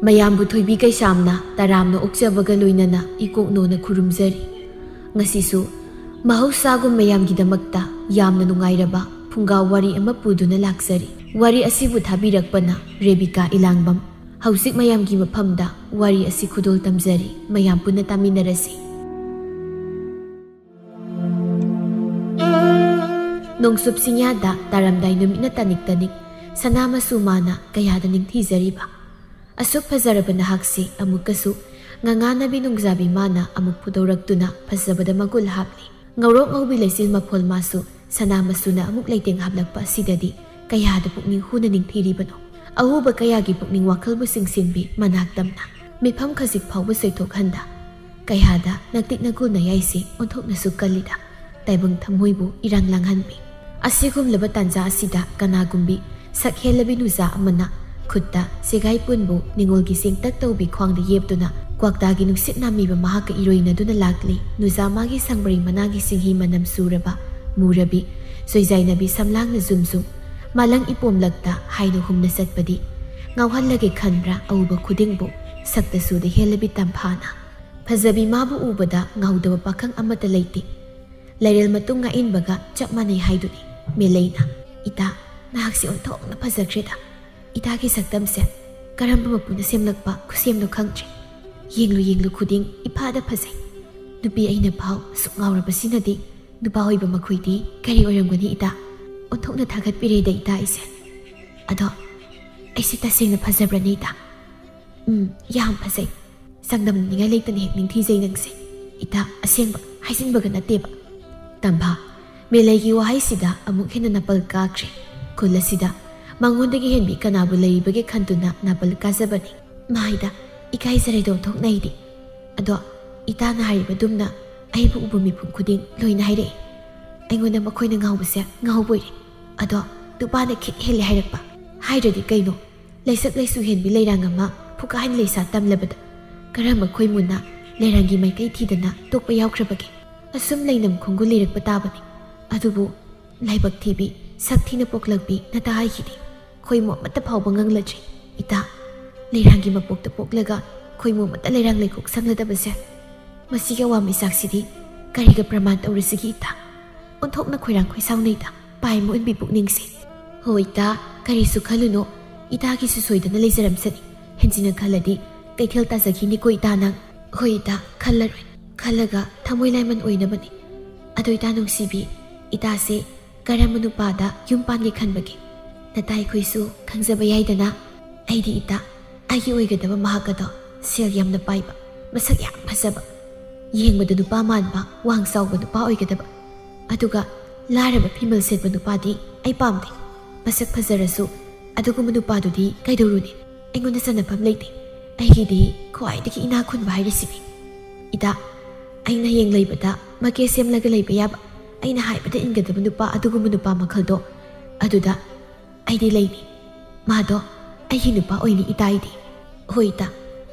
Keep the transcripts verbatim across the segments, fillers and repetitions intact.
ꯃꯌꯥꯝꯕꯨ ꯊꯣꯏꯕꯤ ꯀꯩꯁꯥꯝꯅ ꯇꯔꯥꯝꯅ ꯑꯣꯛꯆꯕꯒ ꯂꯣꯏꯅꯅ ꯏꯀꯣꯛꯅꯣꯅ ꯈꯨꯔꯨꯝꯖꯔꯤ꯫ ꯉꯁꯤꯁꯨ ꯃꯍꯧꯁꯥꯒꯨꯝ ꯃꯌꯥꯝꯒꯤꯗꯃꯛꯇ ꯌꯥꯝꯅ ꯅꯨꯡꯉꯥꯏꯔꯕ ꯐꯨꯡꯒꯥ ꯋꯥꯔꯤ ꯑꯃ ꯄꯨꯗꯨꯅ ꯂꯥꯛꯆꯔꯤ꯫ ꯋꯥꯔꯤ ꯑꯁꯤꯕꯨ ꯊꯥꯕꯤꯔꯛꯄꯅ ꯔꯦꯕꯤꯀꯥ ꯏꯂꯥꯡꯕꯝ꯫ ꯍꯧꯖꯤꯛ ꯃꯌꯥꯝꯒꯤ ꯃꯐꯝꯗ ꯋꯥꯔꯤ ꯑꯁꯤ ꯈꯨꯗꯣꯜ ꯇꯝꯖꯔꯤ꯫ ꯃꯌꯥꯝ ꯄꯨꯟꯅ ꯇꯥꯃꯤꯟꯅꯔꯁꯤ꯫ ꯅꯣꯡꯆꯨꯞ ꯆꯤꯡꯌꯥꯗ ꯇꯥꯔꯝꯗꯥꯏ ꯅꯨꯃꯤꯠꯅ ꯇꯥꯅꯤꯛ ꯇꯥꯅꯤꯛ ꯁꯅꯥ ꯃꯆꯨ ꯃꯥꯅ ꯀꯌꯥꯗ ꯅꯤꯡꯊꯤꯖꯔꯤꯕ꯫ ꯑꯁꯨꯛ ꯐꯖꯔꯕ ꯅꯍꯥꯛꯁꯤ ꯑꯃꯨꯛꯀꯁꯨ ꯉꯉꯥꯅꯕꯤ ꯅꯣꯡꯖꯥꯕꯤ ꯃꯥꯅ ꯑꯃꯨꯛ ꯐꯨꯗꯧꯔꯛꯇꯨꯅ ꯐꯖꯕꯗ ꯃꯒꯨꯜ ꯍꯥꯞꯂꯤ꯫ ꯉꯧꯔꯣꯛ ꯉꯧꯕꯤ ꯂꯩꯆꯤꯜ ꯃꯐꯣꯜ ꯃꯥꯁꯨ ꯁꯅꯥ ꯃꯆꯨꯅ ꯑꯃꯨꯛ ꯂꯩꯇꯦꯡ ꯍꯥꯞꯂꯛꯄ ꯑꯁꯤꯗꯗꯤ ꯀꯌꯥꯗ ꯄꯨꯛꯅꯤꯡ ꯍꯨꯅ ꯅꯤꯡꯊꯤꯔꯤꯕꯅꯣ꯫ ꯑꯎꯕ ꯀꯌꯥꯒꯤ ꯄꯨꯛꯅꯤꯡ ꯋꯥꯈꯜꯕꯨ ꯆꯤꯡꯁꯤꯟꯕꯤ ꯃꯅꯥꯛ ꯇꯝꯅ ꯃꯤꯐꯝ ꯈꯖꯤꯛ ꯐꯥꯎꯕ ꯆꯣꯏꯊꯣꯛꯍꯟꯗ ꯀꯌꯥꯗ ꯅꯛꯇꯤꯛ ꯅꯒꯨꯜ ꯅꯌꯥꯏꯁꯤ ꯑꯣꯟꯊꯣꯛꯅꯁꯨ ꯀꯜꯂꯤꯗ꯫ ꯇꯥꯏꯕꯪ ꯊꯃꯣꯏꯕꯨ ꯏꯔꯥꯡ ꯂꯥꯡꯍꯟꯕꯤ꯫ ꯑꯁꯤꯒꯨꯝꯂꯕ ꯇꯥꯟꯖꯥ ꯑꯁꯤꯗ ꯀꯅꯥꯒꯨꯝꯕꯤ ꯁꯛ ꯍꯦꯜꯂꯕꯤ ꯅꯨꯖꯥ ꯑꯃꯅ ꯈꯨꯠꯇ ꯆꯦꯒꯥꯏ ꯄꯨꯟꯕꯨ ꯅꯤꯉꯣꯜꯒꯤ ꯆꯦꯡꯇꯛ ꯇꯧꯕꯤ ꯈ꯭ꯋꯥꯡꯗ ꯌꯦꯞꯇꯨꯅ ꯀ꯭ꯋꯥꯛꯇꯥꯒꯤ ꯅꯨꯡꯁꯤꯠ ꯅꯥꯝꯃꯤꯕ ꯃꯍꯥꯛꯀ ꯏꯔꯣꯏꯅꯗꯨꯅ ꯂꯥꯛꯂꯤ꯫ ꯅꯨꯖꯥ ꯃꯥꯒꯤ ꯁꯪꯕ꯭ꯔꯩ ꯃꯅꯥꯒꯤ ꯁꯤꯡꯍꯤ ꯃꯅꯝ ꯆꯨꯔꯕ ꯃꯨꯔꯕꯤ ꯁꯣꯏꯖꯥꯏꯅꯕꯤ ꯁꯝꯂꯥꯡꯅ ꯖꯨꯝ ꯖꯨꯝ ꯃꯥꯂꯪ ꯏꯄꯣꯝꯂꯛꯇ ꯍꯥꯏꯅ ꯍꯨꯝꯅ ꯆꯠꯄꯗꯤ ꯉꯥꯎꯍꯜꯂꯒꯦ ꯈꯟꯕ꯭ꯔꯥ ꯑꯎꯕ ꯈꯨꯗꯤꯡꯕꯨ ꯁꯛꯇ ꯆꯨꯗ ꯍꯦꯜꯂꯕꯤ ꯇꯝꯐꯥꯅ꯫ ꯐꯖꯕꯤ ꯃꯥꯕꯨ ꯎꯕꯗ ꯉꯥꯎꯗꯕ ꯄꯥꯈꯪ ꯑꯃꯠꯇ ꯂꯩꯇꯦ꯫ ꯂꯩꯔꯦꯜ ꯃꯇꯨꯡ ꯉꯛꯏꯟꯕꯒ ꯆꯞ ꯃꯥꯟꯅꯩ ꯍꯥꯏꯗꯨꯅꯤ꯫ ꯃꯦꯂꯩꯅ, "ꯏꯇꯥ, ꯅꯍꯥꯛꯁꯤ ꯑꯣꯟꯊꯣꯛꯅ ꯐꯖꯈ꯭ꯔꯦꯗ꯫ ꯏꯇꯥꯒꯤ ꯁꯛꯇꯝꯁꯦ ꯀꯔꯝꯕ ꯃꯄꯨꯅ ꯁꯦꯝꯂꯛꯄ ꯈꯨꯠꯁꯦꯝꯅꯣ ꯈꯪꯗ꯭ꯔꯦ꯫ ꯌꯦꯡꯂꯨ ꯌꯦꯡꯂꯨ ꯈꯨꯗꯤꯡ ꯏꯐꯥꯗ ꯐꯖꯩ꯫ ꯅꯨꯄꯤ ꯑꯩꯅ ꯐꯥꯎ ꯑꯁꯨꯛ ꯉꯥꯎꯔꯕꯁꯤꯅꯗꯤ ꯅꯨꯄꯥ ꯑꯣꯏꯕ ꯃꯈꯣꯏꯗꯤ ꯀꯔꯤ ꯑꯣꯏꯔꯝꯒꯅꯤ ꯏꯇꯥ? ꯑꯣꯟꯊꯣꯛꯅ ꯊꯥꯒꯠꯄꯤꯔꯦꯗ ꯏꯇꯥ ꯑꯩꯁꯦ꯫ ꯑꯗꯣ ꯑꯩꯁꯦ ꯇꯁꯦꯡꯅ ꯐꯖꯕ꯭ꯔꯅꯦ ꯏꯇꯥ?" "ꯎꯝ, ꯌꯥꯝ ꯐꯖꯩ꯫ ꯆꯥꯡꯗꯝꯅꯅꯤꯡꯉꯥꯏ ꯂꯩꯇꯅ ꯍꯦꯛ ꯅꯤꯡꯊꯤꯖꯩ ꯅꯪꯁꯦ꯫ ꯏꯇꯥ, ꯑꯁꯦꯡꯕ ꯍꯥꯏꯖꯤꯟꯕꯒ ꯅꯠꯇꯦꯕ꯫" ꯇꯝꯐꯥ, ꯃꯦꯂꯩꯒꯤ ꯋꯥꯍꯩꯁꯤꯗ ꯑꯃꯨꯛ ꯍꯦꯟꯅ ꯅꯥꯄꯜ ꯀꯥꯈ꯭ꯔꯦ꯫ ꯈꯨꯜ ꯑꯁꯤꯗ ꯃꯉꯣꯟꯗꯒꯤ ꯍꯦꯟꯕꯤ ꯀꯅꯥꯕꯨ ꯂꯩꯔꯤꯕꯒꯦ ꯈꯟꯗꯨꯅ ꯅꯥꯄꯜ ꯀꯥꯖꯕꯅꯤ꯫ ꯃꯥꯏꯗ ꯏꯀꯥꯏꯖꯔꯦꯗꯣ ꯑꯣꯟꯊꯣꯛꯅꯩꯗꯤ꯫ ꯑꯗꯣ ꯏꯇꯥꯅ ꯍꯥꯏꯔꯤꯕꯗꯨꯝꯅ ꯑꯩꯕꯨ ꯎꯕ ꯃꯤꯄꯨꯝ ꯈꯨꯗꯤꯡ ꯂꯣꯏꯅ ꯍꯥꯏꯔꯛꯏ꯫ ꯑꯩꯉꯣꯟꯗ ꯃꯈꯣꯏꯅ ꯉꯥꯎꯕꯁꯦ ꯉꯥꯎꯕ ꯑꯣꯏꯔꯦ꯫ ꯑꯗꯣ ꯅꯨꯄꯥꯅ ꯈꯤꯠ ꯍꯦꯜꯂꯦ ꯍꯥꯏꯔꯛꯄ꯫ ꯍꯥꯏꯗ꯭ꯔꯗꯤ ꯀꯩꯅꯣ? ꯂꯩꯁꯛ ꯂꯩꯁꯨ ꯍꯦꯟꯕꯤ ꯂꯩꯔꯥꯡ ꯑꯃ ꯐꯨꯀꯥꯍꯟ ꯂꯩꯁꯥ ꯇꯝꯂꯕꯗ ꯀꯔꯝꯕ ꯈꯣꯏꯃꯨꯅ ꯂꯩꯔꯥꯡꯒꯤ ꯃꯥꯏꯀꯩ ꯊꯤꯗꯅ ꯇꯣꯛꯄ ꯌꯥꯎꯈ꯭ꯔꯕꯒꯦ? ꯑꯁꯨꯝ ꯂꯩꯅꯝ ꯈꯣꯡꯒꯨꯜ ꯂꯤꯔꯛꯄ ꯇꯥꯕꯅꯤ꯫ ꯑꯗꯨꯕꯨ ꯂꯥꯏꯕꯛ ꯊꯤꯕꯤ, ꯁꯛ ꯊꯤꯅ ꯄꯣꯛꯂꯛꯄꯤ ꯅꯇꯥ ꯍꯥꯏꯈꯤꯗꯦ꯫ ꯈꯣꯏꯃꯨ ꯑꯃꯠꯇ ꯐꯥꯎꯕ ꯉꯪꯂꯗ꯭ꯔꯤ꯫ ꯏꯇꯥ, ꯂꯩꯔꯥꯡꯒꯤ ꯃꯄꯣꯛꯇ ꯄꯣꯛꯂꯒ ꯈꯣꯏꯃꯨ ꯑꯃꯠꯇ ꯂꯩꯔꯥꯡ ꯂꯩꯈꯣꯛ ꯁꯪꯂꯗꯕꯁꯦ, ꯃꯁꯤꯒꯤ ꯑꯋꯥ ꯃꯩꯆꯥꯛꯁꯤꯗꯤ ꯀꯔꯤꯒ ꯄ꯭ꯔꯃꯥꯟ ꯇꯧꯔꯁꯤꯒꯦ ꯏꯇꯥ? ꯑꯣꯟꯊꯣꯛꯅ ꯈꯣꯏꯔꯥꯡ ꯈꯣꯏꯁꯥꯎꯅꯩꯗ, ꯄꯥꯏꯃ ꯑꯣꯟꯕꯤ ꯄꯨꯛꯅꯤꯡꯁꯦ꯫ ꯍꯣ ꯏꯇꯥ, ꯀꯔꯤꯁꯨ ꯈꯜꯂꯨꯅꯣ, ꯏꯇꯥꯒꯤꯁꯨ ꯁꯣꯏꯗꯅ ꯂꯩꯖꯔꯝꯁꯅꯤ꯫ ꯍꯦꯟꯖꯤꯟꯅ ꯈꯜꯂꯗꯤ ꯀꯩꯊꯦꯜ ꯇꯥꯖꯈꯤꯅꯤꯀꯣ ꯏꯇꯥ ꯅꯪ꯫ ꯍꯣꯏ ꯏꯇꯥ, ꯈꯜꯂꯔꯣꯏ꯫ ꯈꯜꯂꯒ ꯊꯃꯣꯏ ꯂꯥꯏꯃꯟ ꯑꯣꯏꯅꯕꯅꯤ꯫ ꯑꯗꯣ ꯏꯇꯥ ꯅꯨꯡꯁꯤꯕꯤ, ꯏꯇꯥꯁꯦ ꯀꯔꯝꯕ ꯅꯨꯄꯥꯗ ꯌꯨꯝ ꯄꯥꯟꯒꯦ ꯈꯟꯕꯒꯦ? ꯅꯇꯥ ꯑꯩꯈꯣꯏꯁꯨ ꯈꯪꯖꯕ ꯌꯥꯏꯗꯅ꯫ ꯑꯩꯗꯤ ꯏꯇꯥ, ꯑꯩꯒꯤ ꯑꯣꯏꯒꯗꯕ ꯃꯍꯥꯛ ꯑꯗꯣ ꯁꯦꯜ ꯌꯥꯝꯅ ꯄꯥꯏꯕ, ꯃꯁꯛ ꯌꯥꯝ ꯐꯖꯕ, ꯌꯦꯡꯕꯗ ꯅꯨꯄꯥ ꯃꯥꯟꯕ, ꯋꯥꯡ ꯆꯥꯎꯕ ꯅꯨꯄꯥ ꯑꯣꯏꯒꯗꯕ꯫ ꯑꯗꯨꯒ ꯂꯥꯏꯔꯕ ꯐꯤꯃꯦꯜ ꯁꯦꯠꯄ ꯅꯨꯄꯥꯗꯤ ꯑꯩ ꯄꯥꯝꯗꯦ꯫ ꯃꯁꯛ ꯐꯖꯔꯁꯨ ꯑꯗꯨꯒꯨꯝꯕ ꯅꯨꯄꯥꯗꯨꯗꯤ ꯀꯩꯗꯧꯔꯨꯅꯤ? ꯑꯩꯉꯣꯟꯗ ꯆꯟꯅꯐꯝ ꯂꯩꯇꯦ꯫ ꯑꯩꯒꯤꯗꯤ ꯈ꯭ꯋꯥꯏꯗꯒꯤ ꯏꯅꯥꯛ ꯈꯨꯟꯕ ꯍꯥꯏꯔꯤꯁꯤꯅꯤ꯫ ꯏꯇꯥ, ꯑꯩꯅ ꯍꯌꯦꯡ ꯂꯩꯕꯗ ꯃꯀꯦ ꯁꯦꯝꯂꯒ ꯂꯩꯕ ꯌꯥꯕ, ꯑꯩꯅ ꯍꯥꯏꯕꯗ ꯏꯟꯒꯗꯕ ꯅꯨꯄꯥ, ꯑꯗꯨꯒꯨꯝꯕ ꯅꯨꯄꯥ ꯃꯈꯜꯗꯣ ꯑꯗꯨꯗ ꯑꯩꯗꯤ ꯂꯩꯅꯤ꯫ ꯃꯥꯗꯣ ꯑꯩꯒꯤ ꯅꯨꯄꯥ ꯑꯣꯏꯅꯤ ꯏꯇꯥ ꯑꯩꯗꯤ꯫ ꯍꯣꯏ ꯏꯇꯥ,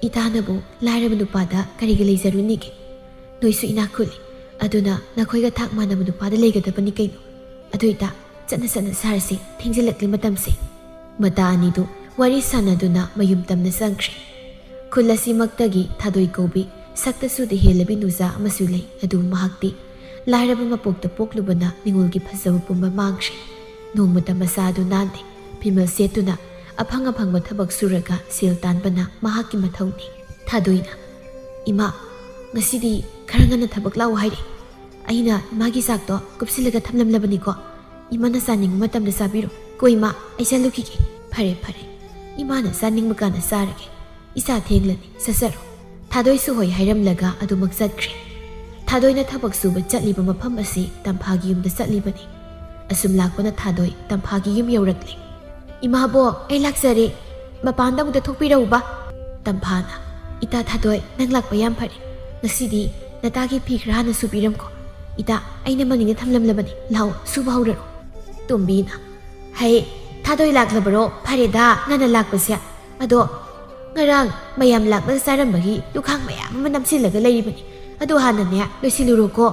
ꯏꯇꯥꯅꯕꯨ ꯂꯥꯏꯔꯕ ꯅꯨꯄꯥꯗ ꯀꯔꯤꯒꯤ ꯂꯩꯖꯔꯨꯅꯤꯒꯦ? ꯅꯣꯏꯁꯨ ꯏꯅꯥꯛ ꯈꯨꯜꯂꯤ, ꯑꯗꯨꯅ ꯅꯈꯣꯏꯒ ꯊꯥꯛ ꯃꯥꯟꯅꯕ ꯅꯨꯄꯥꯗ ꯂꯩꯒꯗꯕꯅꯤ ꯀꯩꯅꯣ꯫ ꯑꯗꯨ ꯏꯇꯥ, ꯆꯠꯅ ꯆꯠꯅ ꯁꯥꯔꯁꯤ, ꯊꯦꯡꯖꯤꯜꯂꯛꯂꯤ ꯃꯇꯝꯁꯦ꯫ ꯃꯇꯥ ꯑꯅꯤꯗꯨ ꯋꯥꯔꯤ ꯁꯥꯟꯅꯗꯨꯅ ꯃꯌꯨꯝ ꯇꯝꯅ ꯆꯪꯈ꯭ꯔꯦ꯫ ꯈꯨꯜ ꯑꯁꯤꯃꯛꯇꯒꯤ ꯊꯥꯗꯣꯏ ꯀꯧꯕꯤ ꯁꯛꯇ ꯆꯨꯗ ꯍꯦꯜꯂꯕꯤ ꯅꯨꯖꯥ ꯑꯃꯁꯨ ꯂꯩ, ꯑꯗꯨꯕꯨ ꯃꯍꯥꯛꯇꯤ ꯂꯥꯏꯔꯕ ꯃꯄꯣꯛꯇ ꯄꯣꯛꯂꯨꯕꯅ ꯅꯤꯉꯣꯜꯒꯤ ꯐꯖꯕ ꯄꯨꯝꯕ ꯃꯥꯡꯈ꯭ꯔꯦ꯫ ꯅꯣꯡꯃꯇ ꯃꯁꯥ ꯑꯗꯨ ꯅꯥꯟꯗꯦ꯫ ꯐꯤꯃꯦꯜ ꯁꯦꯠꯇꯨꯅ ꯑꯐꯪ ꯑꯐꯪꯕ ꯊꯕꯛ ꯁꯨꯔꯒ ꯁꯦꯜ ꯇꯥꯟꯕꯅ ꯃꯍꯥꯛꯀꯤ ꯃꯊꯧꯅꯤ꯫ ꯊꯥꯗꯣꯏꯅ, "ꯏꯃꯥ, ꯉꯁꯤꯗꯤ ꯈꯔ ꯉꯟꯅ ꯊꯕꯛ ꯂꯥꯛꯎ ꯍꯥꯏꯔꯛꯏ꯫ ꯑꯩꯅ ꯏꯃꯥꯒꯤ ꯆꯥꯛꯇꯣ ꯀꯨꯞꯁꯤꯜꯂꯒ ꯊꯝꯂꯝꯂꯕꯅꯤꯀꯣ꯫ ꯏꯃꯥꯅ ꯆꯥꯅꯤꯡꯕ ꯃꯇꯝꯗ ꯆꯥꯕꯤꯔꯣ꯫ ꯀꯣ ꯏꯃꯥ, ꯑꯩ ꯆꯠꯂꯨꯈꯤꯒꯦ꯫" "ꯐꯔꯦ, ꯐꯔꯦ꯫ ꯏꯃꯥꯅ ꯆꯥꯅꯤꯡꯕ ꯀꯥꯟꯗ ꯆꯥꯔꯒꯦ꯫ ꯏꯆꯥ ꯊꯦꯡꯂꯅꯤ, ꯆꯠꯆꯔꯣ꯫" ꯊꯥꯗꯣꯏꯁꯨ ꯍꯣꯏ ꯍꯥꯏꯔꯝꯂꯒ ꯑꯗꯨꯃꯛ ꯆꯠꯈ꯭ꯔꯦ꯫ ꯊꯥꯗꯣꯏꯅ ꯊꯕꯛ ꯁꯨꯕ ꯆꯠꯂꯤꯕ ꯃꯐꯝ ꯑꯁꯤ ꯇꯝꯐꯥꯒꯤ ꯌꯨꯝꯗ ꯆꯠꯂꯤꯕꯅꯤ꯫ ꯑꯁꯨꯝ ꯂꯥꯛꯄꯅ ꯊꯥꯗꯣꯏ ꯇꯝꯐꯥꯒꯤ ꯌꯨꯝ ꯌꯧꯔꯛꯂꯦ꯫ "ꯏꯃꯥꯕꯣ, ꯑꯩ ꯂꯥꯛꯆꯔꯦ꯫ ꯃꯄꯥꯟꯗ ꯑꯃꯨꯛꯇ ꯊꯣꯛꯄꯤꯔꯛꯎꯕ꯫" ꯇꯝꯐꯥꯅ, "ꯏꯇꯥ ꯊꯥꯗꯣꯏ, ꯅꯪ ꯂꯥꯛꯄ ꯌꯥꯝ ꯐꯔꯦ꯫ ꯉꯁꯤꯗꯤ ꯅꯇꯥꯒꯤ ꯐꯤ ꯈꯔ ꯍꯥꯟꯅ ꯁꯨꯕꯤꯔꯝꯈꯣ꯫ ꯏꯇꯥ, ꯑꯩꯅ ꯃꯅꯤꯡꯗ ꯊꯝꯂꯝꯂꯕꯅꯤ꯫ ꯂꯥꯛꯑꯣ, ꯁꯨꯕ ꯍꯧꯔꯔꯣ꯫" ꯇꯣꯝꯕꯤꯅ, "ꯍꯩ, ꯊꯥꯗꯣꯏ ꯂꯥꯛꯂꯕꯔꯣ? ꯐꯔꯦꯗ, ꯉꯟꯅ ꯂꯥꯛꯄꯁꯦ꯫ ꯑꯗꯣ ꯉꯔꯥꯡ ꯃꯌꯥꯝ ꯂꯥꯛꯂꯒ ꯆꯥꯔꯝꯕꯒꯤ ꯂꯨꯈꯥꯛ ꯃꯌꯥꯝ ꯑꯃ ꯅꯝꯁꯤꯜꯂꯒ ꯂꯩꯔꯤꯕꯅꯤ꯫ ꯑꯗꯨ ꯍꯥꯟꯅꯅꯦ ꯂꯣꯏꯁꯤꯜꯂꯨꯔꯣꯀꯣ꯫"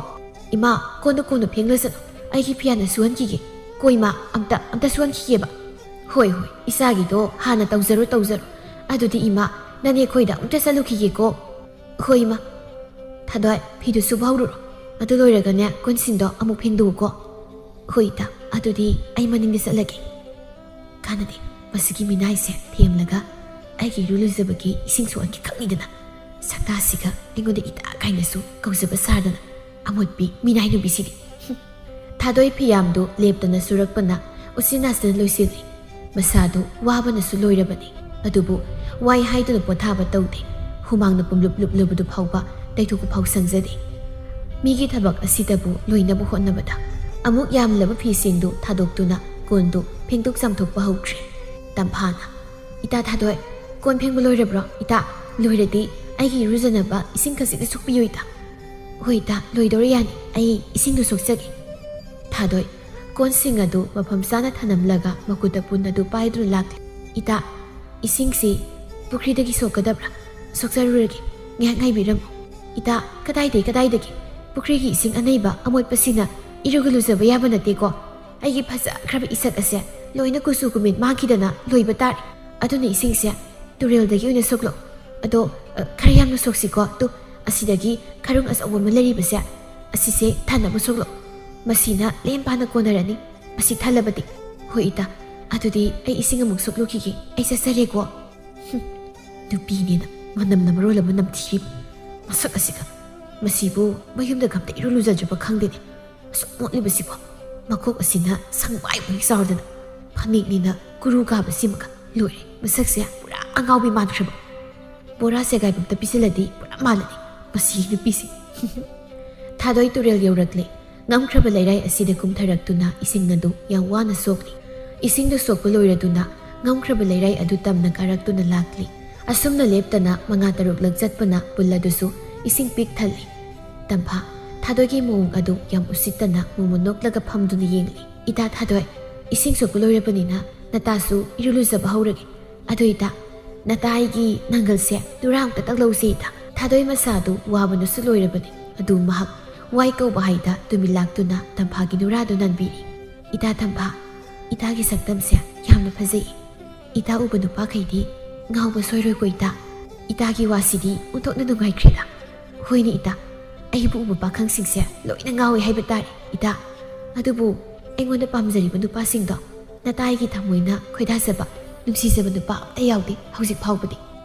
"ꯏꯃꯥ, ꯀꯣꯟꯗ ꯀꯣꯟꯅ ꯐꯦꯡꯂꯁꯅꯨ꯫ ꯑꯩꯒꯤ ꯐꯤ ꯍꯥꯟꯅ ꯁꯨꯍꯟꯈꯤꯒꯦ꯫ ꯀꯣ ꯏꯃꯥ, ꯑꯝꯇ, ꯑꯝꯇ ꯁꯨꯍꯟꯈꯤꯒꯦꯕ꯫" "ꯍꯣꯏ, ꯍꯣꯏ, ꯏꯆꯥꯒꯤꯗꯣ ꯍꯥꯟꯅ ꯇꯧꯖꯔꯣ, ꯇꯧꯖꯔꯣ꯫ ꯑꯗꯨꯗꯤ ꯏꯃꯥ, ꯅꯅꯦ ꯑꯩꯈꯣꯏꯗ ꯑꯃꯨꯛꯇ ꯆꯠꯂꯨꯈꯤꯒꯦꯀꯣ꯫ ꯍꯣꯏ ꯏꯃꯥ꯫ ꯊꯥꯗꯣꯏ, ꯐꯤꯗꯨ ꯁꯨꯕ ꯍꯧꯔꯨꯔꯣ꯫ ꯑꯗꯨ ꯂꯣꯏꯔꯒꯅꯦ, ꯀꯣꯟꯁꯤꯡꯗꯣ ꯑꯃꯨꯛ ꯐꯦꯡꯗꯣꯛꯎꯀꯣ꯫ ꯍꯣꯏ ꯏꯇꯥ, ꯑꯗꯨꯗꯤ ꯑꯩ ꯃꯅꯤꯡꯗ ꯆꯠꯂꯒꯦ꯫ ꯀꯥꯟꯅꯗꯦ, ꯃꯁꯤꯒꯤ ꯃꯤꯅꯥꯏꯁꯦ ꯊꯦꯝꯂꯒ ꯑꯩꯒꯤ ꯏꯔꯨ ꯂꯨꯖꯕꯒꯤ ꯏꯁꯤꯡ ꯁꯣꯛꯍꯟꯈꯤ ꯈꯪꯅꯤꯗꯅ꯫ ꯁꯛꯇꯥꯁꯤꯒ ꯑꯩꯉꯣꯟꯗ ꯏꯇꯥ ꯀꯥꯏꯅꯁꯨ ꯀꯧꯖꯕ ꯁꯥꯗꯅ꯫ ꯑꯃꯣꯠꯄꯤ ꯃꯤꯅꯥꯏ ꯅꯨꯄꯤꯁꯤꯗꯤ꯫ ꯊꯥꯗꯣꯏ ꯐꯤꯌꯥꯝꯗꯨ ꯂꯦꯞꯇꯅ ꯁꯨꯔꯛꯄꯅ ꯎꯆꯤꯟ ꯅꯥꯆꯤꯟꯅ ꯂꯣꯏꯁꯤꯜꯂꯤ꯫ ꯃꯁꯥꯗꯨ ꯋꯥꯕꯅꯁꯨ ꯂꯣꯏꯔꯕꯅꯤ꯫ ꯑꯗꯨꯕꯨ ꯋꯥꯏ ꯍꯥꯏꯗꯨꯅ ꯄꯣꯊꯥꯕ ꯇꯧꯗꯦ꯫ ꯍꯨꯃꯥꯡꯅ ꯄꯨꯝꯂꯨꯞ ꯂꯨꯞꯂꯕꯗꯨ ꯐꯥꯎꯕ ꯇꯩꯊꯣꯛꯄ ꯐꯥꯎ ꯁꯪꯖꯗꯦ꯫ ꯃꯤꯒꯤ ꯊꯕꯛ ꯑꯁꯤꯗꯕꯨ ꯂꯣꯏꯅꯕ ꯍꯣꯠꯅꯕꯗ ꯑꯃꯨꯛ ꯌꯥꯝꯂꯕ ꯐꯤꯁꯤꯡꯗꯨ ꯊꯥꯗꯣꯛꯇꯨꯅ ꯀꯣꯟꯗꯨ ꯐꯦꯡꯗꯣꯛ ꯆꯥꯝꯊꯣꯛꯄ ꯍꯧꯈ꯭ꯔꯦ꯫ ꯇꯝꯐꯥꯅ, "ꯏꯇꯥ ꯊꯥꯗꯣꯏ, ꯀꯣꯟ ꯐꯦꯡꯕ ꯂꯣꯏꯔꯕ꯭ꯔꯣ? ꯏꯇꯥ, ꯂꯣꯏꯔꯗꯤ ꯑꯩꯒꯤ ꯏꯔꯨꯖꯅꯕ ꯏꯁꯤꯡ ꯈꯖꯤꯛꯇ ꯁꯣꯛꯄꯤꯌꯨ ꯏꯇꯥ꯫" "ꯍꯣꯏ ꯏꯇꯥ, ꯂꯣꯏꯗꯧꯔꯦ, ꯌꯥꯅꯤ, ꯑꯩ ꯏꯁꯤꯡꯗꯨ ꯁꯣꯛꯆꯒꯦ꯫" ꯊꯥꯗꯣꯏ ꯀꯣꯟꯁꯤꯡ ꯑꯗꯨ ꯃꯐꯝ ꯆꯥꯅ ꯊꯅꯝꯂꯒ ꯃꯈꯨꯠꯇ ꯄꯨꯟ ꯑꯗꯨ ꯄꯥꯏꯗꯨꯅ ꯂꯥꯛꯂꯤ꯫ "ꯏꯇꯥ, ꯏꯁꯤꯡꯁꯤ ꯄꯨꯈ꯭ꯔꯤꯗꯒꯤ ꯁꯣꯛꯀꯗꯕ꯭ꯔꯥ? ꯁꯣꯛꯆꯔꯨꯔꯒꯦ, ꯉꯥꯏꯍꯥꯛ ꯉꯥꯏꯕꯤꯔꯝꯃꯨ꯫" "ꯏꯇꯥ, ꯀꯗꯥꯏꯗꯩ, ꯀꯗꯥꯏꯗꯒꯤ? ꯄꯨꯈ꯭ꯔꯤꯒꯤ ꯏꯁꯤꯡ ꯑꯅꯩꯕ ꯑꯃꯣꯠꯄꯁꯤꯅ ꯏꯔꯨꯒ ꯂꯨꯖꯕ ꯌꯥꯕ ꯅꯠꯇꯦꯀꯣ꯫ ꯑꯩꯒꯤ ꯐꯖꯈ꯭ꯔꯕ ꯏꯁꯛ ꯑꯁꯦ ꯂꯣꯏꯅ ꯀꯨꯆꯨ ꯀꯨꯃꯦꯟ ꯃꯥꯡꯈꯤꯗꯅ ꯂꯣꯏꯕ ꯇꯥꯔꯦ꯫ ꯑꯗꯨꯅ ꯏꯁꯤꯡꯁꯦ ꯇꯨꯔꯦꯜꯗꯒꯤ ꯑꯣꯏꯅ ꯁꯣꯛꯂꯛꯑꯣ꯫ ꯑꯗꯣ, ꯑ, ꯈꯔ ꯌꯥꯝꯅ ꯁꯣꯛꯁꯤꯀꯣ꯫ ꯇꯨ, ꯑꯁꯤꯗꯒꯤ ꯈꯔꯨꯡ ꯑꯆꯧꯕ ꯑꯃ ꯂꯩꯔꯤꯕꯁꯦ, ꯑꯁꯤꯁꯦ ꯊꯟꯅꯕ ꯁꯣꯛꯂꯛꯑꯣ꯫ ꯃꯁꯤꯅ ꯂꯦꯝ ꯄꯥꯅ ꯀꯣꯟꯅꯔꯅꯤ, ꯑꯁꯤ ꯊꯜꯂꯕꯗꯤ꯫" "ꯍꯣꯏ ꯏꯇꯥ, ꯑꯗꯨꯗꯤ ꯑꯩ ꯏꯁꯤꯡ ꯑꯃꯨꯛ ꯁꯣꯛꯂꯨꯈꯤꯒꯦ, ꯑꯩ ꯆꯠꯆꯔꯦꯀꯣ꯫" ꯍꯨꯝ, ꯅꯨꯄꯤꯅꯦꯅ ꯃꯅꯝꯅ ꯃꯔꯣꯜ ꯑꯃ ꯅꯝꯊꯤꯔꯤꯕ꯫ ꯃꯁꯛ ꯑꯁꯤꯒ꯫ ꯃꯁꯤꯕꯨ ꯃꯌꯨꯝꯗ ꯀꯝꯇ ꯏꯔꯨ ꯂꯨꯖꯗ꯭ꯔꯕ ꯈꯪꯗꯦꯅꯦ꯫ ꯑꯁꯨꯛ ꯃꯣꯠꯂꯤꯕꯁꯤꯕꯣ꯫ ꯃꯀꯣꯛ ꯑꯁꯤꯅ ꯁꯪꯕꯥꯏꯃꯨꯛ ꯆꯥꯎꯗꯅ꯫ ꯐꯅꯦꯛꯅꯤꯅ ꯀꯨꯔꯨ ꯀꯥꯕꯁꯤꯃꯒ꯫ ꯂꯣꯏꯔꯦ, ꯃꯁꯛꯁꯦ ꯄꯨꯔꯥ ꯑꯉꯥꯎꯕꯤ ꯃꯥꯟꯈ꯭ꯔꯕ꯫ ꯕꯣꯔꯥ ꯁꯦꯒꯥꯏꯕ ꯑꯝꯇ ꯄꯤꯁꯤꯜꯂꯗꯤ ꯄꯨꯔꯥ ꯃꯥꯜꯂꯅꯤ ꯃꯁꯤ ꯅꯨꯄꯤꯁꯦ꯫ ꯊꯥꯗꯣꯏ ꯇꯨꯔꯦꯜ ꯌꯧꯔꯛꯂꯦ꯫ ꯉꯝꯈ꯭ꯔꯕ ꯂꯩꯔꯥꯏ ꯑꯁꯤꯗ ꯀꯨꯝꯊꯔꯛꯇꯨꯅ ꯏꯁꯤꯡ ꯑꯗꯨ ꯌꯥꯝ ꯋꯥꯅ ꯁꯣꯛꯂꯤ꯫ ꯏꯁꯤꯡꯗꯨ ꯁꯣꯛꯄ ꯂꯣꯏꯔꯗꯨꯅ ꯉꯝꯈ꯭ꯔꯕ ꯂꯩꯔꯥꯏ ꯑꯗꯨ ꯇꯝꯅ ꯀꯥꯔꯛꯇꯨꯅ ꯂꯥꯛꯂꯤ꯫ ꯑꯁꯨꯝꯅ ꯂꯦꯞꯇꯅ ꯃꯉꯥ ꯇꯔꯨꯛꯂꯛ ꯆꯠꯄꯅ ꯄꯨꯜ ꯑꯗꯨꯁꯨ ꯏꯁꯤꯡ ꯄꯤꯛ ꯊꯜꯂꯤ꯫ ꯇꯝꯐꯥ, ꯊꯥꯗꯣꯏꯒꯤ ꯃꯑꯣꯡ ꯑꯗꯨ ꯌꯥꯝ ꯎꯁꯤꯠꯇꯅ ꯃꯣꯃꯣꯟ ꯅꯣꯛꯂꯒ ꯐꯝꯗꯨꯅ ꯌꯦꯡꯂꯤ꯫ "ꯏꯇꯥ ꯊꯥꯗꯣꯏ, ꯏꯁꯤꯡ ꯁꯣꯛꯄ ꯂꯣꯏꯔꯕꯅꯤꯅ ꯅꯇꯥꯁꯨ ꯏꯔꯨ ꯂꯨꯖꯕ ꯍꯧꯔꯒꯦ꯫ ꯑꯗꯣ ꯏꯇꯥ, ꯅꯇꯥ ꯑꯩꯒꯤ ꯅꯪꯒꯜꯁꯦ ꯅꯨꯔꯥ ꯑꯝꯇ ꯇꯛꯂꯧꯁꯦ ꯏꯇꯥ꯫" ꯊꯥꯗꯣꯏ ꯃꯁꯥꯗꯨ ꯋꯥꯕꯅꯁꯨ ꯂꯣꯏꯔꯕꯅꯤ꯫ ꯑꯗꯨ ꯃꯍꯥꯛ ꯋꯥꯏ ꯀꯧꯕ ꯍꯥꯏꯗ ꯇꯨꯃꯤꯟ ꯂꯥꯛꯇꯨꯅ ꯇꯝꯐꯥꯒꯤ ꯅꯨꯔꯥꯗꯨ ꯅꯥꯟꯕꯤꯔꯤ꯫ "ꯏꯇꯥ ꯇꯝꯐꯥ, ꯏꯇꯥꯒꯤ ꯁꯛꯇꯝꯁꯦ ꯌꯥꯝꯅ ꯐꯖꯩ꯫ ꯏꯇꯥ ꯎꯕ ꯅꯨꯄꯥꯈꯩꯗꯤ ꯉꯥꯎꯕ ꯁꯣꯏꯔꯣꯏꯀꯣ ꯏꯇꯥ꯫ ꯏꯇꯥꯒꯤ ꯋꯥꯁꯤꯗꯤ ꯑꯣꯟꯊꯣꯛꯅ ꯅꯨꯡꯉꯥꯏꯈ꯭ꯔꯦꯗ꯫ ꯍꯣꯏꯅꯦ ꯏꯇꯥ, ꯑꯩꯕꯨ ꯎꯕ ꯄꯥꯈꯪꯁꯤꯡꯁꯦ ꯂꯣꯏꯅ ꯉꯥꯎꯏ ꯍꯥꯏꯕ ꯇꯥꯔꯦ ꯏꯇꯥ꯫ ꯑꯗꯨꯕꯨ ꯑꯩꯉꯣꯟꯗ ꯄꯥꯝꯖꯔꯤꯕ ꯅꯨꯄꯥꯁꯤꯡꯗꯣ ꯅꯇꯥꯏꯒꯤ ꯊꯃꯣꯏꯅ ꯈꯣꯏꯗꯥꯖꯕ, ꯅꯨꯡꯁꯤꯖꯕ ꯅꯨꯄꯥ ꯑꯝꯇ ꯌꯥꯎꯗꯦ ꯍꯧꯖꯤꯛ ꯐꯥꯎꯕꯗꯤ꯫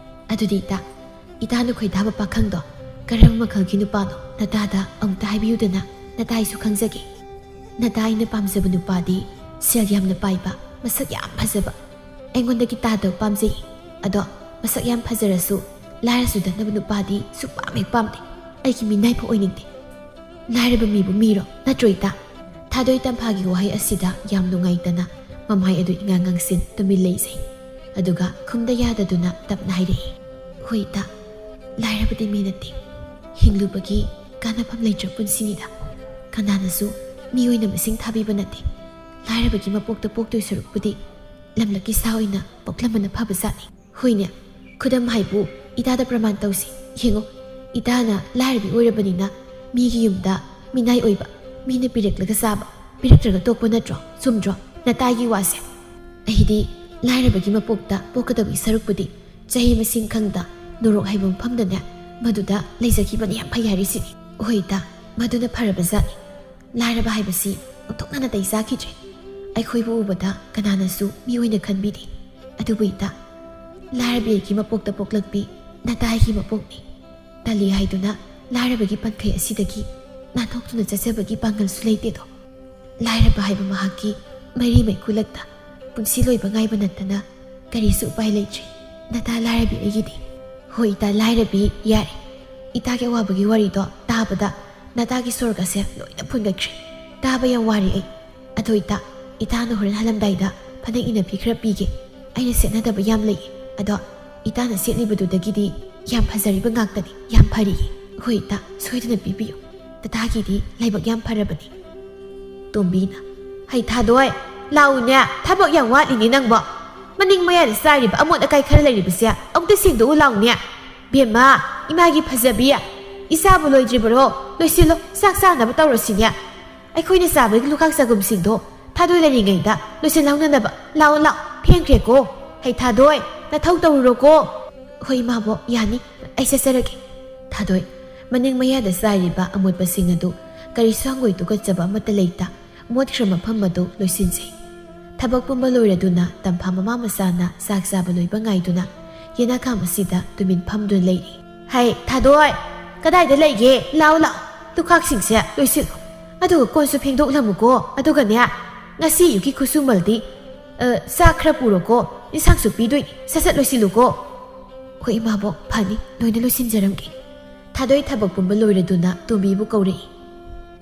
ꯑꯗꯨꯗꯤ ꯏꯇꯥ, ꯏꯇꯥꯅ ꯈꯣꯏꯗꯥꯕ ꯄꯥꯈꯪꯗꯣ ꯀꯔꯝꯕ ꯃꯈꯜꯒꯤ ꯅꯨꯄꯥꯅꯣ? ꯅꯇꯥꯗ ꯑꯃꯨꯛꯇ ꯍꯥꯏꯕꯤꯌꯨꯗꯅ, ꯅꯇꯥꯏꯁꯨ ꯈꯪꯖꯒꯦ꯫ ꯅꯇꯥ ꯑꯩꯅ ꯄꯥꯝꯖꯕ ꯅꯨꯄꯥꯗꯤ ꯁꯦꯜ ꯌꯥꯝꯅ ꯄꯥꯏꯕ, ꯃꯁꯛ ꯌꯥꯝ ꯐꯖꯕ꯫ ꯑꯩꯉꯣꯟꯗꯒꯤ ꯇꯥꯗꯕ ꯄꯥꯝꯖꯩ꯫ ꯑꯗꯣ ꯃꯁꯛ ꯌꯥꯝ ꯐꯖꯔꯁꯨ ꯂꯥꯏꯔꯁꯨꯗꯅꯕ ꯅꯨꯄꯥꯗꯤ ꯁꯨꯛꯄꯥꯝ ꯍꯦꯛ ꯄꯥꯝꯗꯦ꯫ ꯑꯩꯒꯤ ꯃꯤꯅꯥꯏꯐꯥꯎ ꯑꯣꯏꯅꯤꯡꯗꯦ꯫ ꯂꯥꯏꯔꯕ ꯃꯤꯕꯨ ꯃꯤꯔꯣ? ꯅꯠꯇ꯭ꯔꯣ ꯏꯇꯥ? ꯊꯥꯗꯣꯏ ꯇꯝꯐꯥꯒꯤ ꯋꯥꯍꯩ ꯑꯁꯤꯗ ꯌꯥꯝ ꯅꯨꯡꯉꯥꯏꯇꯅ ꯃꯃꯥꯏ ꯑꯗꯨ ꯏꯉꯥꯡ ꯉꯥꯡꯁꯤꯟ ꯇꯨꯃꯤꯟ ꯂꯩꯖꯩ꯫ ꯑꯗꯨꯒ ꯈꯨꯝꯗ ꯌꯥꯗꯗꯨꯅ ꯇꯞꯅ ꯍꯥꯏꯔꯛꯏ, "ꯍꯣꯏ ꯏꯇꯥ, ꯂꯥꯏꯔꯕꯗꯤ ꯃꯤ ꯅꯠꯇꯦ꯫ ꯍꯤꯡꯂꯨꯕꯒꯤ ꯀꯥꯟꯅꯐꯝ ꯂꯩꯇ꯭ꯔ ꯄꯨꯟꯁꯤꯅꯤꯗ꯫ ꯀꯅꯥꯅꯁꯨ ꯃꯤ ꯑꯣꯏꯅ ꯃꯁꯤꯡ ꯊꯥꯕꯤꯕ ꯅꯠꯇꯦ꯫ ꯂꯥꯏꯔꯕꯒꯤ ꯃꯄꯣꯛꯇ ꯄꯣꯛꯇꯣꯏ ꯁꯔꯨꯛꯄꯨꯗꯤ ꯂꯝꯂꯛꯀꯤ ꯁꯥ ꯑꯣꯏꯅ ꯄꯣꯛꯂꯝꯕꯅ ꯐꯕ ꯖꯥꯠꯅꯤ꯫ ꯍꯣꯏꯅꯦ, ꯈꯨꯗꯝ ꯍꯥꯏꯕꯨ ꯏꯇꯥꯗ ꯄ꯭ꯔꯃꯥꯟ ꯇꯧꯁꯤ꯫ ꯌꯦꯡꯉꯨ, ꯏꯇꯥꯅ ꯂꯥꯏꯔꯕꯤ ꯑꯣꯏꯔꯕꯅꯤꯅ ꯃꯤꯒꯤ ꯌꯨꯝꯗ ꯃꯤꯅꯥꯏ ꯑꯣꯏꯕ, ꯃꯤꯅ ꯄꯤꯔꯛꯂꯒ ꯆꯥꯕ, ꯄꯤꯔꯛꯇ꯭ꯔꯒ ꯇꯣꯛꯄ ꯅꯠꯇ꯭ꯔꯣ? ꯆꯨꯝꯗ꯭ꯔꯣ ꯅꯇꯥꯒꯤ ꯋꯥꯁꯦ? ꯑꯩꯗꯤ ꯂꯥꯏꯔꯕꯒꯤ ꯃꯄꯣꯛꯇ ꯄꯣꯛꯀꯗꯕꯒꯤ ꯁꯔꯨꯛꯄꯨꯗꯤ ꯆꯍꯤ ꯃꯁꯤꯡ ꯈꯪꯗ ꯅꯣꯔꯣꯛ ꯍꯥꯏꯕ ꯃꯐꯝꯗꯅꯦ, ꯃꯗꯨꯗ ꯂꯩꯖꯈꯤꯕꯅ ꯌꯥꯝ ꯐꯩ ꯍꯥꯏꯔꯤꯁꯤꯅꯤ꯫ ꯍꯣꯏ ꯏꯇꯥ, ꯃꯗꯨꯅ ꯐꯔꯕ ꯖꯥꯠꯅꯤ꯫ ꯂꯥꯏꯔꯕ ꯍꯥꯏꯕꯁꯤ ꯑꯣꯟꯊꯣꯛꯅ ꯅꯥꯇꯩ ꯆꯥꯈꯤꯗ꯭ꯔꯦ꯫ ꯑꯩꯈꯣꯏꯕꯨ ꯎꯕꯗ ꯀꯅꯥꯅꯁꯨ ꯃꯤ ꯑꯣꯏꯅ ꯈꯟꯕꯤꯗꯦ꯫ ꯑꯗꯨꯕꯨ ꯏꯇꯥ, ꯂꯥꯏꯔꯕꯤ ꯑꯩꯒꯤ ꯃꯄꯣꯛꯇ ꯄꯣꯛꯂꯛꯄꯤ ꯅꯇꯥꯏꯒꯤ ꯃꯄꯣꯛꯅꯤ꯫ ꯇꯜꯂꯤ ꯍꯥꯏꯗꯨꯅ ꯂꯥꯏꯔꯕꯒꯤ ꯄꯟꯈꯩ ꯑꯁꯤꯗꯒꯤ ꯅꯥꯟꯊꯣꯛꯇꯨꯅ ꯆꯠꯆꯕꯒꯤ ꯄꯥꯡꯒꯜꯁꯨ ꯂꯩꯇꯦꯗꯣ꯫ ꯂꯥꯏꯔꯕ ꯍꯥꯏꯕ ꯃꯍꯥꯛꯀꯤ ꯃꯩꯔꯤ ꯃꯩꯈꯨꯂꯛꯇ ꯄꯨꯟꯁꯤ ꯂꯣꯏꯕ ꯉꯥꯏꯕ ꯅꯠꯇꯅ ꯀꯔꯤꯁꯨ ꯎꯄꯥꯏ ꯂꯩꯇ꯭ꯔꯦ꯫ ꯅꯇꯥ ꯂꯥꯏꯔꯕꯤ ꯑꯩꯒꯤꯗꯤ꯫ ꯍꯣꯏ ꯏꯇꯥ ꯂꯥꯏꯔꯕꯤ, ꯌꯥꯔꯦ꯫ ꯏꯇꯥꯒꯤ ꯑꯋꯥꯕꯒꯤ ꯋꯥꯔꯤꯗꯣ ꯇꯥꯕꯗ ꯅꯇꯥꯒꯤ ꯁꯣꯔꯒꯁꯦ ꯂꯣꯏꯅ ꯐꯨꯟꯒꯠꯈ꯭ꯔꯦ꯫ ꯇꯥꯕ ꯌꯥꯝ ꯋꯥꯔꯦ ꯑꯩ꯫ ꯑꯗꯣ ꯏꯇꯥ, ꯏꯇꯥꯅ ꯍꯣꯔꯦꯟ ꯍꯜꯂꯝꯗꯥꯏꯗ ꯐꯅꯦꯛ ꯏꯅꯐꯤ ꯈꯔ ꯄꯤꯒꯦ꯫ ꯑꯩꯅ ꯁꯦꯠꯅꯗꯕ ꯌꯥꯝ ꯂꯩꯌꯦ꯫ ꯑꯗꯣ ꯏꯇꯥꯅ ꯁꯦꯠꯂꯤꯕꯗꯨꯗꯒꯤꯗꯤ ꯌꯥꯝ ꯐꯖꯔꯤꯕ ꯉꯥꯛꯇꯅꯤ꯫ ꯌꯥꯝ ꯐꯔꯤꯌꯦ꯫ ꯍꯣꯏ ꯏꯇꯥ, ꯁꯣꯏꯗꯅ ꯄꯤꯕꯤꯌꯨ꯫ ꯅꯇꯥꯒꯤꯗꯤ ꯂꯥꯏꯕꯛ ꯌꯥꯝ ꯐꯔꯕꯅꯤ꯫ ꯇꯣꯝꯕꯤꯅ, "ꯍꯩ ꯊꯥꯗꯣꯏ, ꯂꯥꯛꯎꯅꯦ, ꯊꯕꯛ ꯌꯥꯝ ꯋꯥꯠꯂꯤꯅꯦ ꯅꯪꯕꯣ꯫ ꯃꯅꯤꯡ ꯃꯌꯥꯗ ꯆꯥꯏꯔꯤꯕ ꯑꯃꯣꯠ ꯑꯀꯥꯏ ꯈꯔ ꯂꯩꯔꯤꯕꯁꯦ ꯑꯃꯨꯛꯇ ꯁꯦꯡꯗꯣꯛꯎ ꯂꯥꯎꯅꯦ꯫ ꯕꯦꯝꯃ, ꯏꯃꯥꯒꯤ ꯐꯖꯕꯤ, ꯏꯆꯥꯕꯨ ꯂꯣꯏꯗ꯭ꯔꯤꯕꯔꯣ? ꯂꯣꯏꯁꯤꯜꯂꯣ, ꯆꯥꯛ ꯆꯥꯅꯕ ꯇꯧꯔꯁꯤꯅꯦ꯫ ꯑꯩꯈꯣꯏꯅ ꯆꯥꯕꯒꯤ ꯂꯨꯈꯥꯛ ꯆꯒꯨꯝꯁꯤꯡꯗꯣ ꯊꯥꯗꯣꯏ ꯂꯩꯔꯤꯉꯩꯗ ꯂꯣꯏꯁꯤꯜꯍꯧꯅꯅꯕ꯫ ꯂꯥꯛꯑꯣ, ꯂꯥꯛꯑꯣ, ꯊꯦꯡꯈ꯭ꯔꯦꯀꯣ꯫ ꯍꯩ ꯊꯥꯗꯣꯏ, "ꯅꯊꯧ ꯇꯧꯔꯨꯔꯣꯀꯣ꯫" "ꯍꯣꯏ ꯏꯃꯥꯕꯣꯛ, ꯌꯥꯅꯤ꯫ ꯑꯩ ꯆꯠꯆꯔꯒꯦ꯫" ꯊꯥꯗꯣꯏ, ꯃꯅꯤꯡ ꯃꯌꯥꯗ ꯆꯥꯏꯔꯤꯕ ꯑꯃꯣꯠꯄꯁꯤꯡ ꯑꯗꯨ ꯀꯔꯤꯁꯨ ꯍꯪꯒꯣꯏ ꯇꯨꯀꯠꯆꯕ ꯑꯃꯠꯇ ꯂꯩꯇ ꯃꯣꯠꯈ꯭ꯔ ꯃꯐꯝ ꯑꯗꯨ ꯂꯣꯏꯁꯤꯟꯖꯩ꯫ ꯊꯕꯛ ꯄꯨꯝꯕ ꯂꯣꯏꯔꯗꯨꯅ ꯇꯝꯐꯥ ꯃꯃꯥ ꯃꯆꯥꯅ ꯆꯥꯛ ꯆꯥꯕ ꯂꯣꯏꯕ ꯉꯥꯏꯗꯨꯅ ꯌꯦꯅꯈꯥ ꯑꯁꯤꯗ ꯇꯨꯃꯤꯟ ꯐꯝꯗꯨꯅ ꯂꯩꯔꯤ꯫ "ꯍꯩ, ꯊꯥꯗꯣꯏ! ꯀꯗꯥꯏꯗ ꯂꯩꯒꯦ? ꯂꯥꯛꯑꯣ, ꯂꯥꯛꯑꯣ꯫ ꯇꯨꯈꯥꯛꯁꯤꯡꯁꯦ ꯂꯣꯏꯁꯤꯜꯂꯣ꯫ ꯑꯗꯨꯒ ꯀꯣꯟꯁꯨ ꯐꯦꯡꯗꯣꯛꯂꯝꯃꯨꯀꯣ꯫ ꯑꯗꯨꯒꯅꯦ, ꯉꯁꯤ ꯑꯌꯨꯛꯀꯤ ꯈꯨꯠꯁꯨꯃꯜꯗꯤ, ꯑ, ꯆꯥꯛ ꯈꯔ ꯄꯨꯔꯣꯀꯣ꯫ ꯏꯟꯁꯥꯡꯁꯨ ꯄꯤꯗꯣꯏꯅꯤ꯫ ꯁꯠ ꯁꯠ ꯂꯣꯏꯁꯤꯜꯂꯨꯀꯣ꯫" "ꯍꯣꯏ ꯏꯃꯥꯕꯣꯛ, ꯐꯅꯤ꯫ ꯂꯣꯏꯅ ꯂꯣꯏꯁꯤꯟꯖꯔꯝꯒꯦ꯫" ꯊꯥꯗꯣꯏ ꯊꯕꯛ ꯄꯨꯝꯕ ꯂꯣꯏꯔꯗꯨꯅ ꯇꯣꯝꯕꯤꯕꯨ ꯀꯧꯔꯛꯏ꯫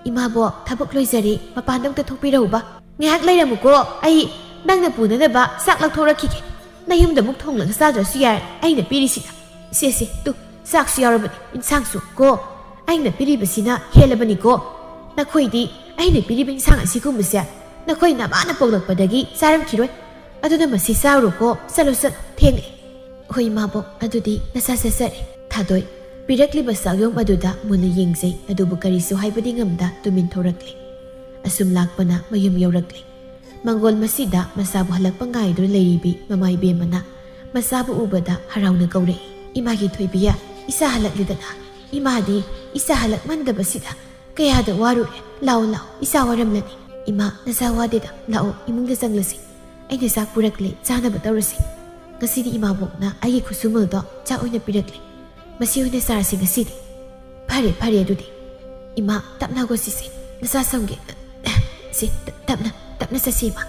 "ꯏꯃꯥꯕꯣꯛ, ꯊꯕꯛ ꯂꯣꯏꯖꯔꯦ꯫ ꯃꯄꯥꯟꯗ ꯑꯝꯇ ꯊꯣꯛꯄꯤꯔꯛꯎꯕ꯫" "ꯉꯥꯏꯍꯥꯛ ꯂꯩꯔꯝꯃꯨꯀꯣ꯫ ꯑꯩ ꯅꯪꯅ ꯄꯨꯅꯅꯕ ꯆꯥꯛ ꯂꯧꯊꯣꯔꯛꯈꯤꯒꯦ꯫ ꯅꯌꯨꯝꯗ ꯑꯃꯨꯛ ꯊꯣꯡꯂꯒ ꯆꯥꯗ꯭ꯔꯁꯨ ꯌꯥꯔꯦ, ꯑꯩꯅ ꯄꯤꯔꯤꯁꯤꯗ꯫ ꯁꯦ, ꯁꯦ, ꯇꯨ, ꯆꯥꯛꯁꯨ ꯌꯥꯎꯔꯕꯅꯤ, ꯏꯟꯁꯥꯡꯁꯨ ꯀꯣ꯫ ꯑꯩꯅ ꯄꯤꯔꯤꯕꯁꯤꯅ ꯍꯦꯜꯂꯕꯅꯤꯀꯣ꯫ ꯅꯈꯣꯏꯗꯤ ꯑꯩꯅ ꯄꯤꯔꯤꯕ ꯏꯟꯁꯥꯡ ꯑꯁꯤꯒꯨꯝꯕꯁꯦ ꯅꯈꯣꯏ ꯅꯃꯥꯅ ꯄꯣꯛꯂꯛꯄꯗꯒꯤ ꯆꯥꯔꯝꯈꯤꯔꯣꯏ꯫ ꯑꯗꯨꯅ ꯃꯁꯤ ꯆꯥꯔꯨꯔꯣꯀꯣ꯫ ꯆꯠꯂꯣ, ꯆꯠꯂꯣ, ꯊꯦꯡꯂꯦ꯫" "ꯍꯣꯏ ꯏꯃꯥꯕꯣꯛ, ꯑꯗꯨꯗꯤ ꯅꯁꯥ ꯆꯠꯆꯔꯦ꯫" ꯊꯥꯗꯣꯏ ꯄꯤꯔꯛꯂꯤꯕ ꯆꯥꯛꯌꯣꯝ ꯑꯗꯨꯗ ꯃꯨꯟꯅ ꯌꯦꯡꯖꯩ, ꯑꯗꯨꯕꯨ ꯀꯔꯤꯁꯨ ꯍꯥꯏꯕꯗꯤ ꯉꯝꯗ ꯇꯨꯃꯤꯟ ꯊꯣꯔꯛꯂꯦ꯫ ꯑꯁꯨꯝ ꯂꯥꯛꯄꯅ ꯃꯌꯨꯝ ꯌꯧꯔꯛꯂꯦ꯫ ꯃꯪꯒꯣꯜ ꯃꯁꯤꯗ ꯃꯆꯥꯕꯨ ꯍꯜꯂꯛꯄ ꯉꯥꯏꯗꯨꯅ ꯂꯩꯔꯤꯕꯤ ꯃꯃꯥ ꯏꯕꯦꯝꯃꯅ ꯃꯆꯥꯕꯨ ꯎꯕꯗ ꯍꯔꯥꯎꯅ ꯀꯧꯔꯛꯏ, "ꯏꯃꯥꯒꯤ ꯊꯣꯏꯕꯤ, ꯏꯆꯥ ꯍꯜꯂꯛꯂꯤꯗꯅ꯫ ꯏꯃꯥꯗꯤ ꯏꯆꯥ ꯍꯜꯂꯛꯃꯟꯗꯕꯁꯤꯗ ꯀꯌꯥꯗ ꯋꯥꯔꯨꯔꯦ꯫ ꯂꯥꯛꯑꯣ, ꯂꯥꯛꯑꯣ, ꯏꯆꯥ ꯋꯥꯔꯝꯂꯅꯤ꯫ ꯏꯃꯥ, ꯅꯆꯥ ꯋꯥꯗꯦꯗ꯫ ꯂꯥꯛꯑꯣ, ꯏꯃꯨꯡꯗ ꯆꯪꯂꯁꯤ꯫ ꯑꯩꯅ ꯆꯥꯛ ꯄꯨꯔꯛꯂꯦ, ꯆꯥꯅꯕ ꯇꯧꯔꯁꯤ꯫ ꯉꯁꯤꯗꯤ ꯏꯃꯥꯕꯣꯛꯅ ꯑꯩꯒꯤ ꯈꯨꯠꯁꯨꯃꯜꯗꯣ ꯆꯥꯛ ꯑꯣꯏꯅ ꯄꯤꯔꯛꯂꯦ꯫ ꯃꯁꯤ ꯑꯣꯏꯅ ꯆꯥꯔꯁꯤ ꯉꯁꯤꯗꯤ꯫" "ꯐꯔꯦ, ꯐꯔꯦ ꯑꯗꯨꯗꯤ꯫ ꯏꯃꯥ, ꯇꯞꯅ ꯍꯧꯒꯠꯁꯤꯁꯦ꯫ ꯅꯆꯥ ꯁꯝꯒꯦ꯫ ꯁꯦ, ꯇꯞꯅ, ꯇꯞꯅ ꯆꯠꯁꯤ ꯏꯃꯥ꯫"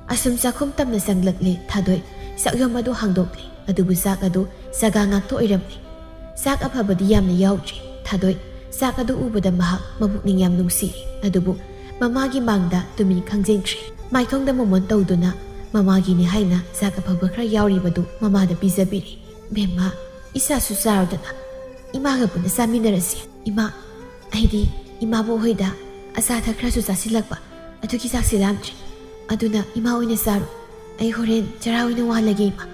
ꯑꯁꯨꯝ ꯆꯥꯛꯈꯨꯝ ꯇꯝꯅ ꯆꯪꯂꯛꯂꯦ ꯊꯥꯗꯣꯏ꯫ ꯆꯥꯛꯌꯣꯝ ꯑꯗꯨ ꯍꯥꯡꯗꯣꯛꯂꯦ꯫ ꯑꯗꯨꯕꯨ ꯆꯥꯛ ꯑꯗꯨ ꯆꯒꯥ ꯉꯥꯛꯇ ꯑꯣꯏꯔꯝꯂꯦ꯫ ꯆꯥꯛ ꯑꯐꯕꯗꯤ ꯌꯥꯝꯅ ꯌꯥꯎꯗ꯭ꯔꯦ꯫ ꯊꯥꯗꯣꯏ, ꯆꯥꯛ ꯑꯗꯨ ꯎꯕꯗ ꯃꯍꯥꯛ ꯃꯄꯨꯛꯅꯤꯡ ꯌꯥꯝ ꯅꯨꯡꯁꯤꯔꯦ꯫ ꯑꯗꯨꯕꯨ ꯃꯃꯥꯒꯤ ꯃꯥꯡꯗ ꯇꯨꯃꯤꯟ ꯈꯪꯖꯤꯟꯈ꯭ꯔꯦ꯫ ꯃꯥꯏꯊꯣꯡꯗ ꯃꯣꯃꯣꯟ ꯇꯧꯗꯨꯅ ꯃꯃꯥꯒꯤꯅꯤ ꯍꯥꯏꯅ ꯆꯥꯛ ꯑꯐꯕ ꯈꯔ ꯌꯥꯎꯔꯤꯕꯗꯨ ꯃꯃꯥꯗ ꯄꯤꯖꯕꯤꯔꯦ꯫ "ꯕꯦꯝꯃ, ꯏꯆꯥꯁꯨ ꯆꯥꯔꯣꯗꯅ꯫ ꯏꯃꯥꯒ ꯄꯨꯟꯅ ꯆꯥꯃꯤꯟꯅꯔꯁꯤ꯫" "ꯏꯃꯥ, ꯑꯩꯗꯤ ꯏꯃꯥꯕꯣꯛ ꯍꯣꯏꯗ ꯑꯆꯥ ꯑꯊꯛ ꯈꯔꯁꯨ ꯆꯥꯁꯤꯜꯂꯛꯄ, ꯑꯗꯨꯒꯤ ꯆꯥꯛꯁꯤ ꯂꯥꯝꯗ꯭ꯔꯦ꯫ ꯑꯗꯨꯅ ꯏꯃꯥ ꯑꯣꯏꯅ ꯆꯥꯔꯣ꯫ ꯑꯩ ꯍꯣꯔꯦꯟ ꯆꯔꯥ ꯑꯣꯏꯅ ꯋꯥꯜꯂꯒꯦ ꯏꯃꯥ꯫"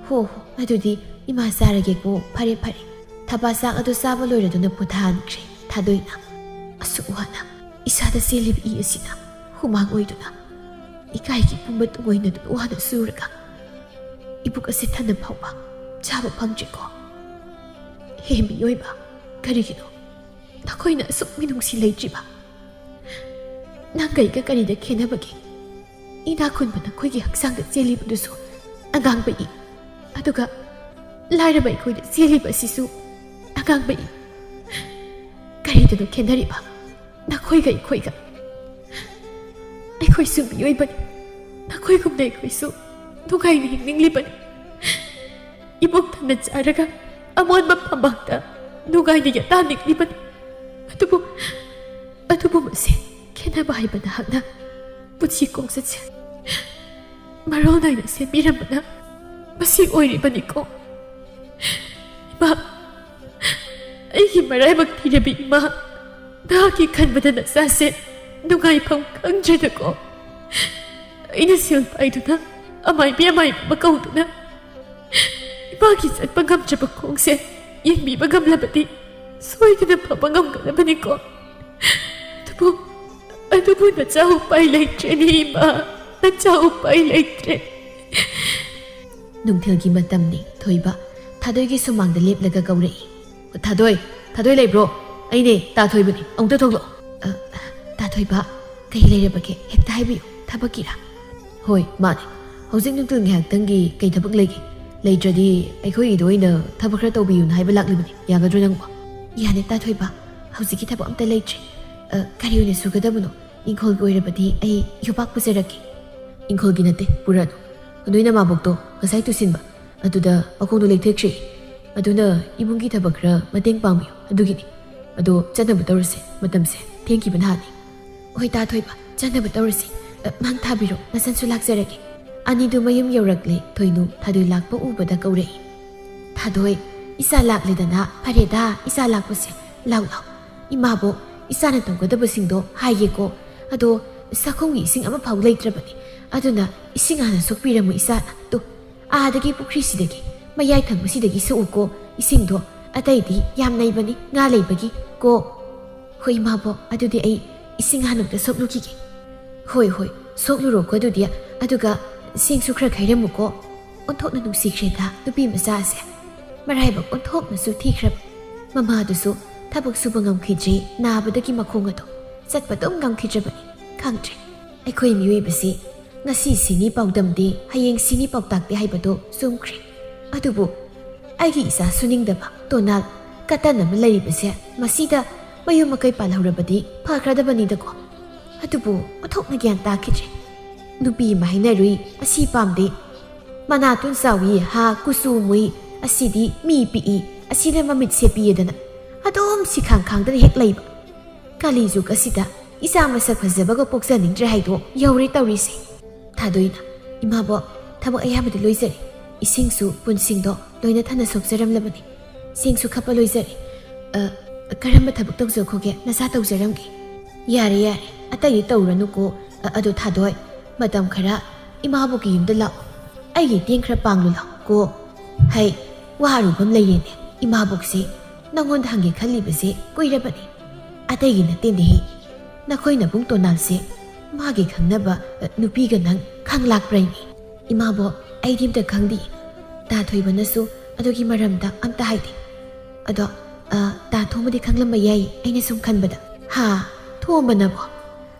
"ꯍꯣ ꯍꯣ, ꯑꯗꯨꯗꯤ ꯏꯃꯥ ꯆꯥꯔꯒꯦꯀꯣ꯫ ꯐꯔꯦ ꯐꯔꯦ꯫" ꯊꯕꯥ ꯆꯥꯛ ꯑꯗꯨ ꯆꯥꯕ ꯂꯣꯏꯔꯗꯨꯅ ꯄꯣꯊꯥꯍꯟꯈ꯭ꯔꯦ ꯊꯥꯗꯣꯏꯅ꯫ ꯑꯁꯨꯛ ꯋꯥꯅ ꯏꯁꯥꯗ ꯆꯦꯜꯂꯤꯕ ꯏ ꯑꯁꯤꯅ ꯍꯨꯃꯥꯡ ꯑꯣꯏꯗꯨꯅ ꯏꯀꯥꯏꯒꯤ ꯄꯨꯝꯕ ꯇꯨꯡꯑꯣꯏꯅꯗꯨꯅ ꯋꯥꯅ ꯁꯨꯔꯒ ꯏꯕꯨꯛ ꯑꯁꯤ ꯊꯟꯅ ꯐꯥꯎꯕ ꯆꯥꯕ ꯐꯪꯗ꯭ꯔꯤꯀꯣ꯫ ꯍꯦ ꯃꯤꯑꯣꯏꯕ, ꯀꯔꯤꯒꯤꯅꯣ ꯅꯈꯣꯏꯅ ꯑꯁꯨꯛ ꯃꯤꯅꯨꯡꯁꯤ ꯂꯩꯇ꯭ꯔꯤꯕ? ꯅꯪꯒ ꯑꯩꯒ ꯀꯔꯤꯗ ꯈꯦꯠꯅꯕꯒꯦ? ꯏꯅꯥꯛ ꯈꯨꯟꯕ ꯅꯈꯣꯏꯒꯤ ꯍꯛꯆꯥꯡꯗ ꯆꯦꯜꯂꯤꯕꯗꯨꯁꯨ ꯑꯉꯥꯡꯕ ꯏ, ꯑꯗꯨꯒ ꯂꯥꯏꯔꯕ ꯑꯩꯈꯣꯏꯗ ꯆꯦꯜꯂꯤꯕ ꯑꯁꯤꯁꯨ ꯑꯉꯥꯡꯕ ꯏ꯫ ꯀꯔꯤꯗꯅꯣ ꯈꯦꯠꯅꯔꯤꯕ ꯅꯈꯣꯏꯒ ꯑꯩꯈꯣꯏꯒ? ꯑꯩꯈꯣꯏꯁꯨ ꯃꯤꯑꯣꯏꯕꯅꯤ, ꯅꯈꯣꯏꯒꯨꯝꯅ ꯑꯩꯈꯣꯏꯁꯨ ꯅꯨꯡꯉꯥꯏꯅ ꯍꯤꯡꯅꯤꯡꯂꯤꯕꯅꯤ꯫ ꯏꯕꯨꯛ ꯊꯟꯅ ꯆꯥꯔꯒ ꯑꯃꯣꯟꯕ ꯐꯝꯕꯥꯛꯇ ꯅꯨꯡꯉꯥꯏꯅ ꯌꯥꯇꯥꯅꯤꯡꯂꯤꯕꯅꯤ꯫ ꯑꯗꯨꯕꯨ, ꯑꯗꯨꯕꯨ ꯃꯁꯤ ꯈꯦꯠꯅꯕ ꯍꯥꯏꯕ ꯅꯍꯥꯛꯅ ꯄꯨꯟꯁꯤ ꯈꯣꯡꯆꯠꯁꯦ ꯃꯔꯣꯜ ꯅꯥꯏꯅ ꯁꯦꯝꯕꯤꯔꯝꯕꯅ ꯃꯁꯤ ꯑꯣꯏꯔꯤꯕꯅꯤꯀꯣ꯫ ꯏꯃꯥ, ꯑꯩꯒꯤ ꯃꯔꯥꯏꯕꯛ ꯊꯤꯔꯕꯤ ꯏꯃꯥ, ꯅꯍꯥꯛꯀꯤ ꯈꯟꯕꯗ ꯅꯆꯥꯁꯦ ꯅꯨꯡꯉꯥꯏꯐꯝ ꯈꯪꯗ꯭ꯔꯦꯗꯀꯣ꯫ ꯑꯩꯅ ꯁꯦꯜ ꯄꯥꯏꯗꯨꯅ ꯑꯃꯥꯏꯕꯤ ꯑꯃꯥꯏꯕꯤ ꯑꯃ ꯀꯧꯗꯨꯅ ꯏꯃꯥꯒꯤ ꯆꯠꯄ ꯉꯝꯗ꯭ꯔꯕ ꯈꯣꯡꯁꯦ ꯌꯦꯡꯕꯤꯕ ꯉꯝꯂꯕꯗꯤ ꯁꯣꯏꯗꯅ ꯐꯕ ꯉꯝꯒꯗꯕꯅꯤꯀꯣ꯫ ꯑꯗꯨꯕꯨ, ꯑꯗꯨꯕꯨ ꯅꯆꯥ ꯎꯄꯥꯏ ꯂꯩꯇ꯭ꯔꯦꯅꯦ ꯏꯃꯥ, ꯅꯆꯥ ꯎꯄꯥꯏ ꯂꯩꯇ꯭ꯔꯦ꯫ ꯅꯨꯡꯊꯤꯜꯒꯤ ꯃꯇꯝꯅꯤ꯫ ꯊꯣꯏꯕ ꯊꯥꯗꯣꯏꯒꯤ ꯁꯨꯃꯥꯡꯗ ꯂꯦꯞꯂꯒ ꯀꯧꯔꯛꯏ꯫ "ꯊꯥꯗꯣꯏ, ꯊꯥꯗꯣꯏ ꯂꯩꯕ꯭ꯔꯣ? ꯑꯩꯅꯦ, ꯇꯥ ꯊꯣꯏꯕꯅꯤ, ꯑꯃꯨꯛꯇ ꯊꯣꯛꯂꯛꯑꯣ꯫" "ꯑ, ꯇꯥ ꯊꯣꯏꯕ, ꯀꯩ ꯂꯩꯔꯕꯒꯦ? ꯍꯦꯛꯇ ꯍꯥꯏꯕꯤꯌꯨ, ꯊꯕꯛꯀꯤꯔꯥ?" "ꯍꯣꯏ, ꯃꯥꯅꯦ꯫ ꯍꯧꯖꯤꯛ ꯅꯨꯡꯊꯤꯜ ꯉꯥꯏꯍꯥꯛꯇꯪꯒꯤ ꯀꯩ ꯊꯕꯛ ꯂꯩꯒꯦ? ꯂꯩꯇ꯭ꯔꯗꯤ ꯑꯩꯈꯣꯏꯒꯤꯗ ꯑꯣꯏꯅ ꯊꯕꯛ ꯈꯔ ꯇꯧꯕꯤꯌꯨꯅ ꯍꯥꯏꯕ ꯂꯥꯛꯂꯤꯕꯅꯤ꯫ ꯌꯥꯒꯗ꯭ꯔꯣ ꯅꯪꯕꯣ?" "ꯌꯥꯅꯤ ꯇꯥ ꯊꯣꯏꯕ, ꯍꯧꯖꯤꯛꯀꯤ ꯊꯕꯛ ꯑꯝꯇ ꯂꯩꯇ꯭ꯔꯤ꯫ ꯑ, ꯀꯔꯤ ꯑꯣꯏꯅ ꯁꯨꯒꯗꯕꯅꯣ? ꯏꯪꯈꯣꯜꯒꯤ ꯑꯣꯏꯔꯕꯗꯤ ꯑꯩ ꯌꯣꯄꯥꯛ ꯄꯨꯖꯔꯛꯀꯦ꯫" "ꯏꯪꯈꯣꯜꯒꯤ ꯅꯠꯇꯦ, ꯄꯨꯔꯛꯑꯅꯨ꯫ ꯅꯣꯏ ꯅꯃꯥꯕꯣꯛꯇꯣ ꯉꯁꯥꯏ ꯇꯨꯁꯤꯟꯕ ꯑꯗꯨꯗ ꯃꯈꯣꯡꯗꯣ ꯂꯩꯊꯦꯛꯈ꯭ꯔꯦ꯫ ꯑꯗꯨꯅ ꯏꯃꯨꯡꯒꯤ ꯊꯕꯛ ꯈꯔ ꯃꯇꯦꯡ ꯄꯥꯡꯕꯤꯌꯨ, ꯑꯗꯨꯒꯤꯅꯤ꯫ ꯑꯗꯣ ꯆꯠꯅꯕ ꯇꯧꯔꯁꯦ, ꯃꯇꯝꯁꯦ ꯊꯦꯡꯈꯤꯕ ꯅꯍꯥꯟꯅꯤ꯫" "ꯍꯣꯏ ꯇꯥ ꯊꯣꯏꯕ, ꯆꯠꯅꯕ ꯇꯧꯔꯁꯤ꯫ ꯑ, ꯃꯥꯡ ꯊꯥꯕꯤꯔꯣ, ꯅꯆꯟꯁꯨ ꯂꯥꯛꯆꯔꯒꯦ꯫" ꯑꯅꯤꯗꯨ ꯃꯌꯨꯝ ꯌꯧꯔꯛꯂꯦ꯫ ꯊꯣꯏꯅꯨ ꯊꯥꯗꯣꯏ ꯂꯥꯛꯄ ꯎꯕꯗ ꯀꯧꯔꯛꯏ꯫ "ꯊꯥꯗꯣꯏ, ꯏꯆꯥ ꯂꯥꯛꯂꯦꯗꯅ꯫ ꯐꯔꯦꯗ, ꯏꯆꯥ ꯂꯥꯛꯄꯁꯦ꯫ ꯂꯥꯎ, ꯂꯥꯎ꯫ ꯏꯃꯥꯕꯣꯛ, ꯏꯆꯥꯅ ꯇꯧꯒꯗꯕꯁꯤꯡꯗꯣ ꯍꯥꯏꯒꯦꯀꯣ꯫ ꯑꯗꯣ ꯆꯥꯛꯈꯨꯝꯒꯤ ꯏꯁꯤꯡ ꯑꯃꯐꯥꯎ ꯂꯩꯇ꯭ꯔꯕꯅꯤ꯫ ꯑꯗꯨꯅ ꯏꯁꯤꯡ ꯍꯥꯟꯅ ꯁꯣꯛꯄꯤꯔꯝꯃꯨ ꯏꯆꯥꯅ꯫ ꯇꯨ, ꯑꯥꯗꯒꯤ ꯄꯨꯈ꯭ꯔꯤꯁꯤꯗꯒꯤ, ꯃꯌꯥꯏ ꯊꯪꯕꯁꯤꯗꯒꯤ ꯁꯣꯛꯎꯀꯣ ꯏꯁꯤꯡꯗꯣ꯫ ꯑꯇꯩꯗꯤ ꯌꯥꯝ ꯅꯩꯕꯅꯤ, ꯉꯥ ꯂꯩꯕꯒꯤ ꯀꯣ꯫" "ꯍꯣꯏ ꯏꯃꯥꯕꯣꯛ, ꯑꯗꯨꯗꯤ ꯑꯩ ꯏꯁꯤꯡ ꯍꯥꯟꯅ ꯑꯝꯇ ꯁꯣꯛꯂꯨꯈꯤꯒꯦ꯫" "ꯍꯣꯏ, ꯍꯣꯏ, ꯁꯣꯛꯂꯨꯔꯣꯀꯣ ꯑꯗꯨꯗꯤ꯫ ꯑꯗꯨꯒ ꯆꯦꯡꯁꯨ ꯈꯔ ꯈꯥꯏꯔꯝꯃꯨꯀꯣ꯫" ꯑꯣꯟꯊꯣꯛꯅ ꯅꯨꯡꯁꯤꯈ꯭ꯔꯦꯗ ꯅꯨꯄꯤ ꯃꯆꯥꯁꯦ꯫ ꯃꯔꯥꯏꯕꯛ ꯑꯣꯟꯊꯣꯛꯅꯁꯨ ꯊꯤꯈ꯭ꯔꯕ꯫ ꯃꯃꯥꯗꯨꯁꯨ ꯊꯕꯛ ꯁꯨꯕ ꯉꯝꯈꯤꯗ꯭ꯔꯦ, ꯅꯥꯕꯗꯒꯤ ꯃꯈꯣꯡ ꯑꯗꯣ ꯆꯠꯄ ꯑꯗꯨꯝ ꯉꯝꯈꯤꯗ꯭ꯔꯕꯅꯤ꯫ ꯈꯪꯗ꯭ꯔꯦ, ꯑꯩꯈꯣꯏ ꯃꯤꯑꯣꯏꯕꯁꯤ ꯉꯁꯤ ꯁꯤꯅꯤ ꯄꯥꯎꯗꯝꯗꯦ, ꯍꯌꯦꯡ ꯁꯤꯅꯤ ꯄꯥꯎꯇꯥꯛꯇꯦ ꯍꯥꯏꯕꯗꯣ ꯆꯨꯝꯈ꯭ꯔꯦ꯫ ꯑꯗꯨꯕꯨ ꯑꯩꯒꯤ ꯏꯆꯥ ꯁꯨꯅꯤꯡꯗꯕ ꯇꯣꯅꯥꯜ ꯀꯇꯟ ꯑꯃ ꯂꯩꯔꯤꯕꯁꯦ, ꯃꯁꯤꯗ ꯃꯌꯨꯝ ꯃꯀꯩ ꯄꯥꯜꯍꯧꯔꯕꯗꯤ ꯐꯈ꯭ꯔꯗꯕꯅꯤꯗꯀꯣ꯫ ꯑꯗꯨꯕꯨ ꯑꯣꯟꯊꯣꯛꯅ ꯒ꯭ꯌꯥꯟ ꯇꯥꯈꯤꯗ꯭ꯔꯦ꯫ ꯅꯨꯄꯤ ꯑꯃ ꯍꯥꯏꯅꯔꯨꯏ, ꯑꯁꯤ ꯄꯥꯝꯗꯦ, ꯃꯅꯥꯇꯣꯟ ꯆꯥꯎꯏ ꯍꯥ, ꯀꯨꯆꯨ ꯃꯨꯏ, ꯑꯁꯤꯗꯤ ꯃꯤ ꯄꯤꯛꯏ, ꯑꯁꯤꯅ ꯃꯃꯤꯠ ꯁꯦꯞꯄꯤꯑꯗꯅ ꯑꯗꯨꯝ ꯁꯤꯈꯥꯡ ꯈꯥꯡꯗꯅ ꯍꯦꯛ ꯂꯩꯕ꯫ ꯀꯥꯂꯤ ꯖꯨꯒ ꯑꯁꯤꯗ ꯏꯆꯥ ꯃꯁꯛ ꯐꯖꯕꯒ ꯄꯣꯛꯆꯅꯤꯡꯗ꯭ꯔꯦ ꯍꯥꯏꯗꯣ ꯌꯧꯔꯦ ꯇꯧꯔꯤꯁꯦ꯫ ꯊꯥꯗꯣꯏꯅ, "ꯏꯃꯥꯕꯣꯛ, ꯊꯕꯛ ꯑꯌꯥꯝꯕꯗꯤ ꯂꯣꯏꯖꯔꯦ꯫ ꯏꯁꯤꯡꯁꯨ, ꯄꯨꯟꯁꯤꯡꯗꯣ ꯂꯣꯏꯅ ꯊꯟꯅ ꯁꯣꯛꯆꯔꯝꯂꯕꯅꯤ꯫ ꯆꯦꯡꯁꯨ ꯈꯞꯄ ꯂꯣꯏꯖꯔꯦ꯫ ꯑ, ꯀꯔꯝꯕ ꯊꯕꯛ ꯇꯧꯖꯈꯣꯒꯦ? ꯅꯆꯥ ꯇꯧꯖꯔꯝꯒꯦ?" "ꯌꯥꯔꯦ, ꯌꯥꯔꯦ, ꯑꯇꯩꯗꯤ ꯇꯧꯔꯅꯨꯀꯣ꯫ ꯑ, ꯑꯗꯣ ꯊꯥꯗꯣꯏ, ꯃꯇꯝ ꯈꯔ ꯏꯃꯥꯕꯣꯛꯀꯤ ꯌꯨꯝꯗ ꯂꯥꯛꯑꯣ꯫ ꯑꯩꯒꯤ ꯇꯦꯡ ꯈꯔ ꯄꯥꯡꯂꯨ ꯂꯥꯛꯑꯣ ꯀꯣ꯫ ꯍꯩ, ꯋꯥ ꯑꯔꯨꯕ ꯑꯃ ꯂꯩꯌꯦꯅꯦ꯫ ꯏꯃꯥꯕꯣꯛꯁꯦ ꯅꯪꯉꯣꯟꯗ ꯍꯪꯒꯦ ꯈꯜꯂꯤꯕꯁꯦ ꯀꯨꯏꯔꯕꯅꯤ꯫ ꯑꯇꯩꯒꯤ ꯅꯠꯇꯦꯅꯦꯍꯦ꯫ ꯅꯈꯣꯏ ꯅꯕꯨꯡ ꯇꯣꯅꯥꯜꯁꯦ ꯃꯥꯒꯤ ꯈꯪꯅꯕ, ꯑ, ꯅꯨꯄꯤꯒ ꯅꯪ ꯈꯪꯂꯥꯛꯄ꯭ꯔꯥꯏꯅꯦ?" "ꯏꯃꯥꯕꯣꯛ, ꯑꯩꯗꯤ ꯑꯝꯇ ꯈꯪꯗꯦ꯫ ꯇꯥ ꯊꯣꯏꯕꯅꯁꯨ ꯑꯗꯨꯒꯤ ꯃꯔꯝꯗ ꯑꯝꯇ ꯍꯥꯏꯗꯦ꯫ ꯑꯗꯣ, ꯑ, ꯇꯥ ꯊꯣꯝꯕꯗꯤ ꯈꯪꯂꯝꯕ ꯌꯥꯏ, ꯑꯩꯅ ꯁꯨꯝ ꯈꯟꯕꯗ꯫" "ꯍꯥ? ꯊꯣꯝꯕꯅꯕꯣ?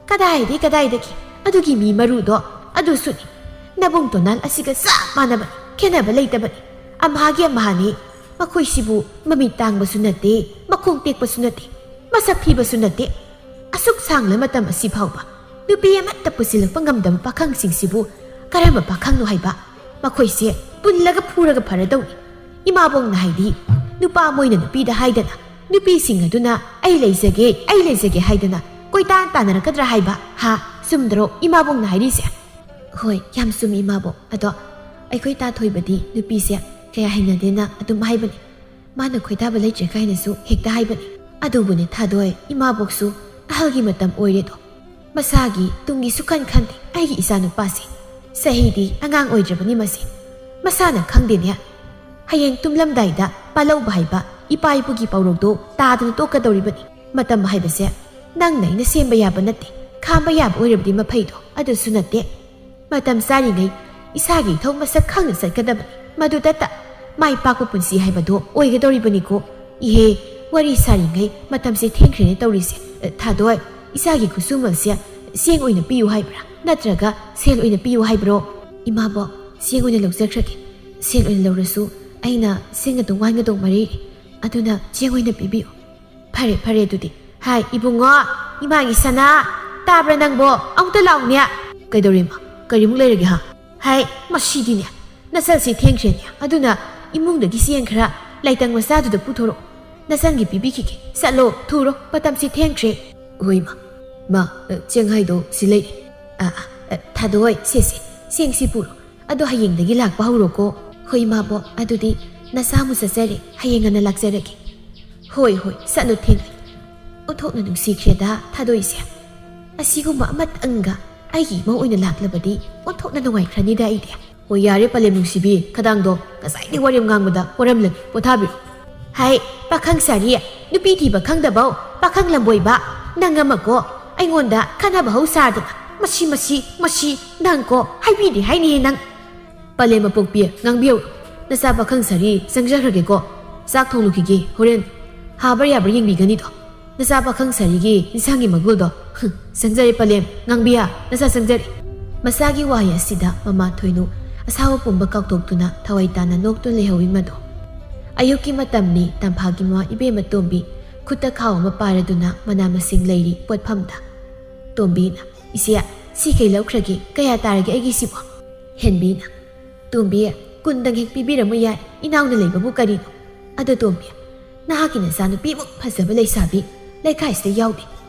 ꯀꯗꯥꯏꯗꯒꯤ, ꯀꯗꯥꯏꯗꯒꯤ? ꯑꯗꯨꯒꯤ ꯃꯤ ꯃꯔꯨꯗꯣ ꯑꯗꯨꯁꯨꯅꯤ꯫ ꯅꯕꯨꯡ ꯇꯣꯅꯥꯜ ꯑꯁꯤꯒ ꯆꯞ ꯃꯥꯟꯅꯕꯅꯤ, ꯈꯦꯠꯅꯕ ꯂꯩꯇꯕꯅꯤ꯫ ꯑꯝꯍꯥꯒꯤ ꯑꯝꯍꯥꯅꯤ꯫ ꯃꯈꯣꯏꯁꯤꯕꯨ ꯃꯃꯤꯠ ꯇꯥꯡꯕꯁꯨ ꯅꯠꯇꯦ, ꯃꯈꯣꯡ ꯇꯦꯛꯄꯁꯨ ꯅꯠꯇꯦ, ꯃꯁꯛ ꯊꯤꯕꯁꯨ ꯅꯠꯇꯦ꯫ ꯑꯁꯨꯛ ꯁꯥꯡꯂ ꯃꯇꯝ ꯑꯁꯤ ꯐꯥꯎꯕ ꯅꯨꯄꯤ ꯑꯃꯠꯇ ꯄꯨꯁꯤꯜꯂꯛꯄ ꯉꯝꯗꯕ ꯄꯥꯈꯪꯁꯤꯡꯁꯤꯕꯨ ꯀꯔꯝꯕ ꯄꯥꯈꯪꯅꯣ ꯍꯥꯏꯕ? ꯃꯈꯣꯏꯁꯦ ꯄꯨꯜꯂꯒ ꯐꯨꯔꯒ ꯐꯔꯗꯧꯅꯤ꯫ ꯏꯃꯥꯕꯣꯛꯅ ꯍꯥꯏꯗꯤ, ꯅꯨꯄꯥ ꯃꯣꯏꯅ ꯅꯨꯄꯤꯗ ꯍꯥꯏꯗꯅ, ꯅꯨꯄꯤꯁꯤꯡ ꯑꯗꯨꯅ 'ꯑꯩ ꯂꯩꯖꯒꯦ, ꯑꯩ ꯂꯩꯖꯒꯦ' ꯍꯥꯏꯗꯅ ꯀꯣꯏꯇꯥꯟ ꯇꯥꯟꯅꯔꯛꯀꯗ꯭ꯔꯥ ꯍꯥꯏꯕ? ꯍꯥ? ꯆꯨꯝꯗ꯭ꯔꯣ ꯏꯃꯥꯕꯣꯛꯅ ꯍꯥꯏꯔꯤꯁꯦ?" "ꯍꯣꯏ, ꯌꯥꯝ ꯆꯨꯝꯃꯤ ꯏꯃꯥꯕꯣꯛ꯫ ꯑꯗꯣ ꯑꯩꯈꯣꯏ ꯇꯥ ꯊꯣꯏꯕꯗꯤ ꯅꯨꯄꯤꯁꯦ ꯀꯌꯥ ꯍꯩꯅꯗꯦꯅ ꯑꯗꯨꯝ ꯍꯥꯏꯕꯅꯤ꯫ ꯃꯥꯅ ꯈꯣꯏꯗꯥꯕ ꯂꯩꯇ꯭ꯔꯦ ꯀꯥꯏꯅꯁꯨ ꯍꯦꯛꯇ ꯍꯥꯏꯕꯅꯤ꯫ ꯑꯗꯨꯕꯨꯅꯦ ꯊꯥꯗꯣꯏ, ꯏꯃꯥꯕꯣꯛꯁꯨ ꯑꯍꯜꯒꯤ ꯃꯇꯝ ꯑꯣꯏꯔꯦꯗꯣ꯫ ꯃꯁꯥꯒꯤ ꯇꯨꯡꯒꯤꯁꯨ ꯈꯟ ꯈꯟꯗꯦ꯫ ꯑꯩꯒꯤ ꯏꯆꯥꯅꯨꯄꯥꯁꯦ ꯆꯍꯤꯗꯤ ꯑꯉꯥꯡ ꯑꯣꯏꯗ꯭ꯔꯕꯅꯤ ꯃꯁꯤ꯫ ꯃꯁꯥꯅ ꯈꯪꯗꯦꯅꯦ꯫ ꯍꯌꯦꯡ ꯇꯨꯝꯂꯝꯗꯥꯏꯗ ꯄꯥꯜꯍꯧꯕ ꯍꯥꯏꯕ ꯏꯄꯥ ꯏꯄꯨꯒꯤ ꯄꯥꯎꯔꯧꯗꯣ ꯇꯥꯗꯅ ꯇꯣꯛꯀꯗꯧꯔꯤꯕꯅꯤ꯫ ꯃꯇꯝ ꯍꯥꯏꯕꯁꯦ ꯅꯪꯅ ꯑꯩꯅ ꯁꯦꯝꯕ ꯌꯥꯕ ꯅꯠꯇꯦ꯫ ꯈꯥꯝꯕ ꯌꯥꯕ ꯑꯣꯏꯔꯕꯗꯤ ꯃꯐꯩꯗꯣ, ꯑꯗꯨꯁꯨ ꯅꯠꯇꯦ꯫ ꯃꯇꯝ ꯆꯥꯔꯤꯉꯩ ꯏꯁꯥꯒꯤ ꯏꯊꯧ ꯃꯁꯛ ꯈꯪꯅ ꯆꯠꯀꯗꯕꯅꯤ꯫ ꯃꯗꯨꯗꯇ ꯃꯥꯏ ꯄꯥꯛꯄ ꯄꯨꯟꯁꯤ ꯍꯥꯏꯕꯗꯣ ꯑꯣꯏꯒꯗꯧꯔꯤꯕꯅꯤꯀꯣ꯫ ꯏꯍꯦ, ꯋꯥꯔꯤ ꯁꯥꯔꯤꯉꯩ ꯃꯇꯝꯁꯦ ꯊꯦꯡꯈ꯭ꯔꯦꯅꯦ ꯇꯧꯔꯤꯁꯦ꯫ ꯑ, ꯊꯥꯗꯣꯏ, ꯏꯆꯥꯒꯤ ꯈꯨꯠꯁꯨꯃꯜꯁꯦ ꯆꯦꯡ ꯑꯣꯏꯅ ꯄꯤꯌꯨ ꯍꯥꯏꯕ꯭ꯔꯥ? ꯅꯠꯇ꯭ꯔꯒ ꯁꯦꯜ ꯑꯣꯏꯅ ꯄꯤꯌꯨ ꯍꯥꯏꯕ꯭ꯔꯣ? ꯏꯃꯥꯕꯣꯛ, ꯆꯦꯡ ꯑꯣꯏꯅ ꯂꯧꯖꯈ꯭ꯔꯒꯦ꯫ ꯁꯦꯜ ꯑꯣꯏꯅ ꯂꯧꯔꯁꯨ ꯑꯩꯅ ꯁꯦꯟꯒꯗꯧ ꯋꯥꯟꯒꯗꯧ ꯃꯔꯤꯔꯤ꯫ ꯑꯗꯨꯅ ꯆꯦꯡ ꯑꯣꯏꯅ ꯄꯤꯕꯤꯌꯨ꯫ ꯐꯔꯦ, ꯐꯔꯦ ꯑꯗꯨꯗꯤ꯫ ꯍꯥꯏ, ꯏꯕꯨꯡꯉꯣ, ꯏꯃꯥꯒꯤ ꯁꯅꯥ, ꯇꯥꯕ꯭ꯔꯥ ꯅꯪꯕꯣ? ꯑꯃꯨꯛꯇ ꯂꯥꯎꯅꯦ꯫ ꯀꯩꯗꯧꯔꯦ ꯏꯃꯥ? ꯀꯔꯤꯃꯨꯛ ꯂꯩꯔꯒꯦ ꯍꯥ? ꯍꯥꯏ, ꯃꯁꯤꯗꯤꯅꯦ, ꯅꯆꯟꯁꯦ ꯊꯦꯡꯈ꯭ꯔꯦꯅꯦ꯫ ꯑꯗꯨꯅ ꯏꯃꯨꯡꯗꯒꯤ ꯆꯦꯡ ꯈꯔ ꯂꯥꯏꯇꯪ ꯃꯆꯥꯗꯨꯗ ꯄꯨꯊꯣꯔꯛꯑꯣ꯫ ꯅꯆꯟꯒꯤ ꯄꯤꯕꯤꯈꯤꯒꯦ꯫ ꯆꯠꯂꯣ, ꯊꯨꯔꯣ, ꯃꯇꯝꯁꯦ ꯊꯦꯡꯈ꯭ꯔꯦ꯫ ꯍꯣꯏ ꯏꯃꯥ꯫ ꯃꯥ, ꯑ, ꯆꯦꯡ ꯍꯥꯏꯗꯣ ꯁꯤ ꯂꯩꯔꯦ꯫ ꯑ, ꯑ, ꯑ, ꯊꯥꯗꯣꯏ, ꯁꯦ, ꯁꯦ, ꯆꯦꯡꯁꯤ ꯄꯨꯔꯣ꯫ ꯑꯗꯣ ꯍꯌꯦꯡꯗꯒꯤ ꯂꯥꯛꯄ ꯍꯧꯔꯣꯀꯣ꯫ ꯍꯣꯏ ꯏꯃꯥꯕꯣꯛ, ꯑꯗꯨꯗꯤ ꯅꯆꯥ ꯑꯃꯨꯛ ꯆꯠꯆꯔꯦ, ꯍꯌꯦꯡ ꯉꯟꯅ ꯂꯥꯛꯆꯔꯒꯦ꯫ ꯍꯣꯏ, ꯍꯣꯏ, ꯆꯠꯂꯨ ꯊꯦꯡꯂꯦ꯫ ꯑꯣꯟꯊꯣꯛꯅ ꯅꯨꯡꯁꯤꯈ꯭ꯔꯦꯗ ꯊꯥꯗꯣꯏꯁꯦ꯫ ꯑꯁꯤꯒꯨꯝꯕ ꯑꯃꯇꯪꯒ ꯑꯩꯒꯤ ꯏꯃꯧ ꯑꯣꯏꯅ ꯂꯥꯛꯂꯕꯗꯤ ꯑꯣꯟꯊꯣꯛꯅ ꯅꯨꯡꯉꯥꯏꯈ꯭ꯔꯅꯤꯗ ꯑꯩꯗꯤ꯫ ꯍꯣꯏ ꯌꯥꯔꯦ ꯄꯂꯦꯝ ꯅꯨꯡꯁꯤꯕꯤ, ꯈꯗꯥꯡꯗꯣ ꯉꯁꯥꯏꯗꯩ ꯋꯥꯔꯦꯝ ꯉꯥꯡꯕꯗ ꯋꯥꯔꯝꯂꯅꯤ, ꯄꯣꯊꯥꯕꯤꯔꯣ꯫ ꯍꯥꯏ, ꯄꯥꯈꯪ ꯁꯥꯔꯤ, ꯅꯨꯄꯤ ꯊꯤꯕ ꯈꯪꯗꯕꯧ, ꯄꯥꯈꯪ ꯂꯝꯕꯣꯏꯕ, ꯅꯪ ꯑꯃꯀꯣ ꯑꯩꯉꯣꯟꯗ ꯈꯟꯅꯕ ꯍꯧ ꯁꯥꯗꯅ, ꯃꯁꯤ, ꯃꯁꯤ, ꯃꯁꯤ, ꯅꯪꯀꯣ ꯍꯥꯏꯕꯤꯗꯦ ꯍꯥꯏꯅꯤꯍꯦ ꯅꯪ꯫ ꯄꯂꯦꯝ ꯃꯄꯣꯛꯄꯤ, ꯉꯥꯡꯕꯤꯌꯧ꯫ ꯅꯆꯥ ꯄꯥꯈꯪ ꯁꯥꯔꯤ, ꯆꯪꯖꯈ꯭ꯔꯒꯦꯀꯣ꯫ ꯆꯥꯛ ꯊꯣꯡꯂꯨꯈꯤꯒꯦ, ꯍꯣꯔꯦꯟ ꯍꯥꯕ꯭ꯔꯥ ꯌꯥꯕ꯭ꯔꯥ ꯌꯦꯡꯕꯤꯒꯅꯤꯗꯣ꯫ ꯅꯆꯥ ꯄꯥꯈꯪ ꯁꯥꯔꯤꯒꯤ ꯏꯟꯁꯥꯡꯒꯤ ꯃꯒꯨꯜꯗꯣ꯫ ꯍꯨꯝ, ꯆꯪꯖꯔꯦ ꯄꯂꯦꯝ, ꯉꯥꯡꯕꯤꯌꯥ, ꯅꯆꯥ ꯆꯪꯖꯔꯦ꯫ ꯃꯆꯥꯒꯤ ꯋꯥꯍꯩ ꯑꯁꯤꯗ ꯃꯃꯥ ꯊꯣꯏꯅꯨ ꯑꯁꯥꯎꯕ ꯄꯨꯝꯕ ꯀꯥꯎꯊꯣꯛꯇꯨꯅ ꯊꯋꯥꯏ ꯇꯥꯅ ꯅꯣꯛꯇꯨꯅ ꯂꯩꯍꯧꯋꯤ ꯃꯗꯣ꯫ ꯑꯌꯨꯛꯀꯤ ꯃꯇꯝꯅꯤ, ꯇꯝꯐꯥꯒꯤ ꯃꯃꯥ ꯏꯕꯦꯝꯃ ꯇꯣꯝꯕꯤ ꯈꯨꯠꯇ ꯈꯥꯎ ꯑꯃ ꯄꯥꯏꯔꯗꯨꯅ ꯃꯅꯥ ꯃꯁꯤꯡ ꯂꯩꯔꯤ ꯄꯣꯠꯐꯝꯗ꯫ ꯇꯣꯝꯕꯤꯅ, "ꯏꯆꯦ, ꯁꯤ ꯀꯩ ꯂꯧꯈ꯭ꯔꯒꯦ? ꯀꯌꯥ ꯇꯥꯔꯒꯦ ꯑꯩꯒꯤꯁꯤꯕꯣ?" ꯍꯦꯟꯕꯤꯅ, "ꯇꯣꯝꯕꯤ, ꯀꯨꯟꯗꯪ ꯍꯦꯛ ꯄꯤꯕꯤꯔꯝꯃꯨ ꯌꯥꯏ, ꯏꯅꯥꯎꯅ ꯂꯩꯕꯕꯨ ꯀꯔꯤꯅꯣ?" ꯑꯗꯣ ꯇꯣꯝꯕꯤ, ꯅꯍꯥꯛꯀꯤ ꯅꯆꯥꯅꯨꯄꯤꯃꯨꯛ ꯐꯖꯕ ꯂꯩꯁꯥꯕꯤ ꯂꯩꯀꯥꯏꯁꯤꯗ ꯌꯥꯎꯗꯦ꯫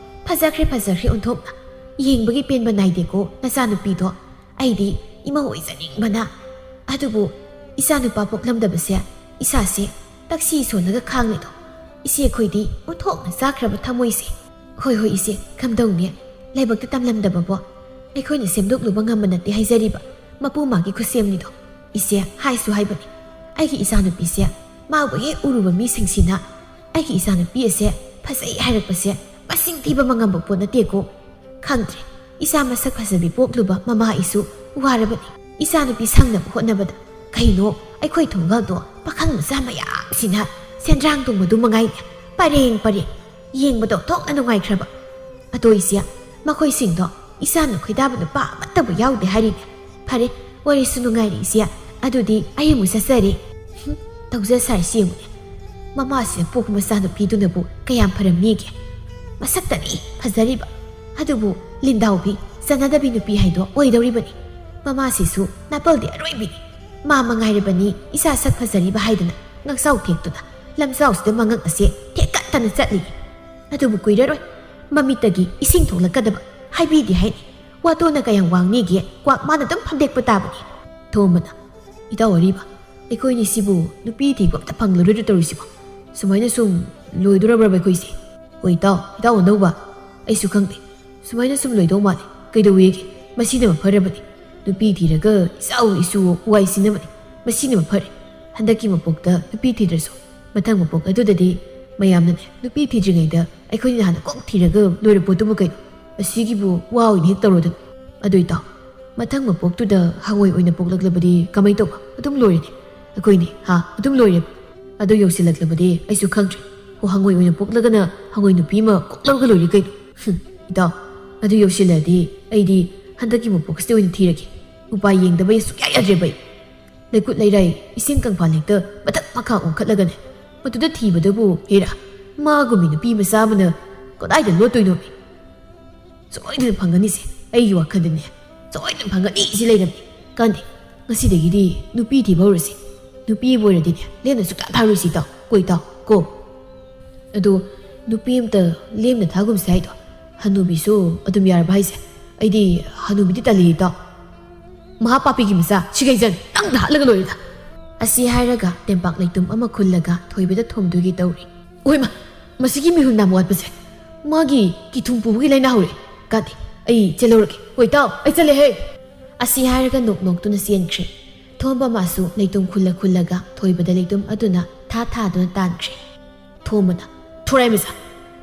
ꯐꯖꯈ꯭ꯔꯦ, ꯐꯖꯈ꯭ꯔꯦ ꯑꯣꯟꯊꯣꯛꯅ꯫ ꯌꯦꯡꯕꯒꯤ ꯄꯦꯟꯕ ꯅꯥꯏꯗꯦꯀꯣ ꯅꯆꯥꯅꯨꯄꯤꯗꯣ꯫ ꯑꯩꯗꯤ ꯏꯃꯧ ꯑꯣꯏꯖꯅꯤꯡꯕꯅ꯫ ꯑꯗꯨꯕꯨ ꯏꯆꯥꯅꯨꯄꯥ ꯄꯣꯛꯂꯝꯗꯕꯁꯦ ꯏꯁꯥꯁꯦ ꯇꯛꯁꯤ ꯁꯣꯜꯂꯒ ꯈꯥꯡꯂꯤꯗꯣ꯫ ꯏꯆꯦꯈꯣꯏꯗꯤ ꯑꯣꯟꯊꯣꯛꯅ ꯆꯥꯈ꯭ꯔꯕ ꯊꯃꯣꯏꯁꯦ꯫ ꯍꯣꯏ, ꯍꯣꯏ ꯏꯆꯦ, ꯀꯝꯗꯧꯅꯤ? ꯂꯥꯏꯕꯛꯇ ꯇꯝꯂꯝꯗꯕꯕꯣ꯫ ꯑꯩꯈꯣꯏꯅ ꯁꯦꯝꯗꯣꯛꯂꯨꯕ ꯉꯝꯕ ꯅꯠꯇꯦ ꯍꯥꯏꯖꯔꯤꯕ꯫ ꯃꯄꯨ ꯃꯥꯒꯤ ꯈꯨꯠꯁꯦꯝꯅꯤꯗꯣ꯫ ꯏꯆꯦ, ꯍꯥꯏꯁꯨ ꯍꯥꯏꯕꯅꯤ, ꯑꯩꯒꯤ ꯏꯆꯥꯅꯨꯄꯤꯁꯦ ꯃꯥꯕꯨ ꯍꯦꯛ ꯎꯔꯨꯕ ꯃꯤꯁꯤꯡꯁꯤꯅ ꯑꯩꯒꯤ ꯏꯆꯥꯅꯨꯄꯤ ꯑꯁꯦ ꯐꯖꯩ ꯍꯥꯏꯔꯛꯄꯁꯦ ꯃꯁꯤꯡ ꯊꯤꯕ ꯃꯉꯝꯕ ꯄꯣꯠ ꯅꯠꯇꯦꯀꯣ꯫ ꯈꯪꯗ꯭ꯔꯦ, ꯏꯆꯥ ꯃꯁꯛ ꯐꯖꯕꯤ ꯄꯣꯛꯂꯨꯕ ꯃꯃꯥ ꯑꯩꯁꯨ ꯋꯥꯔꯕꯅꯤ꯫ ꯏꯆꯥꯅꯨꯄꯤ ꯁꯪꯅꯕ ꯍꯣꯠꯅꯕꯗ ꯀꯩꯅꯣ ꯑꯩꯈꯣꯏ ꯊꯣꯡꯒꯜꯗꯣ ꯄꯥꯈꯪ ꯃꯆꯥ ꯃꯌꯥꯝꯁꯤꯅ ꯁꯦꯟꯗ꯭ꯔꯥꯡ ꯇꯣꯡꯕꯗꯨ ꯃꯉꯥꯏꯅꯦ ꯄꯔꯦꯡ ꯄꯔꯦꯡ ꯌꯦꯡꯕꯗ ꯑꯣꯟꯊꯣꯛꯅ ꯅꯨꯡꯉꯥꯏꯈ꯭ꯔꯕ꯫ ꯑꯗꯣ ꯏꯆꯦ, ꯃꯈꯣꯏꯁꯤꯡꯗꯣ ꯏꯆꯥꯅ ꯈꯣꯏꯗꯥꯕ ꯅꯨꯄꯥ ꯑꯃꯠꯇꯕꯨ ꯌꯥꯎꯗꯦ ꯍꯥꯏꯔꯤꯅꯦ꯫ ꯐꯔꯦ, ꯋꯥꯔꯤꯁꯨ ꯅꯨꯡꯉꯥꯏꯔꯦ ꯏꯆꯦ, ꯑꯗꯨꯗꯤ ꯑꯩ ꯑꯃꯨꯛ ꯆꯠꯆꯔꯦ꯫ ꯍꯨꯝ, ꯇꯧꯖ ꯁꯥꯔꯤꯁꯤ ꯌꯦꯡꯉꯨꯅꯦ꯫ ꯃꯃꯥꯁꯤꯅ ꯄꯣꯛꯄ ꯃꯆꯥꯅꯨꯄꯤꯗꯨꯅꯕꯨ ꯀꯌꯥꯝ ꯐꯔꯝꯅꯤꯒꯦ꯫ ꯃꯁꯛꯇꯗꯤ ꯐꯖꯔꯤꯕ, ꯑꯗꯨꯕꯨ ꯂꯤꯟꯗꯥꯎꯕꯤ, ꯆꯟꯅꯗꯕꯤ ꯅꯨꯄꯤ ꯍꯥꯏꯗꯣ ꯑꯣꯏꯗꯧꯔꯤꯕꯅꯤ꯫ ꯃꯃꯥꯁꯤꯁꯨ ꯅꯥꯄꯜꯗꯤ ꯑꯔꯣꯏꯕꯤꯅꯤ꯫ ꯃꯥ ꯃꯉꯥꯏꯔꯕꯅꯤ ꯏꯆꯥ ꯁꯛ ꯐꯖꯔꯤꯕ ꯍꯥꯏꯗꯅ ꯉꯛꯆꯥꯎ ꯊꯦꯛꯇꯨꯅ ꯂꯝꯖꯥꯎꯁꯤꯗ ꯃꯉꯛ ꯑꯁꯦ ꯊꯦꯛꯀꯠꯇꯅ ꯆꯠꯂꯤ꯫ ꯑꯗꯨꯕꯨ ꯀꯨꯏꯔꯔꯣꯏ, ꯃꯃꯤꯠꯇꯒꯤ ꯏꯁꯤꯡ ꯊꯣꯛꯂꯛꯀꯗꯕ꯫ ꯍꯥꯏꯕꯤꯗꯤ ꯍꯥꯏꯅꯤ, ꯋꯥꯇꯣꯟꯅ ꯀꯌꯥꯝ ꯋꯥꯡꯅꯤꯒꯦ, ꯀ꯭ꯋꯥꯛ ꯃꯥꯅ ꯑꯗꯨꯝ ꯐꯝꯗꯦꯛꯄ ꯇꯥꯕꯅꯤ꯫ ꯊꯣꯝꯕꯅ, "ꯏꯇꯥꯎ ꯑꯔꯤꯕ, ꯑꯩꯈꯣꯏꯅꯤ ꯁꯤꯕꯨ ꯅꯨꯄꯤ ꯊꯤꯕ ꯑꯝꯇ ꯐꯪꯂꯔꯣꯏꯗ꯭ꯔꯣ ꯇꯧꯔꯤꯁꯤꯕꯣ? ꯁꯨꯃꯥꯏꯅ ꯁꯨꯝ ꯂꯣꯏꯗꯣꯔꯕ꯭ꯔꯕ ꯑꯩꯈꯣꯏꯁꯦ?" "ꯍꯣꯏ ꯏꯇꯥꯎ, ꯏꯇꯥꯎ ꯑꯅꯧꯕ, ꯑꯩꯁꯨ ꯈꯪꯗꯦ꯫ ꯁꯨꯃꯥꯏꯅ ꯁꯨꯝ ꯂꯣꯏꯗꯧ ꯃꯥꯜꯂꯦ꯫ ꯀꯩꯗꯧꯋꯦꯒꯦ? ꯃꯁꯤꯅ ꯃꯐꯔꯕꯅꯤ꯫ ꯅꯨꯄꯤ ꯊꯤꯔꯒ ꯏꯆꯥꯎ ꯏꯁꯨ ꯋꯥꯏ ꯁꯤꯟꯅꯕꯅꯤ꯫ ꯃꯁꯤꯅ ꯃꯐꯔꯦ꯫ ꯍꯟꯗꯛꯀꯤ ꯃꯄꯣꯛꯇ ꯅꯨꯄꯤ ꯊꯤꯗ꯭ꯔꯁꯨ ꯃꯊꯪ ꯃꯄꯣꯛ ꯑꯗꯨꯗꯗꯤ ꯃꯌꯥꯝꯅꯅꯦ ꯅꯨꯄꯤ ꯊꯤꯗ꯭ꯔꯤꯉꯩꯗ ꯑꯩꯈꯣꯏꯅ ꯍꯥꯟꯅ ꯀꯣꯛ ꯊꯤꯔꯒ ꯂꯣꯏꯔ ꯄꯣꯠꯇꯨꯕꯨ ꯀꯩꯅꯣ? ꯑꯁꯤꯒꯤꯕꯨ ꯋꯥ ꯑꯣꯏꯅ ꯍꯦꯛ ꯇꯧꯔꯣꯗꯅ꯫ ꯑꯗꯨ ꯏꯇꯥꯎ, ꯃꯊꯪ ꯃꯄꯣꯛꯇꯨꯗ ꯍꯪꯉꯣꯏ ꯑꯣꯏꯅ ꯄꯣꯛꯂꯛꯂꯕꯗꯤ ꯀꯃꯥꯏ ꯇꯧꯕ? ꯑꯗꯨꯝ ꯂꯣꯏꯔꯦꯅꯦ꯫ ꯑꯩꯈꯣꯏꯅꯦ, ꯍꯥ, ꯑꯗꯨꯝ ꯂꯣꯏꯔꯦ꯫ ꯑꯗꯨ ꯌꯧꯁꯤꯜꯂꯛꯂꯕꯗꯤ ꯑꯩꯁꯨ ꯈꯪꯗ꯭ꯔꯦ꯫ ꯍꯣ, ꯍꯪꯉꯣꯏ ꯑꯣꯏꯅ ꯄꯣꯛꯂꯒꯅ ꯍꯪꯉꯣꯏ ꯅꯨꯄꯤ ꯑꯃ ꯀꯣꯛ ꯂꯧꯔꯒ ꯂꯣꯏꯔꯦ ꯀꯩꯅꯣ꯫ ꯍꯨꯝ, ꯏꯇꯥꯎ, ꯑꯗꯨ ꯌꯧꯁꯤꯜꯂꯛꯑꯗꯤ ꯑꯩꯗꯤ ꯍꯟꯗꯛꯀꯤ ꯃꯄꯣꯛꯁꯤꯗ ꯑꯣꯏꯅ ꯊꯤꯔꯒꯦ꯫ ꯎꯄꯥꯏ ꯌꯦꯡꯗꯕ ꯁꯨꯛꯌꯥ ꯌꯥꯗ꯭ꯔꯦꯕ ꯑꯩ꯫ ꯂꯩꯀꯨꯠ ꯂꯩꯔꯥꯏ, ꯏꯁꯤꯡ ꯀꯪꯐꯥꯜ ꯍꯦꯛꯇ ꯃꯊꯛ ꯃꯈꯥ ꯑꯣꯟꯈꯠꯂꯒꯅꯦ꯫ ꯃꯗꯨꯗ ꯊꯤꯕꯗꯕꯨ ꯍꯦꯔꯥ, ꯃꯥꯒꯨꯝꯕꯤ ꯅꯨꯄꯤ ꯃꯆꯥ ꯑꯃꯅ ꯀꯗꯥꯏꯗ ꯂꯣꯠꯇꯣꯏꯅꯣꯃꯤ? ꯁꯣꯏꯗꯅ ꯐꯪꯒꯅꯤꯁꯦ, ꯑꯩꯒꯤ ꯋꯥꯈꯜꯗꯅꯦ꯫ ꯁꯣꯏꯗꯅ ꯐꯪꯒꯅꯤ ꯁꯤ ꯂꯩꯔꯕꯅꯤ꯫ ꯀꯥꯟꯗꯦ, ꯉꯁꯤꯗꯒꯤꯗꯤ ꯅꯨꯄꯤ ꯊꯤꯕ ꯍꯧꯔꯁꯤ꯫ ꯅꯨꯄꯤꯕꯨ ꯑꯣꯏꯔꯗꯤꯅꯦ, ꯂꯦꯝꯅ ꯁꯨꯛꯊꯥ ꯊꯥꯔꯣꯏꯁꯤ ꯏꯇꯥꯎ꯫ ꯀꯣ ꯏꯇꯥꯎ, ꯀꯣ꯫ ꯑꯗꯣ ꯅꯨꯄꯤ ꯑꯝꯇ ꯂꯦꯝꯅ ꯊꯥꯒꯨꯝꯁꯦ ꯍꯥꯏꯗꯣ, ꯍꯅꯨꯕꯤꯁꯨ ꯑꯗꯨꯝ ꯌꯥꯔꯕ ꯍꯥꯏꯁꯦ? ꯑꯩꯗꯤ ꯍꯅꯨꯕꯤꯗꯤ ꯇꯜꯂꯤ ꯏꯇꯥꯎ꯫ ꯃꯍꯥ ꯄꯥꯄꯤꯒꯤ ꯃꯆꯥ, ꯁꯤꯒꯩꯖꯟ, ꯅꯪꯗ ꯍꯥꯠꯂꯒ ꯂꯣꯏꯔꯦꯗ꯫ ꯑꯁꯤ ꯍꯥꯏꯔꯒ ꯇꯦꯝꯄꯥꯛ ꯂꯩꯇꯨꯝ ꯑꯃ ꯈꯨꯜꯂꯒ ꯊꯣꯏꯕꯗ ꯊꯣꯝꯗꯣꯏꯒꯤ ꯇꯧꯔꯤ꯫ ꯑꯣꯏꯃ, ꯃꯁꯤꯒꯤ ꯃꯤꯍꯨꯟ ꯅꯥꯝ ꯋꯥꯠꯄꯁꯦ, ꯃꯥꯒꯤ ꯀꯤꯊꯨꯝ ꯄꯨꯕꯒꯤ ꯂꯥꯏꯅꯥ ꯍꯧꯔꯦ꯫ ꯀꯥꯟꯗꯦ, ꯑꯩ ꯆꯦꯜꯍꯧꯔꯒꯦ꯫ ꯍꯣꯏ ꯏꯇꯥꯎ, ꯑꯩ ꯆꯠꯂꯦꯍꯦ꯫ ꯑꯁꯤ ꯍꯥꯏꯔꯒ ꯅꯣꯛ ꯅꯣꯛꯇꯨꯅ ꯆꯦꯟꯈ꯭ꯔꯦ꯫ ꯊꯣꯝꯕ ꯃꯥꯁꯨ ꯂꯩꯇꯨꯝ ꯈꯨꯜꯂ ꯈꯨꯜꯂꯒ ꯊꯣꯏꯕꯗ ꯂꯩꯇꯨꯝ ꯑꯗꯨꯅ ꯊꯥ ꯊꯥꯗꯨꯅ ꯇꯥꯟꯈ꯭ꯔꯦ꯫ ꯊꯣꯝꯕꯅ, "ꯊꯣꯔꯥꯏ ꯃꯆꯥ,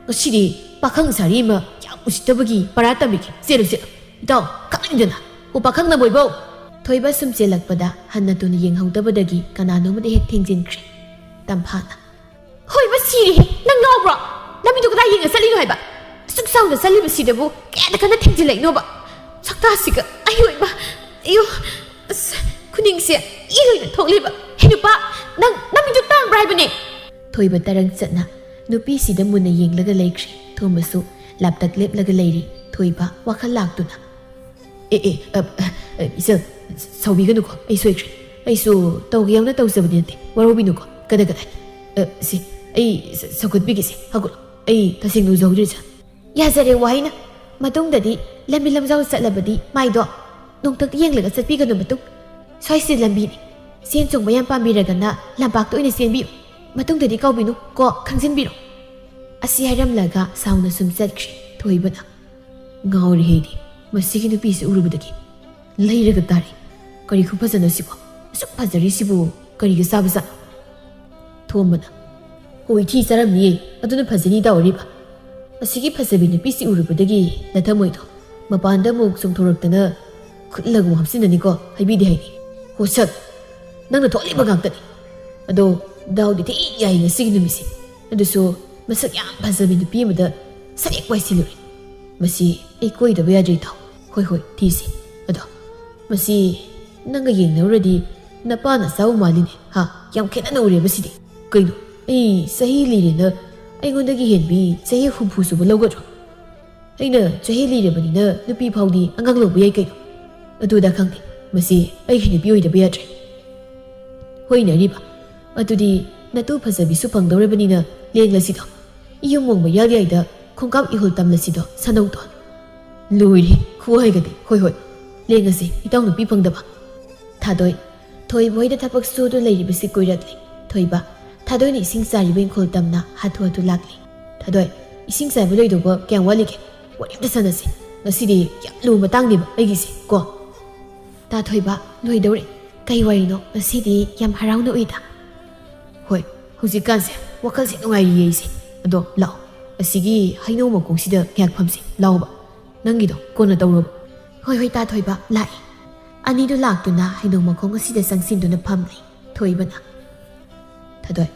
ꯉꯁꯤꯗꯤ ꯄꯥꯈꯪ ꯁꯥꯔꯤ ꯑꯃ ꯌꯥꯝ ꯎꯁꯤꯠꯇꯕꯒꯤ ꯄꯔꯥ ꯇꯝꯕꯤꯒꯦ꯫ ꯆꯦꯜꯂꯨ, ꯆꯦꯜꯂꯨ꯫ ꯏꯇꯥꯎ, ꯈꯪꯅꯤꯡꯗꯅ꯫ ꯑꯣ, ꯄꯥꯈꯪ ꯅꯕꯣꯏꯕꯧ!" ꯊꯣꯏꯕ ꯁꯨꯝ ꯆꯦꯜꯂꯛꯄꯗ ꯍꯟꯅ ꯇꯨꯅ ꯌꯦꯡꯍꯧꯗꯕꯗꯒꯤ ꯀꯅꯥꯅꯣꯃꯗ ꯍꯦꯛ ꯊꯦꯡꯖꯤꯟꯈ꯭ꯔꯦ꯫ ꯇꯝꯐꯥꯅ, "ꯍꯣꯏꯕ, ꯁꯤꯔꯦꯍꯦ! ꯅꯪ ꯉꯥꯎꯕ꯭ꯔꯣ? ꯂꯝꯕꯤꯗꯣ ꯀꯗꯥꯏ ꯌꯦꯡꯉ ꯆꯠꯂꯤꯅꯣ ꯍꯥꯏꯕ? ꯑꯁꯨꯛ ꯆꯥꯎꯅ ꯆꯠꯂꯤꯕꯁꯤꯗꯕꯨ ꯀꯌꯥꯗ ꯀꯟꯅ ꯊꯦꯡꯖꯤꯜꯂꯛꯏꯅꯣꯕ? ꯁꯛꯇꯥꯁꯤꯒ ꯑꯩ ꯑꯣꯏꯕ! ꯑꯌꯣ! ꯑꯁ, ꯈꯨꯅꯤꯡꯁꯦ ꯏ ꯑꯣꯏꯅ ꯊꯣꯛꯂꯤꯕ! ꯍꯦ ꯅꯨꯄꯥ, ꯅꯪ ꯅꯃꯤꯠꯇꯨ ꯇꯥꯡꯕ꯭ꯔꯥ ꯍꯥꯏꯕꯅꯦ!" ꯊꯣꯏꯕ ꯇꯔꯪ ꯆꯠꯅ ꯅꯨꯄꯤꯁꯤꯗ ꯃꯨꯟꯅ ꯌꯦꯡꯂꯒ ꯂꯩꯈ꯭ꯔꯦ꯫ ꯊꯣꯝꯕꯁꯨ ꯂꯥꯞꯇꯛ ꯂꯦꯞꯂꯒ ꯂꯩꯔꯤ꯫ ꯊꯣꯏꯕ ꯋꯥꯈꯜ ꯂꯥꯛꯇꯨꯅ, "ꯑꯦ, ꯑꯦ, ꯑ, ꯑ, ꯏꯆꯜ, ꯁꯥꯎꯕꯤꯒꯅꯨꯀꯣ, ꯑꯩ ꯁꯣꯏꯈ꯭ꯔꯦ꯫ ꯑꯩꯁꯨ ꯇꯧꯒꯦ ꯌꯥꯎꯅ ꯇꯧꯖꯕꯗꯤ ꯅꯠꯇꯦ, ꯋꯥꯔꯧꯕꯤꯅꯨꯀꯣ꯫ ꯀꯗꯥꯏ, ꯀꯗꯥꯏ? ꯑ, ꯁꯤ, ꯑꯩ ꯁ-, ꯁꯧꯒꯠꯄꯤꯒꯦꯁꯦ, ꯍꯧꯒꯠꯂꯣ꯫ ꯑꯩ ꯇꯁꯦꯡꯅ ꯎꯖꯍꯧꯗ꯭ꯔꯦ, ꯏꯆꯜ꯫" "ꯌꯥꯖꯔꯦ, ꯋꯥꯍꯩꯅ꯫ ꯃꯇꯨꯡꯗꯗꯤ ꯂꯝꯕꯤ ꯂꯝꯖꯥꯎ ꯆꯠꯂꯕꯗꯤ ꯃꯥꯏꯗꯣ ꯅꯣꯡꯊꯛꯇ ꯌꯦꯡꯂꯒ ꯆꯠꯄꯤꯒꯅꯨ, ꯃꯇꯨꯡ꯫ ꯁ꯭ꯋꯥꯏꯁꯤꯗꯤ ꯂꯝꯕꯤꯅꯤ꯫ ꯆꯦꯟ ꯆꯣꯡꯕ ꯌꯥꯝ ꯄꯥꯝꯕꯤꯔꯒꯅ ꯂꯝꯄꯥꯛꯇ ꯑꯣꯏꯅ ꯆꯦꯟꯕꯤꯌꯨ꯫ ꯃꯇꯨꯡꯗꯗꯤ ꯀꯥꯎꯕꯤꯅꯨ ꯀꯣ, ꯈꯪꯖꯤꯟꯕꯤꯔꯣ꯫" ꯑꯁꯤ ꯍꯥꯏꯔꯝꯂꯒ ꯁꯥꯎꯅ ꯁꯨꯝ ꯆꯠꯈ꯭ꯔꯦ ꯊꯣꯏꯕꯅ꯫ "ꯉꯥꯎꯔꯦ ꯑꯩꯗꯤ ꯃꯁꯤꯒꯤ ꯅꯨꯄꯤꯁꯤ ꯎꯔꯨꯕꯗꯒꯤ꯫ ꯂꯩꯔꯒ ꯇꯥꯔꯦ꯫ ꯀꯔꯤ ꯈꯨꯐꯖꯅꯣ ꯁꯤꯕꯣ? ꯑꯁꯨꯛ ꯐꯖꯔꯤꯁꯤꯕꯨ ꯀꯔꯤꯒ ꯆꯥꯕꯖꯥꯠꯅꯣ?" ꯊꯣꯝꯕꯅ, "ꯍꯣꯏ, ꯊꯤ ꯆꯥꯔꯝꯅꯤꯌꯦ, ꯑꯗꯨꯅ ꯐꯖꯅꯤ ꯇꯧꯔꯤꯕ꯫ ꯑꯁꯤꯒꯤ ꯐꯖꯕꯤ ꯅꯨꯄꯤꯁꯤ ꯎꯔꯨꯕꯗꯒꯤ ꯅꯊꯃꯣꯏꯗꯣ ꯃꯄꯥꯟꯗ ꯑꯃꯨꯛ ꯆꯣꯡꯊꯣꯔꯛꯇꯅ ꯈꯨꯠꯂꯒ ꯑꯃꯨꯛ ꯍꯥꯞꯆꯤꯟꯅꯅꯤꯀꯣ, ꯍꯥꯏꯕꯤꯗꯦ ꯍꯥꯏꯗꯤ꯫ ꯍꯣ ꯁꯛ, ꯅꯪꯅ ꯊꯣꯛꯍꯜꯂꯤꯕ ꯉꯥꯛꯇꯅꯤ꯫ ꯑꯗꯣ ꯗꯥꯎꯗꯤ ꯊꯤ ꯌꯥꯏ ꯉꯁꯤꯒꯤ ꯅꯨꯃꯤꯠꯁꯦ꯫ ꯑꯗꯨꯁꯨ ꯃꯁꯛ ꯌꯥꯝ ꯐꯖꯕꯤ ꯅꯨꯄꯤ ꯑꯃꯗ ꯁꯛ ꯍꯦꯛ ꯋꯥꯏꯁꯤꯜꯂꯨꯔꯦ꯫ ꯃꯁꯤ ꯑꯩ ꯀꯣꯏꯗꯕ ꯌꯥꯗ꯭ꯔꯦ ꯏꯇꯥꯎ꯫ ꯍꯣꯏ, ꯍꯣꯏ, ꯊꯤꯁꯤ꯫ ꯑꯗꯣ ꯃꯁꯤ ꯅꯪꯒ ꯌꯦꯡꯅꯔꯨꯔꯗꯤ ꯅꯄꯥ ꯅꯆꯥꯕꯨ ꯃꯥꯜꯂꯤꯅꯦ, ꯍꯥ? ꯌꯥꯝ ꯈꯦꯠꯅꯅ ꯎꯔꯦꯕ ꯁꯤꯗꯤ꯫ ꯀꯩꯅꯣ, ꯑꯩ ꯆꯍꯤ ꯂꯤꯔꯦꯅ ꯑꯩꯉꯣꯟꯗꯒꯤ ꯍꯦꯟꯕꯤ ꯆꯍꯤ ꯍꯨꯝꯐꯨ ꯁꯨꯕ ꯂꯧꯒꯗ꯭ꯔꯣ? ꯑꯩꯅ ꯆꯍꯤ ꯂꯤꯔꯕꯅꯤꯅ ꯅꯨꯄꯤ ꯐꯥꯎꯗꯤ ꯑꯉꯥꯡ ꯂꯧꯕ ꯌꯥꯏ ꯀꯩꯅꯣ꯫ ꯑꯗꯨꯗ ꯈꯪꯗꯦ, ꯃꯁꯤ ꯑꯩꯒꯤ ꯅꯨꯄꯤ ꯑꯣꯏꯗꯕ ꯌꯥꯗ꯭ꯔꯦ꯫ ꯍꯣꯏꯅꯦ ꯑꯔꯤꯕ, ꯑꯗꯨꯗꯤ ꯅꯇꯨ ꯐꯖꯕꯤꯁꯨ ꯐꯪꯗꯧꯔꯕꯅꯤꯅ ꯂꯦꯡꯂꯁꯤꯗꯣ꯫ ꯏꯌꯨꯝ ꯃꯣꯡꯕ ꯌꯥꯜ ꯌꯥꯏꯗ ꯈꯣꯡꯀꯥꯞ ꯏꯍꯨꯜ ꯇꯝꯂꯁꯤꯗꯣ ꯁꯅꯧꯗꯣ꯫ ꯂꯣꯏꯔꯦ ꯈꯨꯍꯥꯏꯒꯗꯤ꯫ ꯍꯣꯏ, ꯍꯣꯏ, ꯂꯦꯡꯉꯁꯤ ꯏꯇꯥꯎ ꯅꯨꯄꯤ ꯐꯪꯗꯕ꯫ ꯊꯥꯗꯣꯏ, ꯊꯣꯏꯕ ꯍꯣꯏꯗ ꯊꯕꯛ ꯁꯨꯗꯨꯅ ꯂꯩꯔꯤꯕꯁꯤ ꯀꯨꯏꯔꯛꯂꯦ꯫ ꯊꯣꯏꯕ, ꯊꯥꯗꯣꯏꯅ ꯏꯁꯤꯡ ꯆꯥꯏꯔꯤꯕ ꯏꯪꯈꯣꯜ ꯇꯝꯅ ꯍꯥꯊꯨ ꯍꯥꯊꯨ ꯂꯥꯛꯂꯦ꯫ ꯊꯥꯗꯣꯏ, ꯏꯁꯤꯡ ꯆꯥꯏꯕ ꯂꯣꯏꯗꯧꯕ ꯀꯌꯥꯝ ꯋꯥꯠꯂꯤꯒꯦ? ꯋꯥꯔꯤ ꯑꯝꯇ ꯁꯥꯟꯅꯁꯤ꯫ ꯉꯁꯤꯗꯤ ꯌꯥꯝ ꯂꯨꯕ ꯃꯇꯥꯡꯅꯦꯕ ꯑꯩꯒꯤꯁꯦ ꯀꯣ꯫ ꯇꯥ ꯊꯣꯏꯕ, ꯂꯣꯏꯗꯧꯔꯦ꯫ ꯀꯩ ꯋꯥꯔꯤꯅꯣ? ꯉꯁꯤꯗꯤ ꯌꯥꯝ ꯍꯔꯥꯎꯅ ꯎꯏꯗ꯫ ꯍꯣꯏ, ꯍꯧꯖꯤꯛꯀꯥꯟꯁꯦ ꯋꯥꯈꯜꯁꯦ ꯅꯨꯡꯉꯥꯏꯔꯤꯌꯦ ꯑꯩꯁꯦ꯫ ꯑꯗꯣ ꯂꯥꯛꯑꯣ, ꯑꯁꯤꯒꯤ ꯍꯩꯅꯧ ꯃꯈꯣꯡꯁꯤꯗ ꯉꯥꯏꯍꯥꯛ ꯐꯝꯁꯦ꯫ ꯂꯥꯛꯑꯣꯕ, ꯅꯪꯒꯤꯗꯣ ꯀꯣꯟꯅ ꯇꯧꯔꯣꯕ꯫ ꯍꯣꯏ, ꯍꯣꯏ, ꯇꯥ ꯊꯣꯏꯕ, ꯂꯥꯛꯑꯦ꯫ ꯑꯅꯤꯗꯨ ꯂꯥꯛꯇꯨꯅ ꯍꯩꯅꯧ ꯃꯈꯣꯡ ꯑꯁꯤꯗ ꯆꯪꯁꯤꯟꯗꯨꯅ ꯐꯝꯂꯤ꯫ ꯊꯣꯏꯕꯅ, "ꯊꯥꯗꯣꯏ,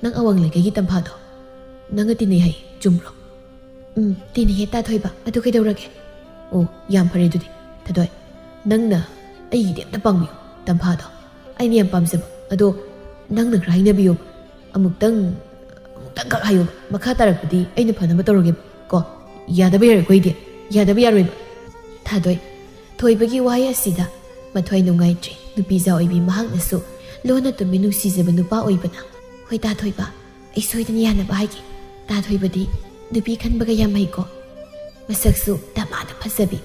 ꯅꯪ ꯑꯋꯥꯡ ꯂꯩꯀꯥꯏꯒꯤ ꯇꯝꯐꯥꯗꯣ ꯅꯪꯒ ꯇꯤꯟꯅꯩ ꯍꯥꯏ, ꯆꯨꯝꯕ꯭ꯔꯣ?" "ꯎꯝ, ꯇꯤꯟꯅꯩꯌꯦ ꯇꯥ ꯊꯣꯏꯕ, ꯑꯗꯨ ꯀꯩꯗꯧꯔꯒꯦ?" "ꯑꯣ, ꯌꯥꯝ ꯐꯔꯦ ꯑꯗꯨꯗꯤ꯫ ꯊꯥꯗꯣꯏ, ꯅꯪꯅ ꯑꯩꯒꯤꯗꯤ ꯑꯝꯇ ꯄꯥꯡꯕꯤꯌꯨ, ꯇꯝꯐꯥꯗꯣ ꯑꯩꯅ ꯌꯥꯝ ꯄꯥꯝꯖꯕ, ꯑꯗꯣ ꯅꯪꯅ ꯈꯔ ꯍꯥꯏꯅꯕꯤꯌꯣꯕ꯫ ꯑꯃꯨꯛꯇꯪ, ꯑꯃꯨꯛꯇꯪꯈꯛ ꯍꯥꯏꯌꯣꯕ, ꯃꯈꯥ ꯇꯥꯔꯛꯄꯗꯤ ꯑꯩꯅ ꯐꯅꯕ ꯇꯧꯔꯒꯦꯕ ꯀꯣ꯫ ꯌꯥꯗꯕ ꯌꯥꯔꯣꯏꯀꯣ ꯑꯩꯗꯤ, ꯌꯥꯗꯕ ꯌꯥꯔꯣꯏꯕ꯫" ꯊꯥꯗꯣꯏ, ꯊꯣꯏꯕꯒꯤ ꯋꯥꯍꯩ ꯑꯁꯤꯗ ꯃꯊ꯭ꯋꯥꯏ ꯅꯨꯡꯉꯥꯏꯇ꯭ꯔꯦ꯫ ꯅꯨꯄꯤꯖꯥ ꯑꯣꯏꯕꯤ ꯃꯍꯥꯛꯅꯁꯨ ꯂꯣꯟꯅ ꯇꯨꯝꯃꯤ ꯅꯨꯡꯁꯤꯖꯕ ꯅꯨꯄꯥ ꯑꯣꯏꯕꯅ, "ꯍꯣꯏ ꯇꯥ ꯊꯣꯏꯕ, ꯑꯩ ꯁꯣꯏꯗꯅ ꯌꯥꯅꯕ ꯍꯥꯏꯒꯦ꯫ ꯇꯥ ꯊꯣꯏꯕꯗꯤ ꯅꯨꯄꯤ ꯈꯟꯕꯒ ꯌꯥꯝ ꯍꯩꯀꯣ꯫ ꯃꯁꯛꯁꯨ ꯗꯃꯥꯗ ꯐꯖꯕꯤ,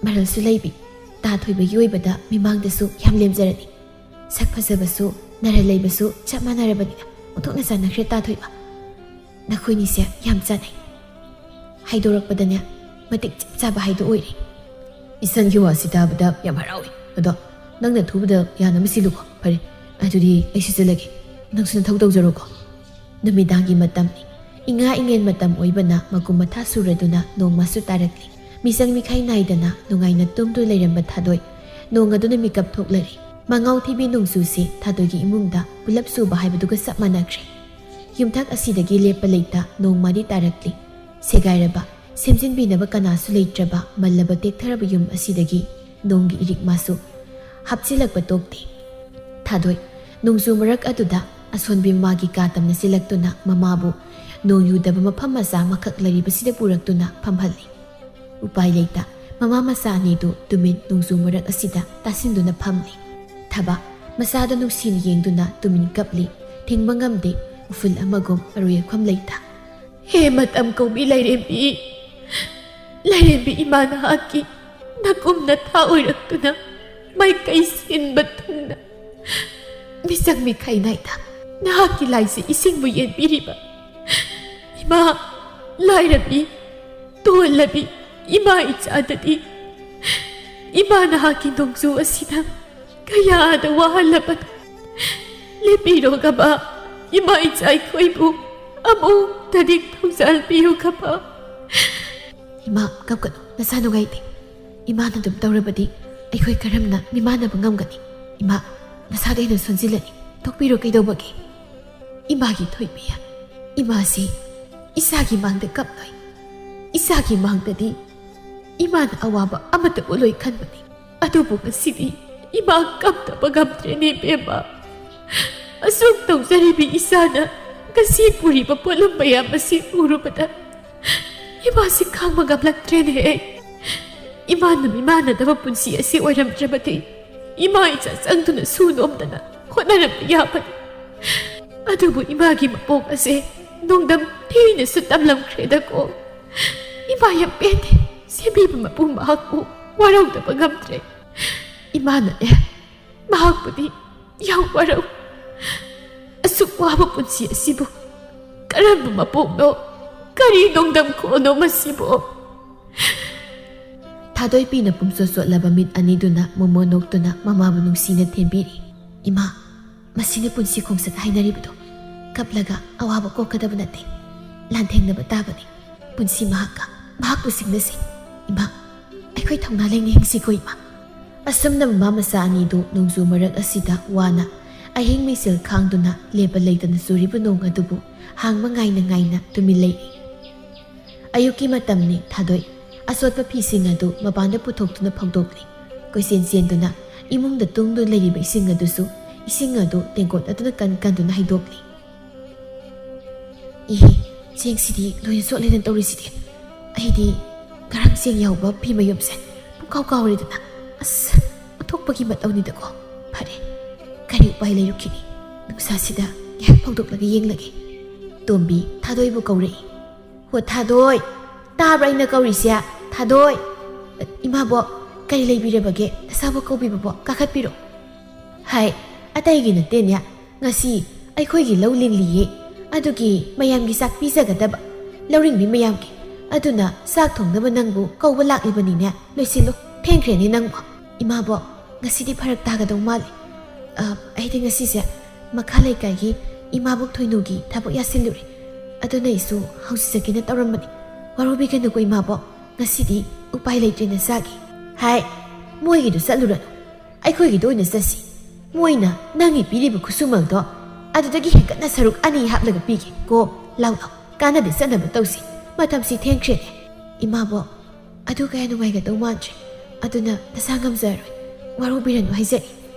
ꯃꯔꯜꯁꯨ ꯂꯩꯕꯤ꯫ ꯇꯥ ꯊꯣꯏꯕꯒꯤ ꯑꯣꯏꯕꯗ ꯃꯤꯃꯥꯡꯗꯁꯨ ꯌꯥꯝ ꯂꯦꯝꯖꯔꯅꯤ꯫ ꯁꯛ ꯐꯖꯕꯁꯨ ꯅꯔꯜ ꯂꯩꯕꯁꯨ ꯆꯞ ꯃꯥꯟꯅꯔꯕꯅꯤꯅ ꯑꯣꯟꯊꯣꯛꯅ ꯆꯥꯟꯅꯈ꯭ꯔꯦ ꯇꯥ ꯊꯣꯏꯕ꯫ ꯅꯈꯣꯏꯅꯤꯁꯦ ꯌꯥꯝ ꯆꯥꯟꯅꯩ꯫ ꯍꯥꯏꯗꯣꯔꯛꯄꯗꯅꯦ ꯃꯇꯤꯛ ꯆꯞ ꯆꯥꯕ ꯍꯥꯏꯗꯣ ꯑꯣꯏꯔꯦ꯫" "ꯏꯆꯟꯒꯤ ꯋꯥꯁꯤ ꯇꯥꯕꯗ ꯌꯥꯝ ꯍꯔꯥꯎꯏ꯫ ꯑꯗꯣ ꯅꯪꯅ ꯊꯨꯕꯗ ꯌꯥꯅꯕ ꯁꯤꯜꯂꯨꯀꯣ꯫ ꯐꯔꯦ, ꯑꯗꯨꯗꯤ ꯑꯩꯁꯨ ꯆꯠꯂꯒꯦ꯫ ꯅꯪꯁꯨ ꯅꯊꯧ ꯇꯧꯖꯔꯣꯀꯣ꯫" ꯅꯨꯃꯤꯗꯥꯡꯒꯤ ꯃꯇꯝꯅꯤ꯫ ꯏꯉꯥ ꯏꯉꯦꯟ ꯃꯇꯝ ꯑꯣꯏꯕꯅ ꯃꯀꯨꯝ ꯃꯊꯥ ꯁꯨꯔꯗꯨꯅ ꯅꯣꯡꯃꯁꯨ ꯇꯥꯔꯛꯂꯤ꯫ ꯃꯤꯆꯪ ꯃꯤꯈꯥꯏ ꯅꯥꯏꯗꯅ ꯅꯨꯡꯉꯥꯏꯅ ꯇꯨꯝꯗꯨꯅ ꯂꯩꯔꯝꯕ ꯊꯥꯗꯣꯏ ꯅꯣꯡ ꯑꯗꯨꯅ ꯃꯤꯀꯞ ꯊꯣꯛꯂꯔꯦ꯫ ꯃꯉꯥꯎ ꯊꯤꯕꯤ ꯅꯣꯡꯖꯨꯁꯤ ꯊꯥꯗꯣꯏꯒꯤ ꯏꯃꯨꯡꯗ ꯄꯨꯂꯞ ꯆꯨꯕ ꯍꯥꯏꯕꯗꯨꯒ ꯆꯞ ꯃꯥꯟꯅꯈ꯭ꯔꯦ꯫ ꯌꯨꯝꯊꯛ ꯑꯁꯤꯗꯒꯤ ꯂꯦꯞꯄ ꯂꯩꯇ ꯅꯣꯡꯃꯗꯤ ꯇꯥꯔꯛꯂꯤ꯫ ꯁꯦꯒꯥꯏꯔꯕ, ꯁꯦꯝꯖꯤꯟꯕꯤꯅꯕ ꯀꯅꯥꯁꯨ ꯂꯩꯇ꯭ꯔꯕ ꯃꯜꯂꯕ ꯇꯦꯛꯊꯔꯕ ꯌꯨꯝ ꯑꯁꯤꯗꯒꯤ ꯅꯣꯡꯒꯤ ꯏꯔꯤꯛ ꯃꯥꯁꯨ ꯍꯥꯞꯆꯤꯜꯂꯛꯄ ꯇꯣꯛꯇꯦ꯫ ꯊꯥꯗꯣꯏ, ꯅꯣꯡꯖꯨ ꯃꯔꯛ ꯑꯗꯨꯗ ꯑꯁꯣꯟꯕꯤ ꯃꯃꯥꯒꯤ ꯀꯥ ꯇꯝꯅ ꯆꯦꯜꯂꯛꯇꯨꯅ ꯃꯃꯥꯕꯨ ꯅꯣꯡ ꯌꯨꯗꯕ ꯃꯐꯝ ꯃꯆꯥ ꯑꯃꯈꯛ ꯂꯩꯔꯤꯕꯁꯤꯗ ꯄꯨꯔꯛꯇꯨꯅ ꯐꯝꯍꯜꯂꯤ꯫ ꯎꯄꯥꯏ ꯂꯩꯇ ꯃꯃꯥ ꯃꯆꯥ ꯑꯅꯤꯗꯨ ꯇꯨꯃꯤꯟ ꯅꯣꯡꯖꯨ ꯃꯔꯛ ꯑꯁꯤꯗ ꯇꯥꯁꯤꯟꯗꯨꯅ ꯐꯝꯂꯤ꯫ ꯊꯕ ꯃꯆꯥꯗ ꯅꯨꯡꯁꯤꯅ ꯌꯦꯡꯗꯨꯅ ꯇꯨꯃꯤꯟ ꯀꯞꯂꯤ꯫ ꯊꯤꯡꯕ ꯉꯝꯗꯦ, ꯎꯐꯨꯜ ꯑꯃꯒꯨꯝ ꯑꯔꯣꯏ ꯑꯈꯝ ꯂꯩꯇ꯫ "ꯍꯦ ꯃꯇꯝ ꯀꯧꯕꯤ ꯂꯥꯏꯔꯦꯝꯕꯤ, ꯂꯥꯏꯔꯦꯝꯕꯤ ꯏꯃꯥ ꯅꯍꯥꯛꯀꯤ ꯅꯀꯨꯝ ꯅꯊꯥ ꯑꯣꯏꯔꯛꯇꯨꯅ ꯃꯥꯏꯀꯩ ꯁꯤꯟꯕ ꯊꯨꯡꯅ ꯃꯤꯆꯪ ꯃꯤꯈꯥꯏ ꯅꯥꯏꯗ ꯅꯍꯥꯛꯀꯤ ꯂꯥꯏꯁꯦ ꯏꯁꯤꯡꯕꯨ ꯌꯦꯟꯕꯤꯔꯤꯕ ꯏꯃꯥ ꯂꯥꯏꯔꯕꯤ, ꯇꯣꯜꯂꯕꯤ ꯏꯃꯥ ꯏꯆꯥꯗꯗꯤ ꯏꯃꯥ ꯅꯍꯥꯛꯀꯤ ꯅꯣꯡꯖꯨ ꯑꯁꯤꯅ ꯀꯌꯥꯗ ꯋꯥꯍꯜꯂꯕꯅꯣ꯫ ꯂꯦꯞꯄꯤꯔꯣꯒꯕ ꯏꯃꯥ ꯏꯆꯥ ꯑꯩꯈꯣꯏꯕꯨ ꯑꯃꯨꯛꯇꯗꯤ ꯊꯧꯖꯥꯜ ꯄꯤꯌꯨꯒꯕ꯫" "ꯏꯃꯥ, ꯀꯞꯀꯅꯨ, ꯅꯁꯥ ꯅꯨꯡꯉꯥꯏꯇꯦ꯫ ꯏꯃꯥꯅ ꯑꯗꯨꯝ ꯇꯧꯔꯕꯗꯤ ꯑꯩꯈꯣꯏ ꯀꯔꯝꯅ ꯃꯤꯃꯥꯟꯅꯕ ꯉꯝꯒꯅꯤ? ꯏꯃꯥ, ꯅꯁꯥꯗ ꯍꯦꯟꯅ ꯁꯣꯟꯖꯤꯜꯂꯅꯤ꯫ ꯇꯣꯛꯄꯤꯔꯣ, ꯀꯩꯗꯧꯕꯒꯦ? ꯏꯃꯥꯒꯤ ꯊꯣꯏꯕꯤ, ꯏꯃꯥꯁꯤ ꯏꯆꯥꯒꯤ ꯃꯥꯡꯗ ꯀꯞꯂꯣꯏ꯫ ꯏꯆꯥꯒꯤ ꯃꯥꯡꯗꯗꯤ ꯏꯃꯥꯅ ꯑꯋꯥꯕ ꯑꯃꯠꯇ ꯎꯠꯂꯣꯏ ꯈꯟꯕꯅꯤ꯫ ꯑꯗꯨꯕꯨ ꯉꯁꯤꯗꯤ ꯏꯃꯥ ꯀꯞꯇꯕ ꯉꯝꯗ꯭ꯔꯦꯅꯦ, ꯏꯕꯦꯝꯃ꯫ ꯑꯁꯨꯛ ꯇꯧꯖꯔꯤꯕꯤ ꯏꯆꯥꯅ ꯉꯁꯤ ꯄꯨꯔꯤꯕ ꯄꯣꯠꯂꯨꯝ ꯃꯌꯥꯝ ꯑꯁꯤ ꯎꯔꯨꯕꯗ ꯏꯃꯥꯁꯤ ꯈꯥꯡꯕ ꯉꯝꯂꯛꯇ꯭ꯔꯦꯅꯦ꯫ ꯏꯃꯥꯅ ꯃꯤꯃꯥꯟꯅꯗꯕ ꯄꯨꯟꯁꯤ ꯑꯁꯤ ꯑꯣꯏꯔꯝꯗ꯭ꯔꯕꯗꯤ ꯏꯃꯥ ꯏꯆꯥ ꯆꯪꯗꯨꯅ ꯁꯨ ꯅꯣꯝꯗꯅ ꯍꯣꯠꯅꯔꯝꯕ ꯌꯥꯕꯅꯤ꯫ ꯑꯗꯨꯕꯨ ꯏꯃꯥꯒꯤ ꯃꯄꯣꯛ ꯑꯁꯦ ꯅꯣꯡꯗꯝ ꯊꯤꯅꯁꯨ ꯇꯝꯂꯝꯈ꯭ꯔꯦꯗꯀꯣ꯫ ꯏꯃꯥ ꯌꯥꯝ ꯄꯦꯟꯗꯦ꯫ ꯁꯦꯝꯕꯤꯕ ꯃꯄꯨ ꯃꯍꯥꯛꯄꯨ ꯋꯥꯔꯧꯗꯕ ꯉꯝꯗ꯭ꯔꯦ꯫ ꯏꯃꯥꯅꯅꯦ, ꯃꯍꯥꯛꯄꯨꯗꯤ ꯌꯥꯝ ꯋꯥꯔꯧ꯫ ꯑꯁꯨꯛ ꯋꯥꯕ ꯄꯨꯟꯁꯤ ꯑꯁꯤꯕꯨ ꯀꯔꯝꯕ ꯃꯄꯣꯛꯅꯣ? ꯀꯔꯤ ꯅꯣꯡꯗꯝ ꯈꯣꯟꯅꯣ ꯃꯁꯤꯕꯨ? ꯊꯥꯗꯣꯏꯄꯤꯅ ꯄꯨꯝꯆꯣꯠ ꯆꯣꯠꯂꯕ ꯃꯤꯠ ꯑꯅꯤꯗꯨꯅ ꯃꯣꯃꯣꯟ ꯅꯣꯛꯇꯨꯅ ꯃꯃꯥꯕꯨ ꯅꯨꯡꯁꯤꯅ ꯊꯦꯝꯕꯤꯔꯤ꯫ ꯏꯃꯥ, ꯃꯁꯤꯅ ꯄꯨꯟꯁꯤ ꯈꯣꯡꯆꯠ ꯍꯥꯏꯅꯔꯤꯕꯗꯣ꯫ ꯀꯞꯂꯒ ꯑꯋꯥꯕ ꯀꯣꯛꯀꯗꯕ ꯅꯠꯇꯦ, ꯂꯥꯟꯊꯦꯡꯅꯕ ꯇꯥꯕꯅꯤ꯫ ꯄꯨꯟꯁꯤ ꯃꯍꯥꯛꯀ ꯃꯍꯥꯛꯄꯨ ꯁꯤꯡꯅꯁꯤ꯫ ꯏꯃꯥ, ꯑꯩꯈꯣꯏ ꯊꯧꯅꯥ ꯂꯩꯅ ꯍꯤꯡꯁꯤꯀꯣ, ꯏꯃꯥ꯫ ꯑꯁꯨꯝꯅ ꯃꯃꯥ ꯃꯆꯥ ꯑꯅꯤꯗꯨ ꯅꯣꯡꯖꯨ ꯃꯔꯛ ꯑꯁꯤꯗ ꯋꯥꯅ ꯑꯍꯤꯡ ꯃꯤꯁꯦꯜ ꯈꯥꯡꯗꯨꯅ ꯂꯦꯞꯄ ꯂꯩꯇꯅ ꯆꯨꯔꯤꯕ ꯅꯣꯡ ꯑꯗꯨꯕꯨ ꯍꯥꯡꯕ ꯉꯥꯏꯅ ꯉꯥꯏꯅ ꯇꯨꯃꯤꯟ ꯂꯩꯔꯤ꯫ ꯑꯌꯨꯛꯀꯤ ꯃꯇꯝꯅꯤ꯫ ꯊꯥꯗꯣꯏ ꯑꯆꯣꯠꯄ ꯐꯤꯁꯤꯡ ꯑꯗꯨ ꯃꯄꯥꯟꯗ ꯄꯨꯊꯣꯛꯇꯨꯅ ꯐꯧꯗꯣꯛꯂꯤ꯫ ꯀꯣꯏꯆꯦꯟ ꯆꯦꯟꯗꯨꯅ ꯏꯃꯨꯡꯗ ꯇꯨꯡꯗꯨꯅ ꯂꯩꯔꯤꯕ ꯏꯁꯤꯡ ꯑꯗꯨꯁꯨ, ꯏꯁꯤꯡ ꯑꯗꯨ ꯇꯦꯡꯀꯣꯠ ꯑꯗꯨꯅ ꯀꯟ ꯀꯟꯗꯨꯅ ꯍꯩꯗꯣꯛꯂꯤ꯫ "ꯏꯍꯦ, ꯆꯦꯡꯁꯤꯗꯤ ꯂꯣꯏꯅ ꯆꯣꯠꯂꯦꯅ ꯇꯧꯔꯤꯁꯤꯗꯤ꯫ ꯑꯩꯗꯤ ꯉꯔꯥꯡ ꯆꯦꯡ ꯌꯥꯎꯕ ꯐꯤ ꯃꯌꯨꯝꯁꯦ ꯄꯨꯡꯀꯥꯎ ꯀꯥꯎꯔꯦꯗꯅ꯫ ꯑꯁ, ꯑꯣꯟꯊꯣꯛꯄꯒꯤ ꯃꯇꯧꯅꯤꯗꯀꯣ꯫ ꯐꯔꯦ, ꯀꯔꯤ ꯎꯄꯥꯏ ꯂꯩꯔꯨꯈꯤꯅꯤ? ꯅꯨꯡꯁꯥꯁꯤꯗ ꯉꯥꯏꯍꯥꯛ ꯐꯧꯗꯣꯛꯂꯒ ꯌꯦꯡꯂꯒꯦ꯫" ꯇꯣꯝꯕꯤ ꯊꯥꯗꯣꯏꯕꯨ ꯀꯧꯔꯛꯏ꯫ "ꯍꯣ ꯊꯥꯗꯣꯏ, ꯇꯥꯕ꯭ꯔꯥ ꯑꯩꯅ ꯀꯧꯔꯤꯁꯦ? ꯊꯥꯗꯣꯏ!" "ꯏꯃꯥꯕꯣꯛ, ꯀꯔꯤ ꯂꯩꯕꯤꯔꯕꯒꯦ? ꯅꯁꯥꯕꯣꯛ ꯀꯧꯕꯤꯕꯕꯣ? ꯀꯥꯈꯠꯄꯤꯔꯣ꯫" "ꯍꯥꯏ, ꯑꯇꯩꯒꯤ ꯅꯠꯇꯦꯅꯦ, ꯉꯁꯤ ꯑꯩꯈꯣꯏꯒꯤ ꯂꯧ ꯂꯤꯡꯂꯤꯌꯦ, ꯑꯗꯨꯒꯤ ꯃꯌꯥꯝꯒꯤ ꯆꯥꯛ ꯄꯤꯖꯒꯗꯕ, ꯂꯧꯔꯤꯡꯕꯤ ꯃꯌꯥꯝꯒꯤ꯫ ꯑꯗꯨꯅ ꯆꯥꯛ ꯊꯣꯡꯅꯕ ꯅꯪꯕꯨ ꯀꯧꯕ ꯂꯥꯛꯂꯤꯕꯅꯤꯅꯦ꯫ ꯂꯣꯏꯁꯤꯜꯂꯣ, ꯊꯦꯡꯈ꯭ꯔꯦꯅꯦ ꯅꯪꯕꯨ꯫" "ꯏꯃꯥꯕꯣꯛ, ꯉꯁꯤꯗꯤ ꯐꯔꯛ ꯇꯥꯒꯗꯧ ꯃꯥꯜꯂꯦ꯫ ꯑ, ꯑꯩꯗꯤ ꯉꯁꯤꯁꯦ ꯃꯈꯥ ꯂꯩꯀꯥꯏꯒꯤ ꯏꯃꯥꯕꯣꯛ ꯊꯣꯏꯅꯨꯒꯤ ꯊꯕꯛ ꯌꯥꯁꯤꯜꯂꯨꯔꯦ꯫ ꯑꯗꯨꯅ ꯑꯩꯁꯨ ꯍꯧꯖꯤꯛ ꯆꯠꯀꯦꯅ ꯇꯧꯔꯝꯕꯅꯤ꯫ ꯋꯥꯔꯧꯕꯤꯒꯅꯨꯀꯣ ꯏꯃꯥꯕꯣꯛ, ꯉꯁꯤꯗꯤ ꯎꯄꯥꯏ ꯂꯩꯇ꯭ꯔꯦꯅ ꯆꯥꯒꯦ꯫" "ꯍꯥꯏ, ꯃꯣꯏꯒꯤꯗꯨ ꯆꯠꯂꯨꯔꯅꯨ, ꯑꯩꯈꯣꯏꯒꯤꯗ ꯑꯣꯏꯅ ꯆꯠꯁꯤ꯫ ꯃꯣꯏꯅ ꯅꯪꯒꯤ ꯄꯤꯔꯤꯕ ꯈꯨꯠꯁꯨꯃꯜꯗꯣ ꯑꯗꯨꯗꯒꯤ ꯍꯦꯟꯒꯠꯅ ꯁꯔꯨꯛ ꯑꯅꯤ ꯍꯥꯞꯂꯒ ꯄꯤꯒꯦ꯫ ꯀꯣ, ꯂꯥꯎ ꯂꯥꯎ, ꯀꯥꯟꯅꯗꯦ, ꯆꯠꯅꯕ ꯇꯧꯁꯤ꯫ ꯃꯇꯝꯁꯤ ꯊꯦꯡꯈ꯭ꯔꯦꯅꯦ꯫ ꯏꯃꯥꯕꯣꯛ, ꯑꯗꯨ ꯀꯌꯥ ꯅꯨꯡꯉꯥꯏꯒꯗꯧ ꯃꯥꯟꯗ꯭ꯔꯦ꯫ ꯑꯗꯨꯅ ꯅꯁꯥ ꯉꯝꯖꯔꯣꯏ꯫ ꯋꯥꯔꯧꯕꯤꯔꯅꯨ ꯍꯥꯏꯖꯔꯤ꯫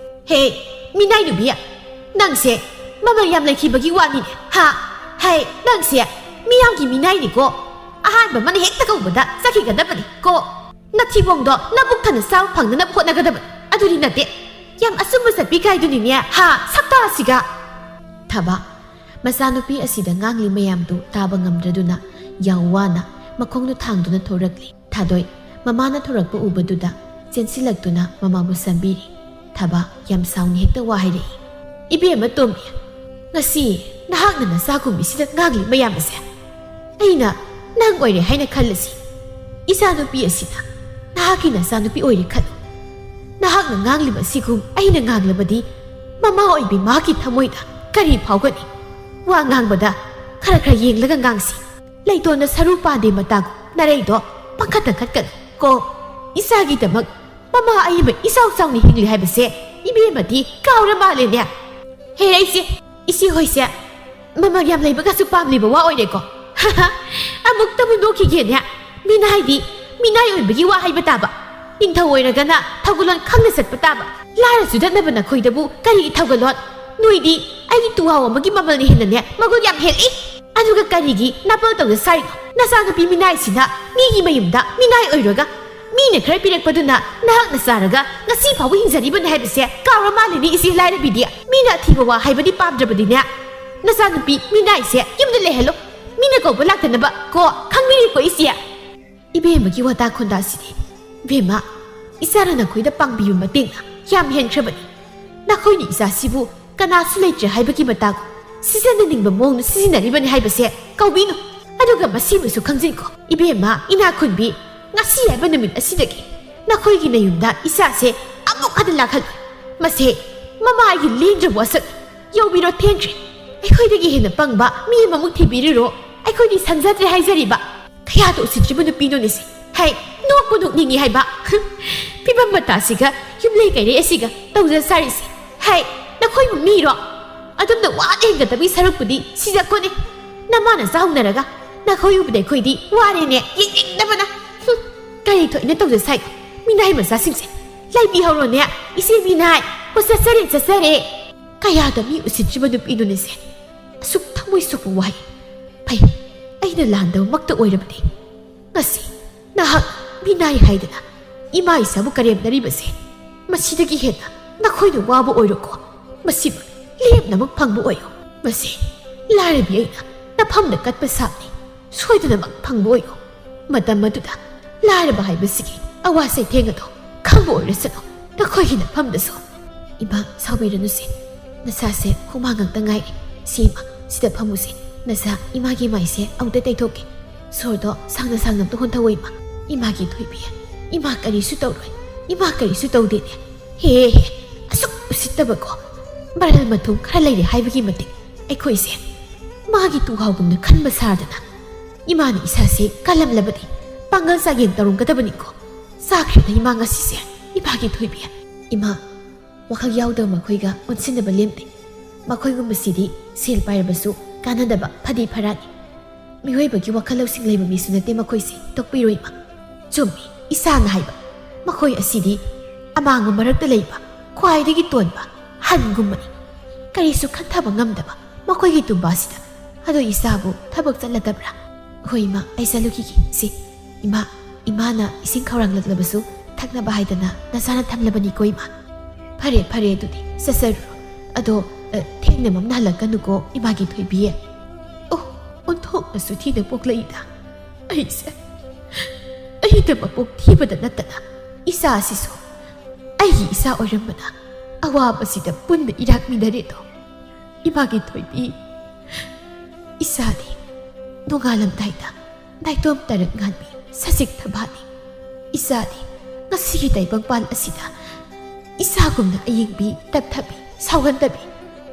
ꯍꯦ, ꯃꯤꯅꯥꯏ ꯅꯨꯄꯤ, ꯅꯪꯁꯦ ꯃꯃꯜ ꯌꯥꯝ ꯂꯩꯈꯤꯕꯒꯤ ꯋꯥꯅꯤꯅꯦ꯫ ꯍꯥ? ꯍꯦ, ꯅꯪꯁꯦ ꯃꯤꯌꯥꯝꯒꯤ ꯃꯤꯅꯥꯏꯅꯤꯀꯣ꯫ ꯑꯍꯥꯟꯕ ꯑꯃꯅ ꯍꯦꯛꯇ ꯀꯧꯕꯗ ꯆꯠꯈꯤꯒꯗꯕꯅꯤ ꯀꯣ꯫ ꯅꯊꯤꯕꯣꯡꯗꯣ ꯅꯕꯨꯛ ꯊꯟꯅ ꯆꯥꯕ ꯐꯪꯅꯅꯕ ꯍꯣꯠꯅꯒꯗꯕꯅꯤ꯫ ꯑꯗꯨꯗꯤ ꯅꯠꯇꯦ꯫ ꯌꯥꯝ ꯑꯆꯨꯝꯕ ꯆꯠꯄꯤ ꯀꯥꯏꯗꯨꯅꯤꯅꯦ꯫ ꯍꯥ? ꯁꯛꯇꯥ ꯑꯁꯤꯒ꯫ ꯊꯕ, ꯃꯆꯥꯅꯨꯄꯤ ꯑꯁꯤꯗ ꯉꯥꯡꯂꯤ ꯃꯌꯥꯝꯗꯨ ꯇꯥꯕ ꯉꯝꯗ꯭ꯔꯗꯨꯅ ꯌꯥꯝ ꯋꯥꯅ ꯃꯈꯣꯡꯗꯨ ꯊꯥꯡꯗꯨꯅ ꯊꯣꯔꯛꯂꯤ꯫ ꯊꯥꯗꯣꯏ, ꯃꯃꯥꯅ ꯊꯣꯔꯛꯄ ꯎꯕꯗꯨꯗ ꯆꯦꯟꯁꯤꯜꯂꯛꯇꯨꯅ ꯃꯃꯥꯕꯨ ꯁꯝꯕꯤꯔꯤ꯫ ꯊꯕ ꯌꯥꯝ ꯁꯥꯎꯅ ꯍꯦꯛꯇ ꯋꯥ ꯍꯥꯏꯔꯛꯏ꯫ "ꯏꯕꯦꯝꯃ ꯇꯣꯝꯕꯤ, ꯉꯁꯤ ꯅꯍꯥꯛꯅ ꯅꯆꯥꯒꯨꯝꯕꯤꯁꯤꯗ ꯉꯥꯡꯂꯤ ꯃꯌꯥꯝ ꯑꯁꯦ꯫ ꯑꯩꯅ ꯅꯪ ꯑꯣꯏꯔꯦ ꯍꯥꯏꯅ ꯈꯜꯂꯁꯤ꯫ ꯏꯆꯥꯅꯨꯄꯤ ꯑꯁꯤꯅ ꯅꯍꯥꯛꯀꯤ ꯅꯆꯥꯅꯨꯄꯤ ꯑꯣꯏꯔꯦ ꯈꯜꯂꯨ꯫ ꯅꯍꯥꯛꯅ ꯉꯥꯡꯂꯤꯕ ꯑꯁꯤꯒꯨꯝ ꯑꯩꯅ ꯉꯥꯡꯂꯕꯗꯤ ꯃꯃꯥ ꯑꯣꯏꯕꯤ ꯃꯍꯥꯛꯀꯤ ꯊꯃꯣꯏꯗ ꯀꯔꯤ ꯐꯥꯎꯒꯅꯤ? ꯋꯥ ꯉꯥꯡꯕꯗ ꯈꯔ ꯈꯔ ꯌꯦꯡꯂꯒ ꯉꯥꯡꯁꯤ꯫ ꯂꯩꯇꯣꯟꯗ ꯁꯔꯨ ꯄꯥꯟꯗꯦ ꯃꯇꯥꯒꯨꯝ ꯅꯔꯩꯗꯣ ꯄꯪꯈꯠ ꯇꯪꯈꯠꯀꯅꯨ ꯀꯣ꯫ ꯏꯆꯥꯒꯤꯗꯃꯛ ꯃꯃꯥ ꯑꯏꯕ ꯏꯆꯥꯎ ꯆꯥꯎꯅ ꯍꯤꯡꯂꯤ ꯍꯥꯏꯕꯁꯦ ꯏꯕꯦꯝꯃꯗꯤ ꯀꯥꯎꯔ ꯃꯥꯜꯂꯦꯅꯦ꯫ ꯍꯦ, ꯑꯩꯁꯦ, ꯏꯆꯦ ꯍꯣꯏꯁꯦ ꯃꯃꯜ ꯌꯥꯝ ꯂꯩꯕꯒꯁꯨ ꯄꯥꯝꯂꯤꯕ ꯋꯥ ꯑꯣꯏꯔꯦꯀꯣ꯫ ꯑꯃꯨꯛꯇꯕꯨ ꯅꯣꯛꯈꯤꯒꯦꯅꯦ꯫ ꯃꯤꯅꯥꯏꯗꯤ ꯃꯤꯅꯥꯏ ꯑꯣꯏꯕꯒꯤ ꯋꯥ ꯍꯥꯏꯕ ꯇꯥꯕ꯫ ꯅꯤꯡꯊꯧ ꯑꯣꯏꯔꯒꯅ ꯊꯧꯒꯜꯂꯣꯟ ꯈꯪꯅ ꯆꯠꯄ ꯇꯥꯕ꯫ ꯂꯥꯏꯔ ꯆꯨꯗꯠꯅꯕ ꯅꯈꯣꯏꯗꯕꯨ ꯀꯔꯤ ꯊꯧꯒꯜꯂꯣꯟ? ꯅꯣꯏꯗꯤ ꯑꯩꯒꯤ ꯇꯨꯍꯥꯎ ꯑꯃꯒꯤ ꯃꯃꯜꯅ ꯍꯦꯟꯅꯅꯦ ꯃꯒꯨꯟ ꯌꯥꯝ ꯍꯦꯜꯂꯤ꯫ ꯑꯗꯨꯒ ꯀꯔꯤꯒꯤ ꯅꯥꯄꯜ ꯇꯧꯗ ꯁꯥꯔꯤꯅꯣ? ꯅꯆꯥꯅꯨꯄꯤ ꯃꯤꯅꯥꯏꯁꯤꯅ ꯃꯤꯒꯤ ꯃꯌꯨꯝꯗ ꯃꯤꯅꯥꯏ ꯑꯣꯏꯔꯒ ꯃꯤꯅ ꯈꯔ ꯄꯤꯔꯛꯄꯗꯨꯅ ꯅꯍꯥꯛꯅ ꯆꯥꯔꯒ ꯉꯁꯤ ꯐꯥꯎꯕ ꯍꯤꯡꯖꯔꯤꯕꯅꯤ ꯍꯥꯏꯕꯁꯦ ꯀꯥꯎꯔ ꯃꯥꯜꯂꯤꯅꯤ ꯏꯆꯦ ꯂꯥꯏꯔꯕꯤꯗꯤ꯫ ꯃꯤꯅ ꯑꯊꯤꯕ ꯋꯥ ꯍꯥꯏꯕꯗꯤ ꯄꯥꯝꯗ꯭ꯔꯕꯗꯤꯅꯦ, ꯅꯆꯥꯅꯨꯄꯤ ꯃꯤꯅꯥꯏꯁꯦ ꯌꯨꯝꯗ ꯂꯩꯍꯜꯂꯣ꯫ ꯃꯤꯅ ꯀꯧꯕ ꯂꯥꯛꯇꯅꯕ ꯀꯣ, ꯈꯪꯕꯤꯔꯤꯀꯣ ꯏꯆꯦ?" ꯏꯕꯦꯝꯃꯒꯤ ꯋꯥꯇꯥ ꯈꯣꯟꯗꯥꯁꯤꯗꯤ꯫ ꯏꯕꯦꯝꯃ, ꯏꯆꯥꯅ ꯅꯈꯣꯏꯗ ꯄꯥꯡꯕꯤꯕ ꯃꯇꯦꯡꯅ ꯌꯥꯝ ꯍꯦꯟꯈ꯭ꯔꯕꯅꯤ꯫ ꯅꯈꯣꯏꯅ ꯏꯆꯥꯁꯤꯕꯨ ꯀꯅꯥꯁꯨ ꯂꯩꯇ꯭ꯔꯦ ꯍꯥꯏꯕꯒꯤ ꯃꯇꯥꯒꯨꯝ ꯁꯤꯖꯤꯟꯅꯅꯤꯡꯕ ꯃꯑꯣꯡꯗ ꯁꯤꯖꯤꯟꯅꯔꯤꯕꯅꯤ ꯍꯥꯏꯕꯁꯦ ꯀꯧꯕꯤꯅꯨ꯫ ꯑꯗꯨꯒ ꯃꯁꯤꯃꯁꯨ ꯈꯪꯖꯤꯟꯈꯣ, ꯏꯕꯦꯝꯃ ꯏꯅꯥꯛꯈꯨꯟꯕꯤ, ꯉꯁꯤ ꯍꯥꯏꯕ ꯅꯨꯃꯤꯠ ꯑꯁꯤꯗꯒꯤ ꯅꯈꯣꯏꯒꯤ ꯅꯌꯨꯝꯗ ꯏꯆꯥꯁꯦ ꯑꯃꯨꯛ ꯍꯟꯅ ꯂꯥꯛꯍꯜꯂꯣꯏ꯫ ꯃꯁꯦ ꯃꯃꯥꯒꯤ ꯂꯦꯡꯗ꯭ꯔꯕ ꯋꯥꯁꯛ꯫ ꯌꯧꯕꯤꯔꯣ, ꯊꯦꯡꯈ꯭ꯔꯦ꯫ ꯑꯩꯈꯣꯏꯗꯒꯤ ꯍꯦꯟꯅ ꯄꯪꯕ ꯃꯤ ꯑꯃꯃꯨꯛ ꯊꯤꯕꯤꯔꯨꯔꯣ꯫ ꯑꯩꯈꯣꯏꯗꯤ ꯁꯪꯖꯗ꯭ꯔꯦ ꯍꯥꯏꯖꯔꯤꯕ꯫ ꯀꯌꯥꯗ ꯎꯁꯤꯠꯇ꯭ꯔꯤꯕ ꯅꯨꯄꯤꯅꯣꯅꯦ ꯁꯤ꯫ ꯍꯩ, ꯅꯣꯛꯄꯨ ꯅꯣꯛꯅꯤꯡꯉꯤ ꯍꯥꯏꯕ꯫ ꯐꯤꯕꯝ ꯃꯇꯥꯁꯤꯒ ꯌꯨꯝꯂꯩ ꯀꯩꯔꯩ ꯑꯁꯤꯒ ꯇꯧꯖ ꯁꯥꯔꯤꯁꯦ꯫ ꯍꯥꯏ, ꯅꯈꯣꯏꯕꯨ ꯃꯤꯔꯣ? ꯑꯗꯨꯝꯅ ꯋꯥꯅ ꯍꯦꯟꯒꯗꯕꯒꯤ ꯁꯔꯨꯛꯄꯨꯗꯤ ꯁꯤꯖꯈꯣꯅꯦ꯫ ꯅꯃꯥ ꯅꯆꯥ ꯍꯧꯅꯔꯒ ꯅꯈꯣꯏ ꯎꯕꯗ ꯑꯩꯈꯣꯏꯗꯤ ꯋꯥꯔꯦꯅꯦ, ꯌꯦꯡꯅꯤꯡꯗꯕꯅ꯫ ꯍꯨꯝ, ꯀꯔꯤ ꯊꯣꯛꯏꯅ ꯇꯧꯖ ꯁꯥꯏ? ꯃꯤꯅꯥꯏ ꯃꯆꯥꯁꯤꯡꯁꯦ꯫ ꯂꯩꯕꯤꯍꯧꯔꯣꯅꯦ, ꯏꯆꯦ ꯃꯤꯅꯥꯏ꯫ ꯍꯣ, ꯆꯠꯆꯔꯦ, ꯆꯠꯆꯔꯦ꯫ ꯀꯌꯥꯗ ꯃꯤ ꯎꯁꯤꯠꯇ꯭ꯔꯤꯕ ꯅꯨꯄꯤꯅꯣꯅꯦꯁꯦ꯫ ꯑꯁꯨꯛ ꯊꯃꯣꯏ ꯁꯣꯛꯄ ꯋꯥꯍꯩ꯫ ꯐꯩ, ꯑꯩꯅ ꯂꯥꯟꯗꯕꯃꯛꯇ ꯑꯣꯏꯔꯕꯗꯤ꯫ ꯉꯁꯤ ꯅꯍꯥꯛ ꯃꯤꯅꯥꯏ ꯍꯥꯏꯗꯅ ꯏꯃꯥ ꯏꯆꯥꯕꯨ ꯀꯔꯦꯝꯅꯔꯤꯕꯁꯦ, ꯃꯁꯤꯗꯒꯤ ꯍꯦꯟꯅ ꯅꯈꯣꯏꯅ ꯋꯥꯕ ꯑꯣꯏꯔꯣꯀꯣ꯫ ꯃꯁꯤꯃꯛ ꯂꯦꯝꯅꯃꯛ ꯐꯪꯕ ꯑꯣꯏꯌꯨ꯫ ꯃꯁꯤ ꯂꯥꯏꯔꯕꯤ ꯑꯩꯅ ꯅꯐꯝꯗ ꯀꯠꯄ ꯁꯥꯞꯅꯤ꯫ ꯁꯣꯏꯗꯅꯃꯛ ꯐꯪꯕ ꯑꯣꯏꯌꯨ꯫ ꯃꯇꯝ ꯑꯗꯨꯗ ꯂꯥꯏꯔꯕ ꯍꯥꯏꯕꯁꯤꯒꯤ ꯑꯋꯥ ꯆꯩꯊꯦꯡ ꯑꯗꯣ ꯈꯪꯕ ꯑꯣꯏꯔꯁꯅꯨ, ꯅꯈꯣꯏꯒꯤ ꯅꯐꯝꯗꯁꯨ꯫ ꯏꯃꯥ, ꯁꯥꯎꯕꯤꯔꯅꯨꯁꯦ꯫ ꯅꯁꯥꯁꯦ ꯍꯨꯃꯥꯡ ꯉꯥꯛꯇ ꯉꯥꯏꯔꯦ꯫ ꯁꯤ ꯏꯃꯥ, ꯁꯤꯗ ꯐꯝꯃꯨꯁꯦ꯫ ꯅꯁꯥ ꯏꯃꯥꯒꯤ ꯃꯥꯏꯁꯦ ꯑꯃꯨꯛꯇ ꯇꯩꯊꯣꯛꯀꯦ꯫ ꯁꯣꯔꯗꯣ ꯁꯥꯡꯅ ꯁꯥꯡꯅ ꯑꯝꯇ ꯍꯣꯟꯊꯧꯑꯣ ꯏꯃꯥ꯫ ꯏꯃꯥꯒꯤ ꯊꯣꯏꯕꯤ, ꯏꯃꯥ ꯀꯔꯤꯁꯨ ꯇꯧꯔꯣꯏ꯫ ꯏꯃꯥ ꯀꯔꯤꯁꯨ ꯇꯧꯗꯦꯅꯦ꯫ ꯍꯦ ꯍꯦ, ꯑꯁꯨꯛ ꯎꯁꯤꯠꯇꯕꯀꯣ꯫ ꯃꯔꯜ ꯃꯊꯨꯝ ꯈꯔ ꯂꯩꯔꯦ ꯍꯥꯏꯕꯒꯤ ꯃꯇꯤꯛ ꯑꯩꯈꯣꯏꯁꯦ ꯃꯥꯒꯤ ꯇꯨꯍꯥꯎꯒꯨꯝꯅ ꯈꯟꯕ ꯁꯥꯗꯅ꯫ ꯏꯃꯥꯅ ꯏꯁꯥꯁꯦ ꯀꯜꯂꯝꯂꯕꯗꯤ ꯄꯥꯡꯒꯜ ꯆꯥꯡꯌꯦꯡ ꯇꯧꯔꯝꯒꯗꯕꯅꯤꯀꯣ꯫ ꯆꯥꯈ꯭ꯔꯦꯗ ꯏꯃꯥ ꯉꯁꯤꯁꯦ, ꯏꯃꯥꯒꯤ ꯊꯣꯏꯕꯤ꯫ ꯏꯃꯥ, ꯋꯥꯈꯜ ꯌꯥꯎꯗꯕ ꯃꯈꯣꯏꯒ ꯑꯣꯟꯁꯤꯟꯅꯕ ꯂꯦꯝꯗꯦ꯫ ꯃꯈꯣꯏꯒꯨꯝꯕꯁꯤꯗꯤ ꯁꯦꯜ ꯄꯥꯏꯔꯕꯁꯨ ꯀꯥꯟꯅꯗꯕ ꯐꯗꯤ ꯐꯔꯥꯅꯤ꯫ ꯃꯤꯑꯣꯏꯕꯒꯤ ꯋꯥꯈꯜ ꯂꯧꯁꯤꯡ ꯂꯩꯕ ꯃꯤꯁꯨ ꯅꯠꯇꯦ ꯃꯈꯣꯏꯁꯦ, ꯇꯣꯛꯄꯤꯔꯣ ꯏꯃꯥ꯫ ꯆꯨꯝꯃꯤ, ꯏꯁꯥꯅ ꯍꯥꯏꯕ꯫ ꯃꯈꯣꯏ ꯑꯁꯤꯗꯤ ꯑꯃꯥꯡꯕ ꯃꯔꯛꯇ ꯂꯩꯕ, ꯈ꯭ꯋꯥꯏꯗꯒꯤ ꯇꯣꯟꯕ ꯍꯟꯒꯨꯝꯕꯅꯤ꯫ ꯀꯔꯤꯁꯨ ꯈꯟꯊꯕ ꯉꯝꯗꯕ ꯃꯈꯣꯏꯒꯤ ꯇꯨꯝꯕꯥꯁꯤꯗ꯫ ꯑꯗꯣ ꯏꯆꯥꯕꯨ ꯊꯕꯛ ꯆꯠꯂꯗꯕ꯭ꯔꯥ? ꯍꯣꯏ ꯏꯃꯥ, ꯑꯩ ꯆꯠꯂꯨꯈꯤꯒꯦ꯫ ꯁꯤ, ꯏꯃꯥ, ꯏꯃꯥꯅ ꯏꯁꯤꯡ ꯈꯧꯔꯥꯡꯂꯛꯂꯕꯁꯨ ꯊꯛꯅꯕ ꯍꯥꯏꯗꯅ ꯅꯁꯥꯅ ꯊꯝꯂꯕꯅꯤꯀꯣ ꯏꯃꯥ꯫ ꯐꯔꯦ, ꯐꯔꯦ, ꯑꯗꯨꯗꯤ ꯆꯠꯆꯔꯨꯔꯣ꯫ ꯑꯗꯣ, ꯑ, ꯊꯦꯡꯅ ꯃꯝꯅ ꯍꯜꯂꯛꯀꯅꯨꯀꯣ ꯏꯃꯥꯒꯤ ꯊꯣꯏꯕꯤ꯫ ꯑꯣ, ꯑꯣꯟꯊꯣꯛꯅꯁꯨ ꯊꯤꯅ ꯄꯣꯛꯂꯛꯏꯗ꯫ ꯑꯩꯁꯦ, ꯑꯩꯗ ꯃꯄꯣꯛ ꯊꯤꯕꯗ ꯅꯠꯇꯅ ꯏꯆꯥ ꯑꯁꯤꯁꯨ ꯑꯩꯒꯤ ꯏꯆꯥ ꯑꯣꯏꯔꯝꯕꯅ ꯑꯋꯥꯕꯁꯤꯗ ꯄꯨꯟꯅ ꯏꯔꯥꯛꯃꯤꯟꯅꯔꯦꯗꯣ꯫ ꯏꯃꯥꯒꯤ ꯊꯣꯏꯕꯤ, ꯏꯆꯥꯗꯤ ꯅꯣꯡꯉꯥꯜꯂꯝꯗꯥꯏꯗ ꯅꯥꯏꯇꯣꯝ ꯇꯔꯛ ꯉꯥꯟꯕꯤ ꯁꯖꯤꯛ ꯊꯝꯕꯥꯜꯅꯤ꯫ ꯏꯆꯥꯗꯤ ꯉꯁꯤꯒꯤ ꯇꯥꯏꯕꯪꯄꯥꯟ ꯑꯁꯤꯗ ꯏꯆꯥꯒꯨꯝꯅ ꯑꯌꯤꯡꯕꯤ, ꯇꯞꯊꯕꯤ, ꯁꯥꯎꯒꯟꯗꯕꯤ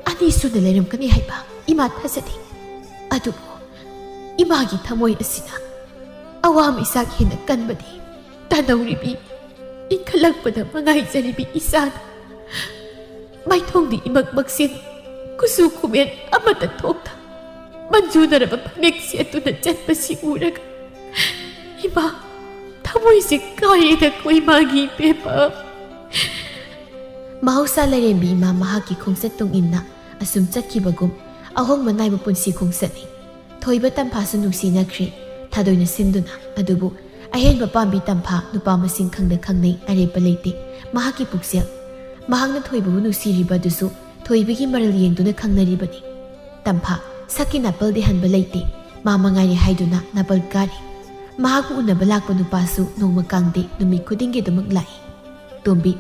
ꯑꯅꯤ ꯁꯨꯅ ꯂꯩꯔꯝꯒꯅꯤ ꯍꯥꯏꯕ ꯏꯃꯥ ꯊꯥꯖꯗꯦ꯫ ꯑꯗꯨꯕꯨ ꯏꯃꯥꯒꯤ ꯊꯃꯣꯏ ꯑꯁꯤꯅ ꯑꯋꯥ ꯃꯩꯁꯥꯛ ꯍꯦꯟꯅ ꯀꯟꯕꯗꯤ ꯇꯥꯅꯧꯔꯤꯕꯤ ꯏꯟꯈꯠꯂꯛꯄꯗ ꯃꯉꯥꯏꯖꯔꯤꯕꯤ ꯏꯆꯥꯅ ꯃꯥꯏꯊꯣꯡꯗꯤ ꯏꯃꯛ ꯃꯛꯁꯤꯟ, ꯀꯨꯆꯨ ꯀꯨꯃꯦꯟ ꯑꯃꯠꯇ ꯊꯣꯛꯇ, ꯃꯟꯖꯨꯅꯔꯕ ꯐꯅꯦꯛ ꯁꯦꯠꯇꯨꯅ ꯆꯠꯄꯁꯤ ꯎꯔꯒ, ꯏꯃꯥ, ꯊꯃꯣꯏꯁꯦ ꯀꯥꯏꯔꯦꯗꯀꯣ ꯏꯃꯥꯒꯤ ꯏꯄꯦꯝꯃ꯫ ꯃꯍꯧꯁꯥ ꯂꯥꯏꯔꯦꯝꯕꯤ ꯏꯃꯥ ꯃꯍꯥꯛꯀꯤ ꯈꯣꯡꯆꯠ ꯇꯨꯡ ꯏꯟꯅ ꯑꯁꯨꯝ ꯆꯠꯈꯤꯕꯒꯨꯝ ꯑꯍꯣꯡꯕ ꯅꯥꯏꯕ ꯄꯨꯟꯁꯤ ꯈꯣꯡꯆꯠꯅꯤ꯫ ꯊꯣꯏꯕ ꯇꯝꯐꯥꯁꯨ ꯅꯨꯡꯁꯤꯅꯈ꯭ꯔꯦ, ꯊꯥꯗꯣꯏꯅ ꯁꯤꯟꯗꯨꯅ꯫ ꯑꯗꯨꯕꯨ ꯑꯍꯦꯟꯕ ꯄꯥꯝꯕꯤ ꯇꯝꯐꯥ ꯅꯨꯄꯥ ꯃꯁꯤꯡ ꯈꯪꯗ ꯈꯪꯅꯩ, ꯑꯔꯦꯞꯄ ꯂꯩꯇꯦ꯫ ꯃꯍꯥꯛꯀꯤ ꯄꯨꯛꯆꯦꯜ, ꯃꯍꯥꯛꯅ ꯊꯣꯏꯕꯕꯨ ꯅꯨꯡꯁꯤꯔꯤꯕ ꯑꯗꯨꯁꯨ ꯊꯣꯏꯕꯒꯤ ꯃꯔꯜ ꯌꯦꯡꯗꯨꯅ ꯈꯪꯅꯔꯤꯕꯅꯤ꯫ ꯇꯝꯐꯥ, ꯁꯛꯀꯤ ꯅꯥꯄꯜꯗꯤ ꯍꯟꯕ ꯂꯩꯇꯦ, ꯃꯥ ꯃꯉꯥꯏꯔꯦ ꯍꯥꯏꯗꯨꯅ ꯅꯥꯄꯜ ꯀꯥꯔꯤ꯫ ꯃꯍꯥꯛꯄꯨ ꯎꯅꯕ ꯂꯥꯛꯄ ꯅꯨꯄꯥꯁꯨ ꯅꯣꯡꯃ ꯀꯥꯡꯗꯦ ꯅꯨꯃꯤꯠ ꯈꯨꯗꯤꯡꯒꯤ ꯑꯗꯨꯃꯛ ꯂꯥꯛꯏ꯫ ꯇꯣꯝꯕꯤ,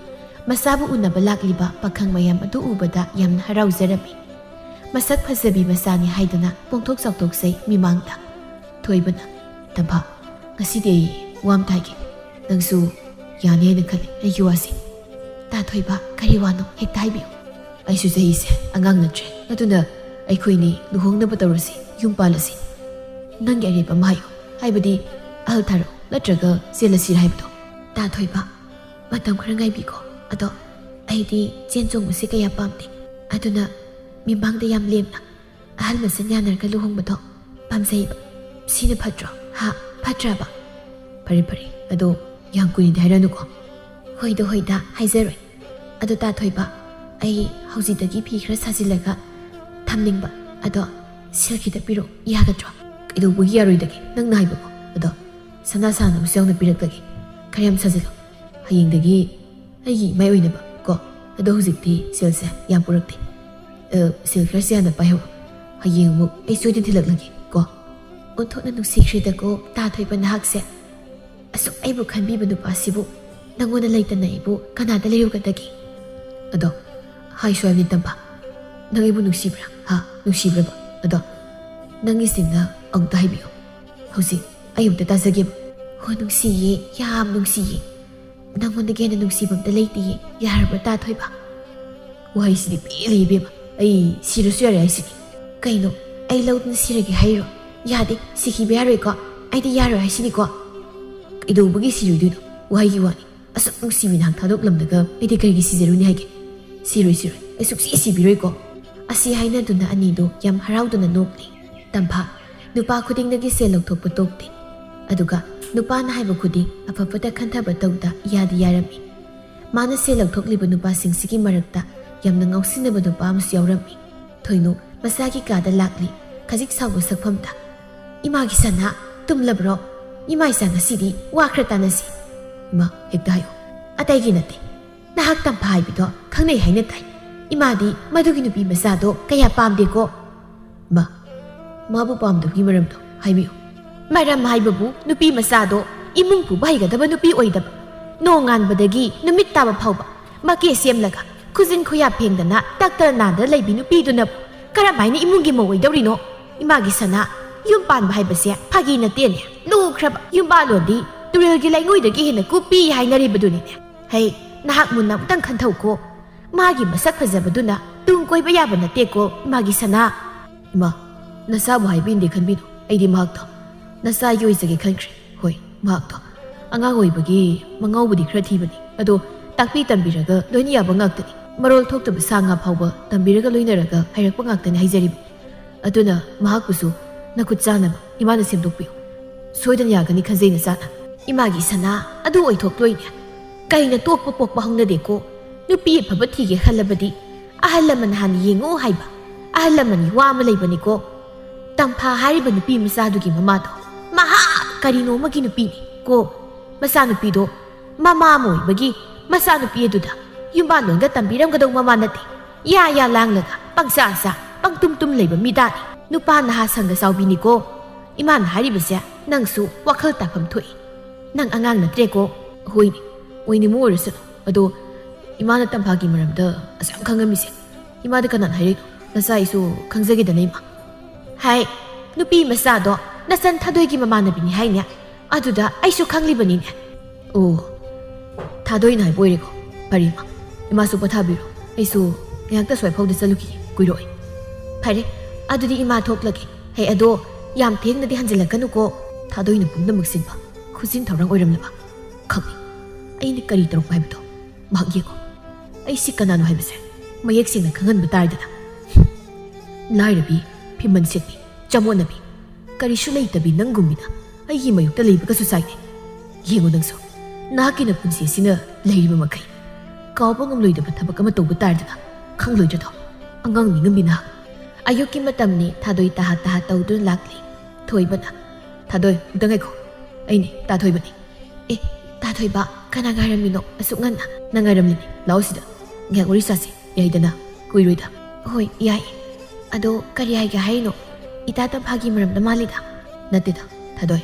ꯃꯆꯥꯕꯨ ꯎꯅꯕ ꯂꯥꯛꯂꯤꯕ ꯄꯥꯈꯪ ꯃꯌꯥꯝ ꯑꯗꯨ ꯎꯕꯗ ꯌꯥꯝꯅ ꯍꯔꯥꯎꯖꯔꯝꯃꯤ꯫ ꯃꯁꯛ ꯐꯖꯕꯤ ꯃꯆꯥꯅꯤ ꯍꯥꯏꯗꯨꯅ ꯄꯣꯡꯊꯣꯛ ꯆꯥꯎꯊꯣꯛꯆꯩ ꯃꯤꯃꯥꯡꯗ꯫ ꯊꯣꯏꯕꯅ, "ꯇꯝꯐꯥ, ꯉꯁꯤꯗꯤ ꯑꯩ ꯋꯥ ꯑꯃ ꯇꯥꯒꯦ꯫ ꯅꯪꯁꯨ ꯌꯥꯅꯤ ꯍꯥꯏꯅ ꯈꯜꯂꯤ ꯑꯩꯒꯤ ꯋꯥꯁꯦ꯫" "ꯇꯥ ꯊꯣꯏꯕ, ꯀꯔꯤ ꯋꯥꯅꯣ? ꯍꯦꯛꯇ ꯍꯥꯏꯕꯤꯌꯨ꯫" "ꯑꯩꯁꯨ ꯆꯍꯤꯁꯦ ꯑꯉꯥꯡ ꯅꯠꯇ꯭ꯔꯦ, ꯑꯗꯨꯅ ꯑꯩꯈꯣꯏꯅꯤ ꯂꯨꯍꯣꯡꯅꯕ ꯇꯧꯔꯁꯤ, ꯌꯨꯝ ꯄꯥꯜꯂꯁꯤ꯫ ꯅꯪꯒꯤ ꯑꯔꯦꯞꯄ ꯑꯃ ꯍꯥꯏꯌꯨ, ꯍꯥꯏꯕꯗꯤ ꯑꯍꯜ ꯊꯥꯔꯛꯎ ꯅꯠꯇ꯭ꯔꯒ ꯆꯦꯜꯂꯁꯤꯔ ꯍꯥꯏꯕꯗꯣ꯫" "ꯇꯥ ꯊꯣꯏꯕ, ꯃꯇꯝ ꯈꯔ ꯉꯥꯏꯕꯤꯈꯣ꯫ ꯑꯗꯣ ꯑꯩꯗꯤ ꯆꯦꯟ ꯆꯣꯡꯕꯁꯦ ꯀꯌꯥ ꯄꯥꯝꯗꯦ, ꯑꯗꯨꯅ ꯃꯤꯃꯥꯡꯗ ꯌꯥꯝ ꯂꯦꯝꯅ ꯑꯍꯜ ꯃꯁꯦꯟ ꯌꯥꯅꯔꯒ ꯂꯨꯍꯣꯡꯕꯗꯣ ꯄꯥꯝꯖꯩꯕ꯫ ꯁꯤꯅ ꯐꯠꯇ꯭ꯔꯣ? ꯍꯥ? ꯐꯠꯇ꯭ꯔꯕ?" "ꯐꯔꯦ, ꯐꯔꯦ꯫ ꯑꯗꯣ ꯌꯥꯝ ꯀꯨꯏꯅꯗꯤ ꯍꯥꯏꯔꯛꯑꯅꯨꯀꯣ꯫" "ꯍꯣꯏꯗ, ꯍꯣꯏꯗ, ꯍꯥꯏꯖꯔꯣꯏ꯫ ꯑꯗꯣ ꯇꯥ ꯊꯣꯏꯕ, ꯑꯩ ꯍꯧꯖꯤꯛꯇꯒꯤ ꯐꯤ ꯈꯔ ꯁꯥꯖꯤꯜꯂꯒ ꯊꯝꯅꯤꯡꯕ꯫ ꯑꯗꯣ ꯁꯤꯜ ꯈꯤꯇ ꯄꯤꯔꯛꯑꯣ, ꯌꯥꯒꯗ꯭ꯔꯣ?" "ꯀꯩꯗꯧꯕꯒꯤ ꯌꯥꯔꯣꯏꯗꯒꯦ? ꯅꯪꯅ ꯍꯥꯏꯕꯀꯣ꯫ ꯑꯗꯣ ꯁꯅꯥ ꯁꯥꯟꯅꯕꯁꯨ ꯌꯥꯎꯅ ꯄꯤꯔꯛꯂꯒꯦ꯫ ꯈꯔ ꯌꯥꯝ ꯁꯥꯖꯤꯜꯂꯣ꯫ ꯍꯌꯦꯡꯗꯒꯤ ꯑꯩꯒꯤ ꯏꯃꯥꯏ ꯑꯣꯏꯅꯕ ꯀꯣ꯫ ꯑꯗꯣ ꯍꯧꯖꯤꯛꯇꯤ ꯁꯤꯜꯁꯦ ꯌꯥꯝ ꯄꯨꯔꯛꯇꯦ꯫ ꯑ, ꯁꯤꯜ ꯈꯔꯁꯦ ꯍꯥꯟꯅ ꯄꯥꯏꯍꯧꯔꯣ꯫ ꯍꯌꯦꯡ ꯑꯃꯨꯛ ꯑꯩ ꯁꯣꯏꯗꯅ ꯊꯤꯜꯂꯛꯂꯒꯦ ꯀꯣ꯫" "ꯑꯣꯟꯊꯣꯛꯅ ꯅꯨꯡꯁꯤꯈ꯭ꯔꯦꯗꯀꯣ ꯇꯥ ꯊꯣꯏꯕ ꯅꯍꯥꯛꯁꯦ꯫ ꯑꯁꯨꯛ ꯑꯩꯕꯨ ꯈꯟꯕꯤꯕ ꯅꯨꯄꯥꯁꯤꯕꯨ ꯅꯪꯉꯣꯟꯗ ꯂꯩꯇꯅ ꯑꯩꯕꯨ ꯀꯅꯥꯗ ꯂꯩꯔꯨꯒꯗꯒꯦ?" "ꯑꯗꯣ ꯍꯥꯏꯁꯨ ꯍꯥꯏꯕꯅꯤ ꯇꯝꯐꯥ, ꯅꯪ ꯑꯩꯕꯨ ꯅꯨꯡꯁꯤꯕ꯭ꯔꯥ? ꯍꯥ? ꯅꯨꯡꯁꯤꯕ꯭ꯔꯕ? ꯑꯗꯣ ꯅꯪꯒꯤ ꯆꯤꯟꯅ ꯑꯃꯨꯛꯇ ꯍꯥꯏꯕꯤꯌꯨ꯫ ꯍꯧꯖꯤꯛ ꯑꯩ ꯑꯃꯨꯛꯇ ꯇꯥꯖꯒꯦꯕ꯫" "ꯍꯣ, ꯅꯨꯡꯁꯤꯌꯦ, ꯌꯥꯝ ꯅꯨꯡꯁꯤꯌꯦ꯫ ꯅꯪꯉꯣꯟꯗꯒꯤ ꯍꯦꯟꯅ ꯅꯨꯡꯁꯤꯕ ꯑꯝꯇ ꯂꯩꯇꯤꯌꯦ꯫ ꯌꯥꯔꯕ꯭ꯔꯥ ꯇꯥ ꯊꯣꯏꯕ?" "ꯋꯥꯍꯩꯁꯤꯗꯤ ꯄꯦꯜꯂꯦ ꯏꯕꯦꯝꯃ꯫ ꯑꯩ ꯁꯤꯔꯁꯨ ꯌꯥꯔꯦ ꯍꯥꯏꯁꯤꯗꯤ꯫" "ꯀꯩꯅꯣ? ꯑꯩ ꯂꯧꯗꯨꯅ ꯁꯤꯔꯒꯦ ꯍꯥꯏꯔꯤꯔꯣ? ꯌꯥꯗꯦ, ꯁꯤꯈꯤꯕ ꯌꯥꯔꯣꯏꯀꯣ꯫ ꯑꯩꯗꯤ ꯌꯥꯔꯣꯏ ꯍꯥꯏꯁꯤꯅꯤꯀꯣ꯫" "ꯀꯩꯗꯧꯕꯒꯤ ꯁꯤꯔꯣꯏꯗꯣꯏꯅꯣ? ꯋꯥꯍꯩꯒꯤ ꯋꯥꯅꯤ꯫ ꯑꯁꯨꯛ ꯅꯨꯡꯁꯤꯕꯤ ꯅꯍꯥꯛ ꯊꯥꯗꯣꯛꯂꯝꯂꯒ ꯑꯩꯗꯤ ꯀꯔꯤꯒꯤ ꯁꯤꯖꯔꯨꯅꯤ ꯍꯥꯏꯒꯦ? ꯁꯤꯔꯣꯏ, ꯁꯤꯔꯣꯏ, ꯑꯩ ꯁꯨꯛꯁꯤ ꯁꯤꯕꯤꯔꯣꯏꯀꯣ꯫ ꯑꯁꯤ ꯍꯥꯏꯅꯗꯨꯅ ꯑꯅꯤꯗꯨ ꯌꯥꯝ ꯍꯔꯥꯎꯗꯨꯅ ꯅꯣꯛꯂꯤ꯫ ꯇꯝꯐꯥ, ꯅꯨꯄꯥ ꯈꯨꯗꯤꯡꯗꯒꯤ ꯁꯦꯜ ꯂꯧꯊꯣꯛꯄ ꯇꯣꯛꯇꯦ꯫ ꯑꯗꯨꯒ ꯅꯨꯄꯥꯅ ꯍꯥꯏꯕ ꯈꯨꯗꯤꯡ ꯑꯐ ꯐꯠꯇ ꯈꯟꯊꯕ ꯇꯧꯗ ꯌꯥꯗꯤ ꯌꯥꯔꯝꯃꯤ꯫ ꯃꯥꯅ ꯁꯦꯜ ꯂꯧꯊꯣꯛꯂꯤꯕ ꯅꯨꯄꯥꯁꯤꯡꯁꯤꯒꯤ ꯃꯔꯛꯇ ꯌꯥꯝꯅ ꯉꯥꯎꯁꯤꯟꯅꯕ ꯅꯨꯄꯥ ꯑꯃꯁꯨ ꯌꯥꯎꯔꯝꯃꯤ꯫ ꯊꯣꯏꯅꯨ ꯃꯁꯥꯒꯤ ꯀꯥꯗ ꯂꯥꯛꯂꯤ꯫ ꯈꯖꯤꯛ ꯁꯥꯎꯕ ꯁꯛꯐꯝꯗ, "ꯏꯃꯥꯒꯤ ꯁꯅꯥ, ꯇꯨꯝꯂꯕ꯭ꯔꯣ? ꯏꯃꯥ ꯏꯆꯥ ꯉꯁꯤꯗꯤ ꯋꯥ ꯈꯔ ꯇꯥꯟꯅꯁꯤ꯫" "ꯏꯃꯥ, ꯍꯦꯛꯇ ꯍꯥꯏꯌꯨ꯫" "ꯑꯇꯩꯒꯤ ꯅꯠꯇꯦ꯫ ꯅꯍꯥꯛ ꯇꯝꯐꯥ ꯍꯥꯏꯕꯤꯗꯣ ꯈꯪꯅꯩ ꯍꯥꯏꯅ ꯇꯥꯏ꯫ ꯏꯃꯥꯗꯤ ꯃꯗꯨꯒꯤ ꯅꯨꯄꯤ ꯃꯆꯥꯗꯣ ꯀꯌꯥ ꯄꯥꯝꯗꯦꯀꯣ꯫" "ꯃꯥ, ꯃꯥꯕꯨ ꯄꯥꯝꯗꯕꯒꯤ ꯃꯔꯝꯗꯣ ꯍꯥꯏꯕꯤꯌꯨ꯫" "ꯃꯔꯝ ꯍꯥꯏꯕꯕꯨ ꯅꯨꯄꯤ ꯃꯆꯥꯗꯣ ꯏꯃꯨꯡ ꯄꯨꯕ ꯍꯩꯒꯗꯕ ꯅꯨꯄꯤ ꯑꯣꯏꯗꯕ꯫ ꯅꯣꯡꯉꯥꯟꯕꯗꯒꯤ ꯅꯨꯃꯤꯠ ꯇꯥꯕ ꯐꯥꯎꯕ ꯃꯀꯦ ꯁꯦꯝꯂꯒ ꯈꯨꯖꯤꯟ ꯈꯨꯌꯥ ꯐꯦꯡꯗꯅ ꯇꯛꯇꯅ ꯅꯥꯗꯅ ꯂꯩꯕꯤ ꯅꯨꯄꯤꯗꯨꯅꯕꯨ ꯀꯔꯝꯍꯥꯏꯅ ꯏꯃꯨꯡꯒꯤ ꯃꯧ ꯑꯣꯏꯗꯧꯔꯤꯅꯣ? ꯏꯃꯥꯒꯤ ꯁꯅꯥ, ꯌꯨꯝ ꯄꯥꯟꯕ ꯍꯥꯏꯕꯁꯦ ꯐꯥꯒꯤ ꯅꯠꯇꯦꯅꯦ꯫ ꯂꯨꯈ꯭ꯔꯕ ꯌꯨꯝꯕꯥꯂꯣꯟꯗꯤ ꯇꯨꯔꯦꯜꯒꯤ ꯂꯩꯉꯣꯏꯗꯒꯤ ꯍꯦꯟꯅ ꯀꯨꯞꯄꯤ ꯍꯥꯏꯅꯔꯤꯕꯗꯨꯅꯤꯅꯦ꯫ ꯍꯩ, ꯅꯍꯥꯛ ꯃꯨꯟꯅ ꯑꯃꯨꯛꯇꯪ ꯈꯟꯊꯧꯀꯣ꯫ ꯃꯥꯒꯤ ꯃꯁꯛ ꯐꯖꯕꯗꯨꯅ ꯇꯨꯡ ꯀꯣꯏꯕ ꯌꯥꯕ ꯅꯠꯇꯦꯀꯣ, ꯏꯃꯥꯒꯤ ꯁꯅꯥ꯫" "ꯏꯃꯥ, ꯅꯆꯥꯕꯨ ꯍꯥꯏꯕ ꯏꯟꯗꯦ ꯈꯟꯕꯤꯅꯨ꯫ ꯑꯩꯗꯤ ꯃꯍꯥꯛꯇꯣ ꯅꯆꯥꯒꯤ ꯑꯣꯏꯖꯒꯦ ꯈꯟꯈ꯭ꯔꯦ꯫ ꯍꯣꯏ, ꯃꯍꯥꯛꯇꯣ ꯑꯉꯥꯡ ꯑꯣꯏꯕꯒꯤ ꯃꯉꯥꯎꯕꯨꯗꯤ ꯈꯔ ꯊꯤꯕꯅꯤ꯫ ꯑꯗꯣ ꯇꯥꯛꯄꯤ ꯇꯝꯕꯤꯔꯒ ꯂꯣꯏꯅ ꯌꯥꯕ ꯉꯥꯛꯇꯅꯤ꯫ ꯃꯔꯣꯜ ꯊꯣꯛꯇꯕ ꯁꯥ ꯉꯥ ꯐꯥꯎꯕ ꯇꯝꯕꯤꯔꯒ ꯂꯣꯏꯅꯔꯒ ꯍꯩꯔꯛꯄ ꯉꯥꯛꯇꯅꯤ ꯍꯥꯏꯖꯔꯤꯕ꯫ ꯑꯗꯨꯅ ꯃꯍꯥꯛꯄꯨꯁꯨ ꯅꯈꯨꯠ ꯆꯥꯅꯕ ꯏꯃꯥꯅ ꯁꯦꯝꯗꯣꯛꯄꯤꯌꯨ꯫ ꯁꯣꯏꯗꯅ ꯌꯥꯒꯅꯤ ꯈꯟꯖꯩ ꯅꯆꯥꯅ꯫" "ꯏꯃꯥꯒꯤ ꯁꯅꯥ, ꯑꯗꯨ ꯑꯣꯏꯊꯣꯛꯂꯣꯏꯅꯦ꯫ ꯀꯩꯅ ꯇꯣꯛꯄ ꯄꯣꯛꯄ ꯍꯧꯅꯗꯦꯀꯣ꯫ ꯅꯨꯄꯤ ꯑꯐꯕ ꯊꯤꯒꯦ ꯈꯜꯂꯕꯗꯤ ꯑꯍꯜ ꯂꯃꯟ ꯍꯥꯟꯅ ꯌꯦꯡꯉꯨ ꯍꯥꯏꯕ ꯑꯍꯜ ꯂꯃꯟꯒꯤ ꯋꯥ ꯑꯃ ꯂꯩꯕꯅꯤꯀꯣ꯫ ꯇꯝꯐꯥ ꯍꯥꯏꯔꯤꯕ ꯅꯨꯄꯤ ꯃꯆꯥꯗꯨꯒꯤ ꯃꯃꯥꯗꯣ ꯃꯍꯥ ꯀꯔꯤꯅꯣ ꯑꯃꯒꯤ ꯅꯨꯄꯤꯅꯤ ꯀꯣ꯫ ꯃꯆꯥꯅꯨꯄꯤꯗꯣ ꯃꯃꯥ ꯑꯃ ꯑꯣꯏꯕꯒꯤ ꯃꯆꯥꯅꯨꯄꯤ ꯑꯗꯨꯗ ꯌꯨꯝꯕꯥꯜꯂꯣꯟꯒ ꯇꯝꯕꯤꯔꯝꯒꯗꯧ ꯃꯃꯥ ꯅꯠꯇꯦ꯫ ꯌꯥ ꯌꯥ ꯂꯥꯡꯂꯒ ꯄꯪꯆꯥ ꯆꯥ ꯄꯪꯇꯨꯝ ꯇꯨꯝ ꯂꯩꯕ ꯃꯤꯗꯥꯅꯤ꯫ ꯅꯨꯄꯥ ꯅꯍꯥ ꯁꯪꯒ ꯆꯥꯎꯕꯤꯅꯤꯀꯣ꯫ ꯏꯃꯥꯅ ꯍꯥꯏꯔꯤꯕꯁꯦ ꯅꯪꯁꯨ ꯋꯥꯈꯜ ꯇꯥꯐꯝ ꯊꯣꯛꯏ꯫ ꯅꯪ ꯑꯉꯥꯡ ꯅꯠꯇ꯭ꯔꯦꯀꯣ꯫" "ꯍꯣꯏꯅꯦ, ꯑꯣꯏꯅꯤꯡꯕ ꯑꯣꯏꯔꯁꯅꯨ꯫ ꯑꯗꯣ ꯏꯃꯥꯅ ꯇꯝꯐꯥꯒꯤ ꯃꯔꯝꯗ ꯑꯁꯨꯛ ꯌꯥꯝ ꯈꯪꯉꯝꯃꯤꯁꯦ ꯏꯃꯥꯗ ꯀꯅꯥꯅ ꯍꯥꯏꯔꯛꯏꯅꯣ? ꯅꯆꯥ ꯑꯩꯁꯨ ꯈꯪꯖꯒꯦꯗꯅ, ꯏꯃꯥ꯫" "ꯍꯥꯏ, ꯅꯨꯄꯤ ꯃꯆꯥꯗꯣ ꯅꯆꯟ ꯊꯥꯗꯣꯏꯒꯤ ꯃꯃꯥꯟꯅꯕꯤꯅꯤ ꯍꯥꯏꯅꯦ꯫ ꯑꯗꯨꯗ ꯑꯩꯁꯨ ꯈꯪꯂꯤꯕꯅꯤꯅꯦ꯫" "ꯑꯣ, ꯊꯥꯗꯣꯏꯅ ꯍꯥꯏꯕ ꯑꯣꯏꯔꯦꯀꯣ꯫ ꯐꯔꯦ, ꯏꯃꯥ, ꯏꯃꯥꯁꯨ ꯄꯣꯊꯥꯕꯤꯔꯣ꯫ ꯑꯩꯁꯨ ꯉꯥꯏꯍꯥꯛꯇ ꯁ꯭ꯋꯥꯏ ꯐꯥꯎꯗ ꯆꯠꯂꯨꯈꯤꯒꯦ, ꯀꯨꯏꯔꯣꯏ꯫" "ꯐꯔꯦ, ꯑꯗꯨꯗꯤ ꯏꯃꯥ ꯊꯣꯛꯂꯒꯦ꯫ ꯍꯦ, ꯑꯗꯣ ꯌꯥꯝ ꯊꯦꯡꯅꯗꯤ ꯍꯟꯖꯤꯜꯂꯛꯀꯅꯨꯀꯣ꯫ ꯊꯥꯗꯣꯏꯅ ꯄꯨꯝꯅꯃꯛ ꯁꯤꯟꯕ ꯈꯨꯖꯤꯟ ꯊꯧꯔꯥꯡ ꯑꯣꯏꯔꯝꯂꯕ ꯈꯪꯏ꯫" ꯑꯩꯅ ꯀꯔꯤ ꯇꯧꯔꯛꯄ ꯍꯥꯏꯕꯗꯣ ꯃꯍꯥꯛ ꯌꯦꯡꯉꯣ꯫ ꯑꯩꯁꯤ ꯀꯅꯥꯅꯣ ꯍꯥꯏꯕꯁꯦ ꯃꯌꯦꯛ ꯁꯦꯡꯅ ꯈꯪꯍꯟꯕ ꯇꯥꯔꯦꯗꯅ꯫ ꯂꯥꯏꯔꯕꯤ, ꯐꯤꯃꯟ ꯁꯦꯠꯄꯤ, ꯆꯃꯣꯠꯅꯕꯤ, ꯀꯔꯤꯁꯨ ꯂꯩꯇꯕꯤ ꯅꯪꯒꯨꯝꯕꯤꯅ ꯑꯩꯒꯤ ꯃꯥꯌꯣꯛꯇ ꯂꯩꯕꯒꯁꯨ ꯆꯥꯏꯅꯦ꯫ ꯌꯦꯡꯉꯨ ꯅꯪꯁꯨ, ꯅꯍꯥꯛꯀꯤ ꯅꯄꯨꯟꯁꯤ ꯑꯁꯤꯅ ꯂꯩꯔꯤꯕ ꯃꯈꯩ ꯀꯥꯎꯕ ꯉꯝꯂꯣꯏꯗꯕ ꯊꯕꯛ ꯑꯃ ꯇꯧꯕ ꯇꯥꯔꯦꯗꯅ꯫ ꯈꯪꯂꯣꯏꯗ꯭ꯔꯗꯣ? ꯑꯉꯥꯡ ꯅꯤꯡꯉꯝꯕꯤ ꯅꯍꯥꯛ꯫ ꯑꯌꯨꯛꯀꯤ ꯃꯇꯝꯅꯤ꯫ ꯊꯥꯗꯣꯏ ꯇꯥꯍꯥ ꯇꯥꯍꯥ ꯇꯧꯗꯨꯅ ꯂꯥꯛꯂꯤ꯫ ꯊꯣꯏꯕꯅ, "ꯊꯥꯗꯣꯏ, ꯑꯝꯇ ꯉꯥꯏꯈꯣ꯫ ꯑꯩꯅꯦ, ꯇꯥ ꯊꯣꯏꯕꯅꯦ꯫" "ꯑꯦ, ꯇꯥ ꯊꯣꯏꯕ, ꯀꯅꯥ ꯉꯥꯏꯔꯝꯃꯤꯅꯣ ꯑꯁꯨꯛ ꯉꯟꯅ?" "ꯅꯪ ꯉꯥꯏꯔꯝꯂꯤꯅꯦ꯫ ꯂꯥꯛꯑꯣ ꯁꯤꯗ꯫ ꯉꯥꯏꯍꯥꯛ ꯋꯥꯔꯤ ꯁꯥꯁꯤ꯫ ꯌꯥꯏꯗꯅ? ꯀꯨꯏꯔꯣꯏꯗ꯫" "ꯍꯣꯏ, ꯌꯥꯏ꯫ ꯑꯗꯣ ꯀꯔꯤ ꯍꯥꯏꯒꯦ ꯍꯥꯏꯔꯤꯅꯣ? ꯏꯇꯥ ꯇꯝꯐꯥꯒꯤ ꯃꯔꯝꯗ ꯃꯥꯜꯂꯤꯗ?" "ꯅꯠꯇꯦꯗ, ꯊꯥꯗꯣꯏ꯫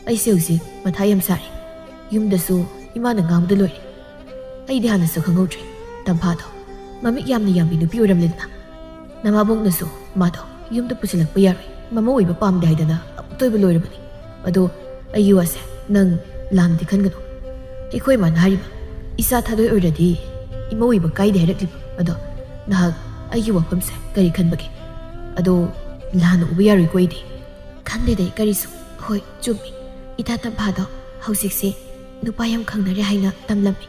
ꯑꯩꯁꯦ ꯍꯧꯖꯤꯛ ꯃꯊꯥ ꯌꯥꯝ ꯁꯥꯔꯤ꯫ ꯌꯨꯝꯗꯁꯨ ꯏꯃꯥꯅ ꯉꯥꯡꯕꯗ ꯂꯣꯏꯔꯦ꯫ ꯑꯩꯗꯤ ꯍꯥꯟꯅꯁꯨ ꯈꯪꯍꯧꯗ꯭ꯔꯦ꯫ ꯇꯝꯐꯥꯗꯣ ꯃꯃꯤꯠ ꯌꯥꯝꯅ ꯌꯥꯝꯕꯤ ꯅꯨꯄꯤ ꯑꯣꯏꯔꯝꯂꯦꯗꯅ꯫ ꯅꯃꯥꯕꯣꯛꯅꯁꯨ ꯃꯥꯗꯣ ꯌꯨꯝꯗ ꯄꯨꯁꯤꯜꯂꯛꯄ ꯌꯥꯔꯣꯏ, ꯃꯃꯧ ꯑꯣꯏꯕ ꯄꯥꯝꯗꯦ ꯍꯥꯏꯗꯅ ꯑꯃꯨꯛꯇ ꯑꯣꯏꯕ ꯂꯣꯏꯔꯕꯅꯤ꯫ ꯑꯗꯣ ꯑꯩꯒꯤ ꯋꯥꯁꯦ ꯅꯪ ꯂꯥꯟꯅꯗꯤ ꯈꯟꯒꯅꯨ꯫ ꯑꯩꯈꯣꯏ ꯏꯃꯥꯅ ꯍꯥꯏꯔꯤꯕ, ꯏꯆꯥ ꯊꯥꯗꯣꯏ ꯑꯣꯏꯔꯗꯤ ꯏꯃꯧ ꯑꯣꯏꯕ ꯀꯥꯏꯗꯦ ꯍꯥꯏꯔꯛꯂꯤꯕ꯫ ꯑꯗꯣ ꯅꯍꯥꯛ ꯑꯩꯒꯤ ꯋꯥꯐꯝꯁꯦ ꯀꯔꯤ ꯈꯟꯕꯒꯦ? ꯑꯗꯣ ꯂꯥꯟꯅ ꯎꯕ ꯌꯥꯔꯣꯏꯀꯣ ꯑꯩꯗꯤ?" "ꯈꯟꯗꯦꯗ ꯑꯩ ꯀꯔꯤꯁꯨ꯫ ꯍꯣꯏ, ꯆꯨꯝꯃꯤ꯫ ꯏꯇꯥ ꯇꯝꯐꯥꯗꯣ ꯍꯧꯖꯤꯛꯁꯦ ꯅꯨꯄꯥ ꯌꯥꯝ ꯈꯪꯅꯔꯦ ꯍꯥꯏꯅ ꯇꯝꯂꯝꯃꯤ꯫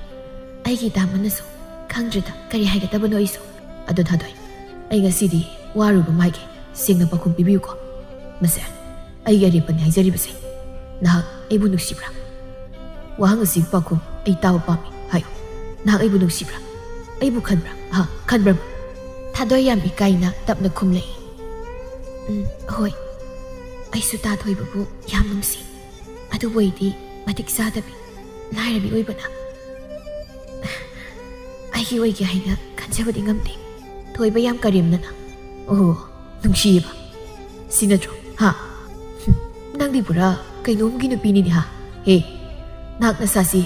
ꯑꯩꯒꯤ ꯏꯇꯥꯃꯅꯁꯨ ꯈꯪꯗ꯭ꯔꯦꯗ ꯀꯔꯤ ꯍꯥꯏꯒꯗꯕꯅꯣ ꯑꯩꯁꯨ꯫ ꯑꯗꯣ ꯊꯥꯗꯣꯏ, ꯑꯩ ꯉꯁꯤꯗꯤ ꯋꯥꯔꯨꯕ ꯃꯥꯏꯒꯦ꯫ ꯁꯦꯡꯅ ꯄꯥꯎꯈꯨꯝ ꯄꯤꯕꯤꯌꯨꯀꯣ꯫ ꯃꯁꯦ, ꯑꯩꯒꯤ ꯑꯔꯦꯞꯄꯅꯤ ꯍꯥꯏꯖꯔꯤꯕꯁꯦ꯫ ꯅꯍꯥꯛ ꯑꯩꯕꯨ ꯅꯨꯡꯁꯤꯕ꯭ꯔꯥ? ꯋꯥꯍꯪ ꯑꯁꯤꯒꯤ ꯄꯥꯎꯈꯨꯝ ꯑꯩ ꯇꯥꯕ ꯄꯥꯝꯃꯤ꯫ ꯍꯥꯏꯌꯨ, ꯅꯍꯥꯛ ꯑꯩꯕꯨ ꯅꯨꯡꯁꯤꯕ꯭ꯔꯥ? ꯑꯩꯕꯨ ꯈꯟꯕ꯭ꯔꯥ? ꯍꯥ, ꯈꯟꯕ꯭ꯔꯥ?" ꯊꯥꯗꯣꯏ ꯌꯥꯝ ꯏꯀꯥꯏꯅ ꯇꯞꯅ ꯈꯨꯝꯂꯛꯏ꯫ "ꯎꯝ, ꯍꯣꯏ꯫ ꯑꯩꯁꯨ ꯇꯥ ꯊꯣꯏꯕꯕꯨ ꯌꯥꯝ ꯅꯨꯡꯁꯤ꯫ ꯑꯗꯨꯕꯨ ꯑꯩꯗꯤ ꯃꯇꯤꯛ ꯆꯥꯗꯕꯤ, ꯂꯥꯏꯔꯕꯤ ꯑꯣꯏꯕꯅ ꯑꯩꯒꯤ ꯑꯣꯏꯒꯦ ꯍꯥꯏꯅ ꯈꯟꯖꯕꯗꯤ ꯉꯝꯗꯦ꯫ ꯊꯣꯏꯕ ꯌꯥꯝ ꯀꯔꯦꯝꯅꯅ, ꯑꯣ, ꯅꯨꯡꯁꯤꯌꯦꯕ꯫ ꯁꯤ ꯅꯠꯇ꯭ꯔꯣ? ꯍꯥ? ꯍꯨꯝ, ꯅꯪꯗꯤ ꯄꯨꯔꯥ ꯀꯩꯅꯣꯝꯒꯤ ꯅꯨꯄꯤꯅꯤꯅꯦ, ꯍꯥ? ꯍꯦ, ꯅꯍꯥꯛ ꯅꯁꯥꯁꯤ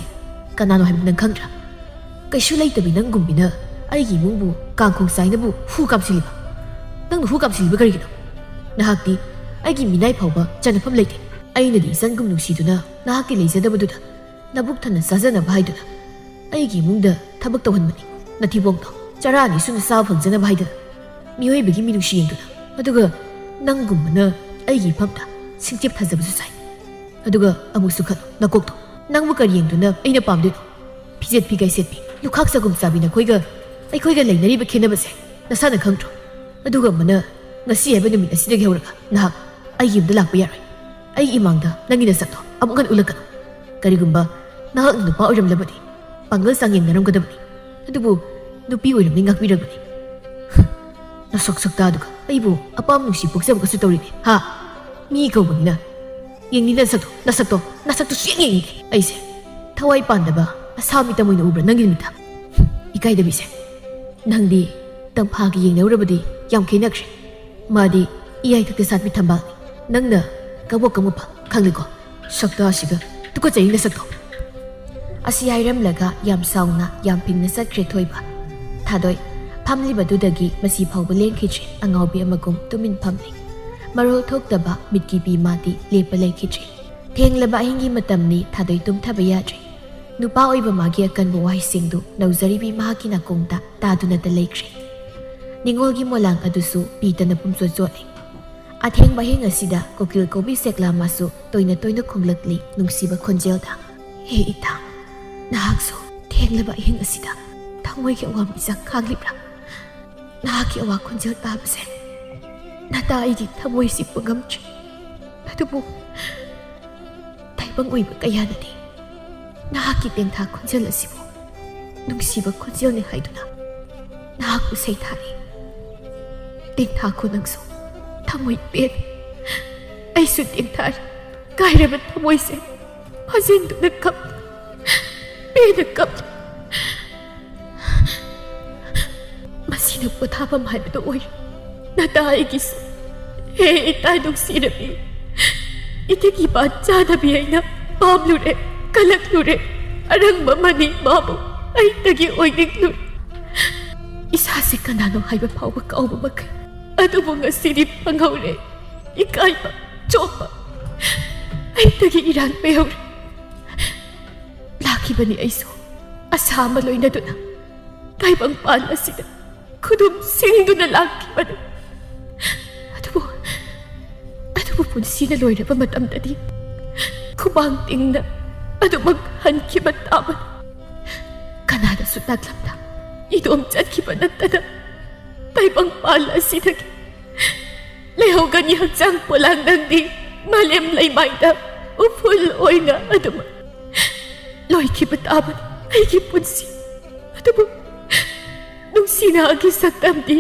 ꯀꯅꯥꯅꯣ ꯍꯥꯏꯕꯗꯨ ꯅꯪ ꯈꯪꯗ꯭ꯔꯥ? ꯀꯩꯁꯨ ꯂꯩꯇꯕꯤ ꯅꯪꯒꯨꯝꯕꯤꯅ ꯑꯩꯒꯤ ꯏꯃꯨꯡꯕꯨ ꯀꯥꯡꯈꯣꯡ ꯆꯥꯏꯅꯕꯨ ꯍꯨ ꯀꯥꯝꯁꯤꯜꯂꯤꯕ꯫ ꯅꯪꯅ ꯍꯨ ꯀꯥꯝꯁꯤꯜꯂꯤꯕ ꯀꯔꯤꯒꯤꯅꯣ? ꯅꯍꯥꯛꯇꯤ ꯑꯩꯒꯤ ꯃꯤꯅꯥꯏ ꯐꯥꯎꯕ ꯆꯟꯅꯐꯝ ꯂꯩꯇꯦ꯫ ꯑꯩꯅꯗꯤ ꯏꯆꯟꯒꯨꯝ ꯅꯨꯡꯁꯤꯗꯨꯅ ꯅꯍꯥꯛꯀꯤ ꯂꯩꯖꯗꯕꯗꯨꯗ ꯅꯕꯨꯛ ꯊꯟꯅ ꯆꯥꯖꯅꯕ ꯍꯥꯏꯗꯨꯅ ꯑꯩꯒꯤ ꯏꯃꯨꯡꯗ ꯊꯕꯛ ꯇꯧꯍꯟꯕꯅꯤ꯫ ꯅꯊꯤꯕꯣꯡꯗꯣ ꯆꯔꯥ ꯑꯅꯤ ꯁꯨꯅ ꯆꯥꯕ ꯐꯪꯖꯅꯕ ꯍꯥꯏꯗꯨꯅ ꯃꯤꯑꯣꯏꯕꯒꯤ ꯃꯤꯅꯨꯡꯁꯤ ꯌꯦꯡꯗꯨꯅ꯫ ꯑꯗꯨꯒ ꯅꯪꯒꯨꯝꯕꯅ ꯑꯩꯒꯤ ꯏꯐꯝꯗ ꯁꯤꯡꯆꯦꯞ ꯊꯥꯖꯕꯁꯨ ꯁꯥꯏ꯫ ꯑꯗꯨꯒ ꯑꯃꯨꯛꯁꯨ ꯈꯜꯂꯨ, ꯅꯀꯣꯛꯇꯣ꯫ ꯅꯪꯕꯨ ꯀꯔꯤ ꯌꯦꯡꯗꯨꯅ ꯑꯩꯅ ꯄꯥꯝꯗꯣꯏꯅꯣ? ꯐꯤꯖꯦꯠ ꯐꯤꯒꯥꯏ ꯁꯦꯠꯄꯤ, ꯂꯨꯈꯥꯛ ꯆꯒꯨꯝ ꯆꯥꯕꯤ ꯅꯈꯣꯏꯒ ꯑꯩꯈꯣꯏꯒ ꯂꯩꯅꯔꯤꯕ ꯈꯦꯠꯅꯕꯁꯦ ꯅꯁꯥꯅ ꯈꯪꯗ꯭ꯔꯣ? ꯑꯗꯨꯒ ꯑꯃꯅ ꯉꯁꯤ ꯍꯥꯏꯕ ꯅꯨꯃꯤꯠ ꯑꯁꯤꯗꯒꯤ ꯍꯧꯔꯒ ꯅꯍꯥꯛ ꯑꯩꯒꯤ ꯌꯨꯝꯗ ꯂꯥꯛꯄ ꯌꯥꯔꯣꯏ꯫ ꯑꯩꯒꯤ ꯏꯃꯥꯡꯗ ꯅꯪꯒꯤ ꯅꯁꯛꯇꯣ ꯑꯃꯨꯛ ꯍꯟꯅ ꯎꯠꯂꯛꯀꯅꯨ꯫ ꯀꯔꯤꯒꯨꯝꯕ ꯅꯍꯥꯛꯅ ꯅꯨꯄꯥ ꯑꯣꯏꯔꯝꯂꯕꯗꯤ ꯄꯥꯡꯒꯜ ꯆꯥꯡꯌꯦꯡꯅꯔꯝꯒꯗꯕꯅꯤ꯫ ꯑꯗꯨꯕꯨ ꯅꯨꯄꯤ ꯑꯣꯏꯔꯝꯅꯤ ꯉꯥꯛꯄꯤꯔꯕꯅꯤ꯫ ꯅꯁꯛ ꯁꯛꯇꯥꯗꯨꯒ ꯑꯩꯕꯨ ꯑꯄꯥꯝ ꯅꯨꯡꯁꯤ ꯄꯣꯛꯆꯕꯒꯁꯨ ꯇꯧꯔꯤꯅꯦ, ꯍꯥ? ꯃꯤ ꯀꯧꯕꯅꯤꯅ꯫ ꯌꯦꯡꯅꯤꯡꯗꯦ ꯅꯁꯛꯇꯣ, ꯅꯁꯛꯇꯣ, ꯅꯁꯛꯇꯨ ꯁꯨꯛꯌꯦꯡ ꯌꯦꯡꯅꯤꯡꯗꯦ꯫ ꯑꯩꯁꯦ ꯊꯋꯥꯏ ꯄꯥꯟꯗꯕ ꯑꯁꯥ ꯃꯤꯇꯝ ꯑꯣꯏꯅ ꯎꯕ꯭ꯔꯥ ꯅꯪꯒꯤ ꯅꯨꯃꯤꯠꯇ? ꯏꯀꯥꯏꯗꯕꯤꯁꯦ, ꯅꯪꯗꯤ ꯇꯝꯐꯥꯒꯤ ꯌꯦꯡꯅꯧꯔꯕꯗꯤ ꯌꯥꯝ ꯈꯦꯠꯅꯈ꯭ꯔꯦ꯫ ꯃꯥꯗꯤ ꯏꯌꯥꯏ ꯊꯛꯇ ꯁꯥꯠꯄꯤ ꯊꯝꯕꯥꯜꯅꯤ꯫ ꯅꯪꯅ ꯀꯕꯣꯛ ꯀꯃꯨꯛꯄ ꯈꯪꯂꯦꯀꯣ? ꯁꯛꯇꯥꯁꯤꯒ ꯇꯨꯀꯠꯆꯩ ꯅꯁꯛꯇꯣ꯫ ꯑꯁꯤ ꯍꯥꯏꯔꯝꯂꯒ ꯌꯥꯝ ꯁꯥꯎꯅ ꯌꯥꯝ ꯐꯤꯡꯅ ꯆꯠꯈ꯭ꯔꯦ ꯊꯣꯏꯕ꯫ ꯊꯥꯗꯣꯏ ꯐꯝꯂꯤꯕꯗꯨꯗꯒꯤ ꯃꯁꯤ ꯐꯥꯎꯕ ꯂꯦꯡꯈꯤꯗ꯭ꯔꯦ꯫ ꯑꯉꯥꯎꯕꯤ ꯑꯃꯒꯨꯝ ꯇꯨꯃꯤꯟ ꯐꯝꯂꯤ꯫ ꯃꯔꯣꯜ ꯊꯣꯛꯇꯕ ꯃꯤꯠꯀꯤ ꯄꯤ ꯃꯥꯗꯤ ꯂꯦꯞꯄ ꯂꯩꯈꯤꯗ꯭ꯔꯦ꯫ ꯊꯦꯡꯂꯕ ꯑꯍꯤꯡꯒꯤ ꯃꯇꯝꯅꯤ ꯊꯥꯗꯣꯏ ꯇꯨꯝꯊꯕ ꯌꯥꯗ꯭ꯔꯦ꯫ ꯅꯨꯄꯥ ꯑꯣꯏꯕ ꯃꯥꯒꯤ ꯑꯀꯟꯕ ꯋꯥꯍꯩꯁꯤꯡꯗꯨ ꯅꯧꯖꯔꯤꯕꯤ ꯃꯍꯥꯛꯀꯤ ꯅꯥꯀꯣꯡꯗ ꯇꯥꯗꯨꯅꯇ ꯂꯩꯈ꯭ꯔꯦ꯫ ꯅꯤꯉꯣꯜꯒꯤ ꯃꯣꯂꯥꯡ ꯑꯗꯨꯁꯨ ꯄꯤꯗꯅ ꯄꯨꯝꯆꯣꯠ ꯆꯣꯠꯂꯦ꯫ ꯑꯊꯦꯡꯕ ꯑꯍꯤꯡ ꯑꯁꯤꯗ ꯀꯣꯀꯤꯜ ꯀꯧꯕꯤ ꯁꯦꯛꯂꯥ ꯃꯥꯁꯨ ꯇꯣꯏꯅ ꯇꯣꯏꯅ ꯈꯣꯡꯂꯛꯂꯤ ꯅꯨꯡꯁꯤꯕ ꯈꯣꯟꯖꯦꯜꯗ꯫ ꯍꯦ ꯏꯇꯥ, ꯅꯍꯥꯛꯁꯨ ꯊꯦꯡꯂꯕ ꯑꯍꯤꯡ ꯑꯁꯤꯗ ꯊꯃꯣꯏꯒꯤ ꯑꯋꯥ ꯃꯤꯆꯥꯛ ꯈꯥꯡꯂꯤꯕ꯭ꯔꯥ? ꯅꯍꯥꯛꯀꯤ ꯑꯋꯥ ꯈꯣꯟꯖꯦꯜ ꯇꯥꯕꯁꯦ ꯅꯇꯥ ꯑꯩꯒꯤ ꯊꯃꯣꯏꯁꯤ ꯄꯨꯉꯝꯗ꯭ꯔꯦ꯫ ꯑꯗꯨꯕꯨ ꯇꯥꯏꯕꯪ ꯑꯣꯏꯕ ꯀꯌꯥꯅꯗꯤ ꯅꯍꯥꯛꯀꯤ ꯇꯦꯟꯊꯥ ꯈꯣꯟꯖꯦꯜ ꯑꯁꯤꯕꯨ ꯅꯨꯡꯁꯤꯕ ꯈꯣꯟꯖꯦꯜꯅꯤ ꯍꯥꯏꯗꯨꯅ ꯅꯍꯥꯛꯄꯨ ꯁꯩꯊꯥꯔꯤ꯫ ꯇꯦꯟꯊꯥꯈꯣ ꯅꯪꯁꯨ, ꯊꯃꯣꯏ ꯄꯦꯟ꯫ ꯑꯩꯁꯨ ꯇꯦꯟꯊꯥꯔꯤ꯫ ꯀꯥꯏꯔꯕ ꯊꯃꯣꯏꯁꯦ ꯐꯥꯖꯤꯟꯗꯨꯅ ꯀꯞ, ꯄꯦꯟꯅ ꯀꯞ꯫ ꯃꯁꯤꯅ ꯄꯣꯊꯥꯐꯝ ꯍꯥꯏꯕꯗꯨ ꯑꯣꯏꯔꯦ ꯅꯇꯥ ꯑꯩꯒꯤꯁꯨ꯫ ꯍꯦ ꯏꯇꯥ ꯅꯨꯡꯁꯤꯔꯕꯤ, ꯏꯊꯛ ꯏꯄꯥ ꯆꯥꯗꯕꯤ ꯑꯩꯅ ꯄꯥꯝꯂꯨꯔꯦ, ꯀꯜꯂꯛꯂꯨꯔꯦ꯫ ꯑꯔꯪꯕ ꯃꯅꯤ ꯃꯥꯕꯨ ꯑꯩꯇꯒꯤ ꯑꯣꯏꯅꯤꯡꯂꯨꯔꯦ꯫ ꯏꯁꯥꯁꯦ ꯀꯅꯥꯅꯣ ꯍꯥꯏꯕ ꯐꯥꯎꯕ ꯀꯥꯎꯕ ꯃꯈꯩ꯫ ꯑꯗꯨꯕꯨ ꯉꯁꯤꯗꯤ ꯐꯪꯍꯧꯔꯦ꯫ ꯏꯀꯥꯏꯕ, ꯆꯣꯞꯄ ꯑꯩꯇꯒꯤ ꯏꯔꯥꯟ ꯄꯦꯜꯍꯧꯔꯦ꯫ ꯂꯥꯛꯈꯤꯕꯅꯤ ꯑꯩꯁꯨ ꯑꯁꯥ ꯑꯃ ꯂꯣꯏꯅꯗꯨꯅ꯫ ꯇꯥꯏꯕꯪꯄꯥꯟ ꯑꯁꯤꯗ ꯈꯨꯗꯨꯝ ꯁꯤꯡꯗꯨꯅ ꯂꯥꯛꯈꯤꯕꯅꯤ꯫ ꯑꯗꯨꯕꯨ, ꯑꯗꯨꯕꯨ ꯄꯨꯟꯁꯤꯅ ꯂꯣꯏꯔꯕ ꯃꯇꯝꯗꯗꯤ ꯈꯨꯕꯥꯡ ꯇꯤꯡꯅ ꯑꯗꯨꯃꯛ ꯍꯟꯈꯤꯕ ꯇꯥꯕꯅꯤ꯫ ꯀꯅꯥꯗꯁꯨ ꯇꯥꯛꯂꯝꯗ ꯏꯗꯣꯝ ꯆꯠꯈꯤꯕ ꯅꯠꯇꯅ ꯇꯥꯏꯕꯪꯄꯥꯜ ꯑꯁꯤꯗꯒꯤ ꯂꯩꯍꯧꯒꯅꯤ꯫ ꯍꯛꯆꯥꯡ ꯄꯣꯂꯥꯡ ꯅꯪꯗꯤ ꯃꯥꯂꯦꯝ ꯂꯩꯃꯥꯏꯗ ꯎꯐꯨꯜ ꯑꯣꯏꯅ ꯑꯗꯨꯃꯛ ꯂꯣꯏꯈꯤꯕ ꯇꯥꯕꯅꯤ꯫ ꯑꯩꯒꯤ ꯄꯨꯟꯁꯤ ꯑꯗꯨꯕꯨ ꯅꯨꯡꯁꯤꯅꯒꯤ ꯁꯛꯇꯝꯗꯤ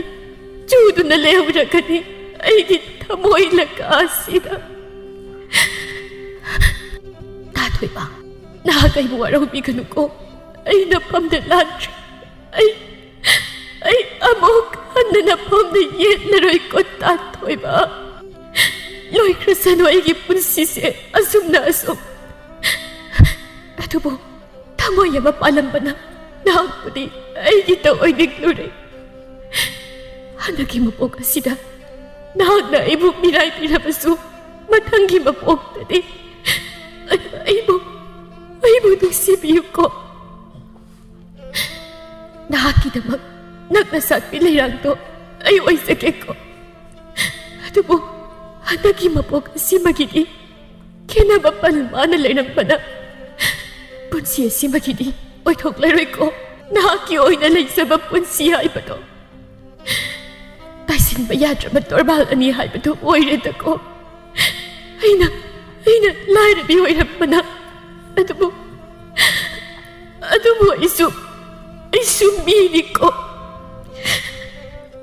ꯆꯨꯗꯨꯅ ꯂꯩꯍꯧꯔꯒꯅꯤ ꯑꯩꯒꯤ ꯊꯃꯣꯏ ꯂꯀꯥꯁꯤꯗ꯫ ꯇꯥꯊꯣꯏꯕ, ꯅꯍꯥꯛ ꯑꯩꯕꯨ ꯋꯥꯔꯧꯕꯤꯒꯅꯨꯀꯣ꯫ ꯑꯩ ꯅꯐꯝꯗ ꯂꯥꯟꯈ꯭ꯔꯦ꯫ ꯑꯩ ꯑꯩ ꯑꯃꯨꯛ ꯍꯟꯅ ꯅꯐꯝꯗ ꯌꯦꯠꯂꯔꯣꯏꯀꯣ ꯇꯥꯊꯣꯏꯕ꯫ ꯂꯣꯏꯈ꯭ꯔꯁꯅꯨ ꯑꯩꯒꯤ ꯄꯨꯟꯁꯤꯁꯦ ꯑꯁꯨꯝꯅ ꯑꯁꯨꯝ꯫ ꯑꯗꯨꯕꯨ ꯊꯃꯣꯏ ꯑꯃ ꯄꯥꯜꯂꯝꯕꯅ ꯅꯍꯥꯛꯄꯨꯗꯤ ꯑꯩꯒꯤꯇ ꯑꯣꯏꯅꯤꯡꯂꯨꯔꯦ꯫ ꯍꯟꯗꯛꯀꯤ ꯃꯄꯣꯛ ꯑꯁꯤꯗ ꯅꯍꯥꯛꯅ ꯑꯩꯕꯨ ꯃꯤꯔꯥꯏꯕꯤꯔꯕꯁꯨ, ꯃꯊꯪꯒꯤ ꯃꯄꯣꯛꯇꯗꯤ ꯑꯩꯕꯨ, ꯑꯩꯕꯨ ꯅꯨꯡꯁꯤꯕꯤꯌꯨꯀꯣ꯫ ꯅꯍꯥꯛꯀꯤꯗꯃꯛ ꯅꯛꯅ ꯁꯥꯠꯄꯤ ꯂꯩꯔꯥꯡꯗꯣ ꯑꯩ ꯑꯣꯏꯖꯒꯦꯀꯣ꯫ ꯑꯗꯨꯕꯨ ꯍꯟꯗꯛꯀꯤ ꯃꯄꯣꯛ ꯑꯁꯤꯃꯒꯤꯗꯤ ꯈꯦꯟꯅꯕ ꯄꯜ ꯃꯥꯅ ꯂꯩꯔꯝꯕꯅ ꯄꯨꯟꯁꯤ ꯑꯁꯤꯃꯒꯤꯗꯤ ꯑꯣꯏꯊꯣꯛꯂꯔꯣꯏꯀꯣ꯫ ꯅꯍꯥꯛꯀꯤ ꯑꯣꯏꯅ ꯂꯩꯖꯕ ꯄꯨꯟꯁꯤ ꯍꯥꯏꯕꯗꯣ ꯇꯥꯏꯁꯤꯟꯕ ꯌꯥꯗ꯭ꯔꯕ ꯇꯣꯔꯕꯥꯜ ꯑꯅꯤ ꯍꯥꯏꯕꯗꯨ ꯑꯣꯏꯔꯦꯗꯀꯣ꯫ ꯑꯩꯅ, ꯑꯩꯅ ꯂꯥꯏꯔꯕꯤ ꯑꯣꯏꯔꯝꯕꯅ, ꯑꯗꯨꯕꯨ, ꯑꯗꯨꯕꯨ ꯑꯩꯁꯨ, ꯑꯩꯁꯨ ꯃꯤꯅꯤꯀꯣ꯫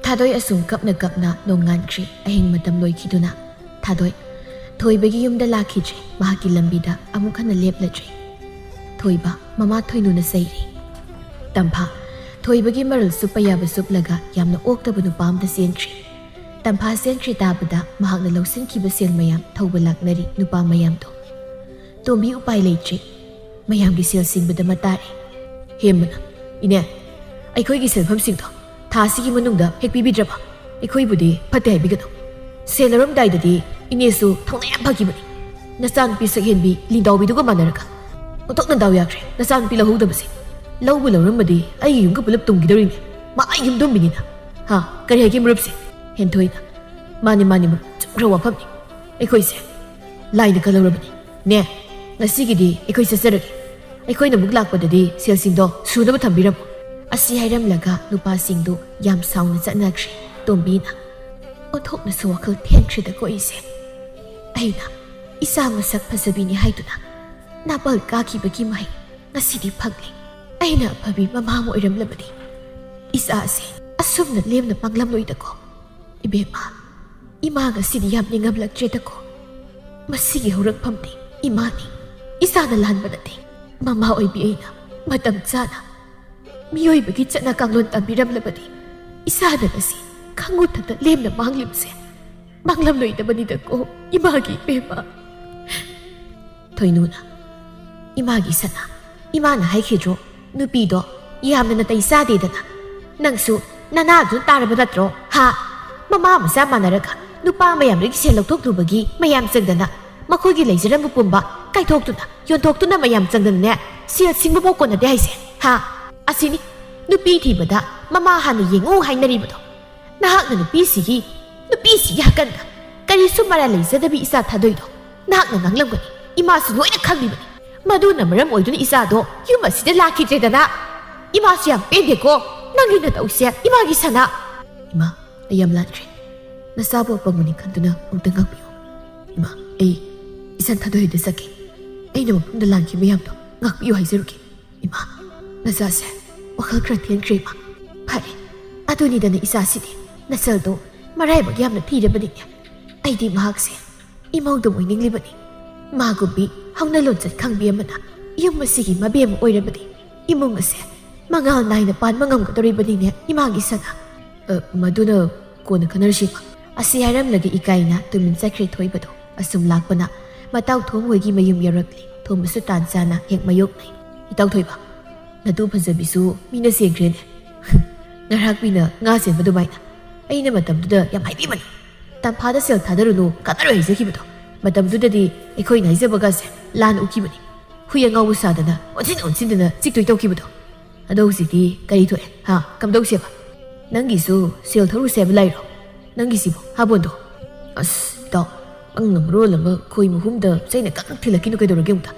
ꯊꯥꯗꯣꯏ ꯑꯁꯨꯝ ꯀꯞꯅ ꯀꯞꯅ ꯅꯣꯡꯉꯥꯟꯈ꯭ꯔꯦ꯫ ꯑꯍꯤꯡ ꯃꯇꯝ ꯂꯣꯏꯈꯤꯗꯨꯅ ꯊꯥꯗꯣꯏ ꯊꯣꯏꯕꯒꯤ ꯌꯨꯝꯗ ꯂꯥꯛꯈꯤꯗ꯭ꯔꯦ꯫ ꯃꯍꯥꯛꯀꯤ ꯂꯝꯕꯤꯗ ꯑꯃꯨꯛ ꯍꯟꯅ ꯂꯦꯞꯂꯗ꯭ꯔꯦ꯫ ꯊꯣꯏꯕ ꯃꯃꯥ ꯊꯣꯏꯅꯨꯅ ꯆꯩꯔꯤ꯫ ꯇꯝꯐꯥ ꯊꯣꯏꯕꯒꯤ ꯃꯔꯜ ꯁꯨꯞꯄ ꯌꯥꯕ ꯁꯨꯞꯂꯒ ꯌꯥꯝꯅ ꯑꯣꯛꯇꯕ ꯅꯨꯄꯥ ꯑꯃꯗ ꯆꯦꯟꯈ꯭ꯔꯦ꯫ ꯇꯝꯐꯥ ꯆꯦꯟꯈ꯭ꯔꯦ ꯇꯥꯕꯗ ꯃꯍꯥꯛꯅ ꯂꯧꯁꯤꯟꯈꯤꯕ ꯁꯦꯜ ꯃꯌꯥꯝ ꯊꯧꯕ ꯂꯥꯛꯅꯔꯤ ꯅꯨꯄꯥ ꯃꯌꯥꯝꯗꯣ꯫ ꯇꯣꯝꯕꯤ ꯎꯄꯥꯏ ꯂꯩꯇ꯭ꯔꯦ꯫ ꯃꯌꯥꯝꯒꯤ ꯁꯦꯜ ꯁꯤꯡꯕꯗ ꯃꯇꯥꯔꯦ꯫ ꯍꯦꯝꯕꯅ, "ꯏꯅꯦ, ꯑꯩꯈꯣꯏꯒꯤ ꯁꯦꯜꯐꯝꯁꯤꯡꯗꯣ ꯊꯥ ꯑꯁꯤꯒꯤ ꯃꯅꯨꯡꯗ ꯍꯦꯛ ꯄꯤꯕꯤꯗ꯭ꯔꯕ ꯑꯩꯈꯣꯏꯕꯨꯗꯤ ꯐꯠꯇꯦ ꯍꯥꯏꯕꯤꯒꯅꯨ꯫ ꯁꯦꯜ ꯂꯧꯔꯝꯗꯥꯏꯗꯗꯤ ꯏꯅꯦꯁꯨ ꯊꯧꯅꯥ ꯌꯥꯝ ꯐꯈꯤꯕꯅꯤ꯫ ꯅꯆꯥꯅꯨꯄꯤ ꯁꯛꯍꯦꯟꯕꯤ ꯂꯤꯟꯗꯥꯎꯕꯤꯗꯨꯒ ꯃꯥꯟꯅꯔꯒ꯫ ꯑꯣꯟꯊꯣꯛꯅ ꯗꯥꯎ ꯌꯥꯈ꯭ꯔꯦ ꯅꯆꯥꯅꯨꯄꯤ ꯂꯧꯍꯧꯗꯕꯁꯦ꯫ ꯂꯧꯕꯨ ꯂꯧꯔꯝꯃꯗꯤ ꯑꯩꯒꯤ ꯌꯨꯝꯒ ꯄꯨꯂꯞ ꯇꯨꯝꯈꯤꯗꯧꯔꯤꯅꯦ꯫ ꯃꯥ ꯑꯩ ꯌꯨꯝꯗꯣꯝꯕꯤꯅꯤꯅ꯫ ꯍꯥ, ꯀꯔꯤ ꯍꯥꯏꯒꯦ ꯃꯔꯨꯞꯁꯦ?" ꯍꯦꯟꯊꯣꯏꯅ, "ꯃꯥꯅꯤ, ꯃꯥꯅꯤ ꯃꯔꯨꯞ, ꯆꯨꯝꯈ꯭ꯔ ꯋꯥꯐꯝꯅꯤ꯫ ꯑꯩꯈꯣꯏꯁꯦ ꯂꯥꯏꯅ ꯀꯜꯍꯧꯔꯕꯅꯤ꯫ ꯅꯦ, ꯉꯁꯤꯒꯤꯗꯤ ꯑꯩꯈꯣꯏ ꯆꯠꯆꯔꯒꯦ꯫ ꯑꯩꯈꯣꯏꯅ ꯑꯃꯨꯛ ꯂꯥꯛꯄꯗꯗꯤ ꯁꯦꯜꯁꯤꯡꯗꯣ ꯁꯨꯅꯕ ꯊꯝꯕꯤꯔꯝꯃꯨ꯫ ꯑꯁꯤ ꯍꯥꯏꯔꯝꯂꯒ ꯅꯨꯄꯥꯁꯤꯡꯗꯨ ꯌꯥꯝ ꯁꯥꯎꯅ ꯆꯠꯅꯈ꯭ꯔꯦ꯫ ꯇꯣꯝꯕꯤꯅ, "ꯑꯣꯟꯊꯣꯛꯅꯁꯨ ꯋꯥꯈꯜ ꯊꯦꯟꯈ꯭ꯔꯦꯗꯀꯣ ꯑꯩꯁꯦ꯫ ꯑꯩꯅ ꯏꯆꯥ ꯃꯁꯛ ꯐꯖꯕꯤꯅꯤ ꯍꯥꯏꯗꯨꯅ ꯅꯥꯄꯜ ꯀꯥꯈꯤꯕꯒꯤ ꯃꯍꯩ ꯉꯁꯤꯗꯤ ꯐꯪꯂꯦ꯫ ꯑꯩꯅ ꯑꯐꯕꯤ ꯃꯃꯥ ꯑꯃ ꯑꯣꯏꯔꯝꯂꯕꯗꯤ ꯏꯆꯥꯁꯦ ꯑꯁꯨꯝꯅ ꯂꯦꯝꯅ ꯃꯥꯡꯂꯝꯂꯣꯏꯗꯀꯣ꯫ ꯏꯕꯦꯝꯃ, ꯏꯃꯥ ꯉꯁꯤꯗꯤ ꯌꯥꯝ ꯅꯤꯡꯉꯝꯂꯛꯇ꯭ꯔꯦꯗꯀꯣ꯫ ꯃꯁꯤꯒꯤ ꯍꯧꯔꯛꯐꯝꯗꯤ ꯏꯃꯥꯅꯤ꯫ ꯏꯆꯥꯅ ꯂꯥꯟꯕ ꯅꯠꯇꯦ꯫ ꯃꯃꯥ ꯑꯣꯏꯕꯤ ꯑꯩꯅ ꯃꯇꯝ ꯆꯥꯅ ꯃꯤꯑꯣꯏꯕꯒꯤ ꯆꯠꯅ ꯀꯥꯡꯂꯣꯟ ꯇꯝꯕꯤꯔꯝꯂꯕꯗꯤ ꯏꯆꯥꯅ ꯉꯁꯤ ꯈꯪꯉꯨꯊꯛꯇ ꯂꯦꯝꯅ ꯃꯥꯡꯂꯤꯕꯁꯦ ꯃꯥꯡꯂꯝꯂꯣꯏꯗꯕꯅꯤꯗꯀꯣ ꯏꯃꯥꯒꯤ ꯏꯕꯦꯝꯃ꯫" ꯊꯣꯏꯅꯨꯅ, "ꯏꯃꯥꯒꯤ ꯁꯅꯥ, ꯏꯃꯥꯅ ꯍꯥꯏꯈꯤꯗ꯭ꯔꯣ ꯅꯨꯄꯤꯗꯣ ꯌꯥꯝꯅ ꯅꯥꯇꯩ ꯆꯥꯗꯦꯗꯅ? ꯅꯪꯁꯨ ꯅꯅꯥꯗꯨ ꯇꯥꯔꯕ ꯅꯠꯇ꯭ꯔꯣ? ꯍꯥ? ꯃꯃꯥ ꯃꯆꯥ ꯃꯥꯟꯅꯔꯒ ꯅꯨꯄꯥ ꯃꯌꯥꯝꯗꯒꯤ ꯁꯦꯜ ꯂꯧꯊꯣꯛꯂꯨꯕꯒꯤ ꯃꯌꯥꯝ ꯆꯪꯗꯅ ꯃꯈꯣꯏꯒꯤ ꯂꯩꯖꯔꯝꯕ ꯄꯨꯝꯕ ꯀꯥꯏꯊꯣꯛꯇꯨꯅ ꯌꯣꯟꯊꯣꯛꯇꯨꯅ ꯃꯌꯥꯝ ꯆꯪꯗꯅꯅꯦ ꯁꯦꯜ ꯁꯤꯡꯕꯐꯥꯎ ꯀꯣꯟꯅꯗꯦ ꯍꯥꯏꯁꯦ꯫ ꯍꯥ? ꯑꯁꯤꯅꯤ ꯅꯨꯄꯤ ꯊꯤꯕꯗ ꯃꯃꯥ ꯍꯥꯟꯅ ꯌꯦꯡꯉꯨ ꯍꯥꯏꯅꯔꯤꯕꯗꯣ꯫ ꯅꯍꯥꯛꯅ ꯅꯨꯄꯤꯁꯤꯒꯤ, ꯅꯨꯄꯤꯁꯤꯒꯤ ꯍꯥꯀꯟꯗ ꯀꯔꯤꯁꯨ ꯃꯔꯥꯜ ꯂꯩꯖꯗꯕꯤ ꯏꯆꯥ ꯊꯥꯗꯣꯏꯗꯣ ꯅꯍꯥꯛꯅ ꯉꯥꯡꯂꯝꯒꯅꯤ꯫ ꯏꯃꯥꯁꯨ ꯂꯣꯏꯅ ꯈꯪꯂꯤꯕꯅꯤ꯫ ꯃꯗꯨꯅ ꯃꯔꯝ ꯑꯣꯏꯗꯨꯅ ꯏꯆꯥꯗꯣ ꯌꯨꯝ ꯑꯁꯤꯗ ꯂꯥꯛꯈꯤꯗ꯭ꯔꯦꯗꯅ꯫ ꯏꯃꯥꯁꯨ ꯌꯥꯝ ꯄꯦꯟꯗꯦꯀꯣ ꯅꯪꯒꯤ ꯅꯇꯧꯁꯦ, ꯏꯃꯥꯒꯤ ꯁꯅꯥ꯫" "ꯏꯃꯥ, ꯑꯩ ꯌꯥꯝ ꯂꯥꯟꯈ꯭ꯔꯦ꯫ ꯅꯆꯥꯕꯨ ꯑꯄꯪꯕꯅꯤ ꯈꯟꯗꯨꯅ ꯑꯃꯨꯛꯇ ꯉꯥꯛꯄꯤꯌꯨ꯫ ꯏꯃꯥ, ꯑꯩ ꯏꯆꯟ ꯊꯥꯗꯣꯏꯗ ꯆꯠꯀꯦ꯫ ꯑꯩꯅ ꯃꯐꯝꯗ ꯂꯥꯟꯈꯤꯕ ꯃꯌꯥꯝꯗꯣ ꯉꯥꯛꯄꯤꯌꯨ ꯍꯥꯏꯖꯔꯨꯒꯦ꯫ ꯏꯃꯥ, ꯅꯆꯥꯁꯦ ꯋꯥꯈꯜ ꯈꯔ ꯊꯦꯟꯈ꯭ꯔꯦ ꯏꯃꯥ꯫ ꯐꯔꯦ, ꯑꯗꯨꯅꯤꯗꯅ ꯏꯆꯥꯁꯤꯗꯤ ꯅꯆꯜꯗꯣ ꯃꯔꯥꯏꯕꯛ ꯌꯥꯝꯅ ꯊꯤꯔꯕꯅꯤꯅꯦ꯫ ꯑꯩꯗꯤ ꯃꯍꯥꯛꯁꯦ ꯏꯃꯧꯗ ꯑꯣꯏꯅꯤꯡꯂꯤꯕꯅꯤ꯫ ꯃꯥꯒꯨꯝꯕꯤ ꯍꯧꯅ ꯂꯣꯟꯆꯠ ꯈꯪꯕꯤ ꯑꯃꯅ ꯌꯨꯝ ꯑꯁꯤꯒꯤ ꯃꯕꯦꯝꯃ ꯑꯣꯏꯔꯕꯗꯤ ꯏꯃꯨꯡ ꯑꯁꯦ ꯃꯉꯥꯜ ꯅꯥꯏꯅ ꯄꯥꯟꯕ ꯉꯝꯒꯗꯧꯔꯤꯕꯅꯤꯅꯦ ꯏꯃꯥꯒꯤ ꯁꯅꯥ꯫" "ꯑ, ꯃꯗꯨꯅ ꯀꯣꯟꯅ ꯈꯟꯅꯔꯁꯤ ꯏꯃꯥ꯫" ꯑꯁꯤ ꯍꯥꯏꯔꯝꯂꯒ ꯏꯀꯥꯏꯅ ꯇꯨꯃꯤꯟ ꯆꯠꯈ꯭ꯔꯦ ꯊꯣꯏꯕꯗꯣ꯫ ꯑꯁꯨꯝ ꯂꯥꯛꯄꯅ ꯃꯇꯥꯎꯊꯣꯡ ꯍꯣꯏꯒꯤ ꯃꯌꯨꯝ ꯌꯧꯔꯛꯂꯦ꯫ ꯊꯣꯝꯕꯁꯨ ꯇꯥꯟ ꯆꯥꯅ ꯍꯦꯛ ꯃꯌꯣꯛꯅꯩ꯫ "ꯏꯇꯥꯎ ꯊꯣꯏꯕ, ꯅꯇꯨ ꯐꯖꯕꯤꯁꯨ ꯃꯤꯅ ꯆꯦꯟꯈ꯭ꯔꯦꯅꯦ꯫" ꯉꯔꯥꯛꯄꯤꯅ ꯉꯥ ꯆꯦꯟꯕ ꯑꯗꯨꯃꯥꯏꯅ꯫ ꯑꯩꯅ ꯃꯇꯝꯗꯨꯗ ꯌꯥꯝ ꯍꯥꯏꯕꯤꯕꯅꯤ꯫ "ꯇꯝꯐꯥꯗ ꯁꯦꯜ ꯊꯥꯗꯔꯨꯅꯨ, ꯀꯥꯟꯅꯔꯣꯏ" ꯍꯥꯏꯖꯈꯤꯕꯗꯣ꯫ ꯃꯇꯝꯗꯨꯗꯗꯤ ꯑꯩꯈꯣꯏꯅ ꯍꯥꯏꯖꯕꯒꯁꯦ ꯂꯥꯟ ꯎꯈꯤꯕꯅꯤ꯫ ꯍꯨꯏ ꯑꯉꯥꯎꯕ ꯁꯥꯗꯅ ꯑꯣꯟꯁꯤꯟ ꯑꯣꯟꯁꯤꯟꯗꯅ ꯆꯤꯛꯇꯣꯏ ꯇꯧꯈꯤꯕꯗꯣ꯫ ꯑꯗꯣ ꯍꯧꯖꯤꯛꯇꯤ ꯀꯔꯤ ꯊꯣꯛꯑꯦ? ꯍꯥ? ꯀꯝꯗꯧꯁꯦꯕ? ꯅꯪꯒꯤꯁꯨ ꯁꯦꯜ ꯊꯧꯔꯨꯁꯦ ꯍꯥꯏꯕ ꯂꯩꯔꯣ? ꯅꯪꯒꯤꯁꯤꯕꯣ, ꯍꯥ ꯕꯣꯟꯗꯣ? ꯑꯁ, ꯏꯇꯥꯎ, ꯑꯪꯅ ꯃꯔꯣꯜ ꯑꯃ ꯈꯣꯏ ꯃꯍꯨꯝꯗ ꯆꯩꯅ ꯀꯟꯅ ꯊꯤꯜꯂꯛꯈꯤꯅꯨ ꯀꯩꯗꯧꯔꯒꯦ ꯑꯃꯨꯛꯇ?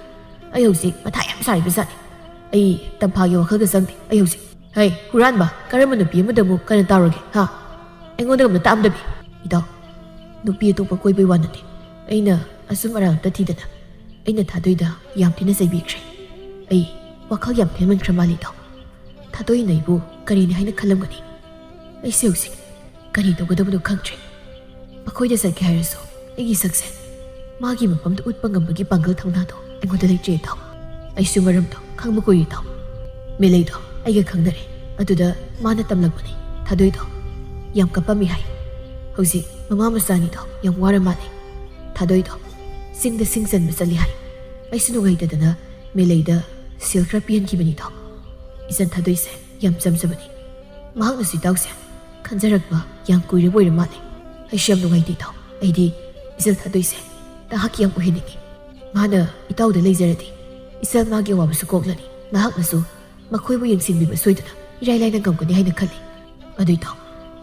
ꯑꯩ ꯍꯧꯖꯤꯛ ꯃꯊꯥ ꯌꯥꯝ ꯁꯥꯔꯤꯕ ꯖꯥꯠꯅꯤ꯫ ꯑꯩ ꯇꯝꯐꯥꯒꯤ ꯋꯥꯈꯜꯒ ꯆꯪꯗꯦ꯫ ꯑꯩ ꯍꯧꯖꯤꯛ, ꯍꯩ, ꯍꯨꯔꯥꯟꯕ, ꯀꯔꯝꯕ ꯅꯨꯄꯤ ꯑꯃꯗ ꯑꯃꯨꯛ ꯀꯟꯅ ꯇꯥꯎꯔꯒꯦ, ꯍꯥ? ꯑꯩꯉꯣꯟꯗ ꯑꯃꯨꯛ ꯇꯥꯛꯑꯝꯗꯕꯤ꯫ ꯏꯇꯥꯎ, ꯅꯨꯄꯤ ꯑꯇꯣꯞꯄ ꯀꯣꯏꯕꯩ ꯋꯥ ꯅꯠꯇꯦ꯫ ꯑꯩꯅ ꯑꯆꯨꯝ ꯑꯔꯥꯟ ꯑꯝꯇ ꯊꯤꯗꯅ ꯑꯩꯅ ꯊꯥꯗꯣꯏꯗ ꯌꯥꯝ ꯊꯤꯅ ꯆꯩꯕꯤꯈ꯭ꯔꯦ꯫ ꯑꯩ ꯋꯥꯈꯜ ꯌꯥꯝ ꯊꯦꯡꯃꯟꯈ꯭ꯔ ꯃꯥꯜꯂꯤ ꯏꯇꯥꯎ꯫ ꯊꯥꯗꯣꯏꯅ ꯑꯩꯕꯨ ꯀꯔꯤꯅꯤ ꯍꯥꯏꯅ ꯈꯜꯂꯝꯒꯅꯤ? ꯑꯩꯁꯦ ꯍꯧꯖꯤꯛ ꯀꯔꯤ ꯇꯧꯒꯗꯕꯅꯣ ꯈꯪꯗ꯭ꯔꯦ꯫ ꯃꯈꯣꯏꯗ ꯆꯠꯀꯦ ꯍꯥꯏꯔꯁꯨ ꯑꯩꯒꯤ ꯁꯛꯁꯦ ꯃꯥꯒꯤ ꯃꯐꯝꯗ ꯎꯠꯄ ꯉꯝꯕꯒꯤ ꯄꯥꯡꯒꯜ ꯊꯧꯅꯥꯗꯣ ꯑꯩꯉꯣꯟꯗ ꯂꯩꯇ꯭ꯔꯦ ꯏꯇꯥꯎ꯫ ꯑꯩꯁꯨ ꯃꯔꯝꯗꯣ ꯈꯪꯕ ꯀꯨꯏꯔꯦ ꯏꯇꯥꯎ꯫ ꯃꯦꯂꯩꯗꯣ ꯑꯩꯒ ꯈꯪꯅꯔꯦ꯫ ꯑꯗꯨꯗ ꯃꯥꯅ ꯇꯝꯂꯛꯄꯅꯤ꯫ ꯊꯥꯗꯣꯏꯗꯣ ꯌꯥꯝ ꯀꯞꯄꯝꯃꯤ ꯍꯥꯏ꯫ ꯍꯧꯖꯤꯛ ꯃꯃꯥ ꯃꯆꯥꯅꯤꯗꯣ ꯌꯥꯝ ꯋꯥꯔ ꯃꯥꯜꯂꯦ꯫ ꯊꯥꯗꯣꯏꯗꯣ ꯆꯤꯡꯗ ꯁꯤꯡ ꯆꯟꯕ ꯆꯠꯂꯤ ꯍꯥꯏ꯫ ꯑꯩꯁꯨ ꯅꯨꯡꯉꯥꯏꯇꯗꯅ ꯃꯦꯂꯩꯗ ꯁꯦꯜ ꯈꯔ ꯄꯤꯍꯟꯈꯤꯕꯅꯤꯗꯣ꯫ ꯏꯆꯟ ꯊꯥꯗꯣꯏꯁꯦ ꯌꯥꯝ ꯆꯝꯖꯕꯅꯤ꯫ ꯃꯍꯥꯛꯅꯁꯨ ꯏꯇꯥꯎꯁꯦ ꯈꯟꯖꯔꯛꯄ ꯌꯥꯝ ꯀꯨꯏꯔꯕ ꯑꯣꯏꯔ ꯃꯥꯜꯂꯦ꯫ ꯑꯩꯁꯨ ꯌꯥꯝ ꯅꯨꯡꯉꯥꯏꯇꯦ ꯏꯇꯥꯎ꯫ ꯑꯩꯗꯤ ꯏꯆꯜ ꯊꯥꯗꯣꯏꯁꯦ ꯅꯍꯥꯛꯀꯤ ꯌꯥꯝ ꯑꯣꯏꯍꯟꯅꯤꯡꯉꯤ꯫ ꯃꯥꯅ ꯏꯇꯥꯎꯗ ꯂꯩꯖꯔꯗꯤ ꯏꯆꯜ ꯃꯥꯒꯤ ꯑꯋꯥꯕꯁꯨ ꯀꯣꯛꯂꯅꯤ꯫ ꯅꯍꯥꯛꯅꯁꯨ ꯃꯈꯣꯏꯕꯨ ꯌꯦꯡꯁꯤꯟꯕꯤꯕ ꯁꯣꯏꯗꯅ ꯏꯔꯥꯏ ꯂꯥꯏꯅ ꯉꯝꯒꯅꯤ ꯍꯥꯏꯅ ꯈꯜꯂꯤ꯫ ꯑꯗꯨ ꯏꯇꯥꯎ,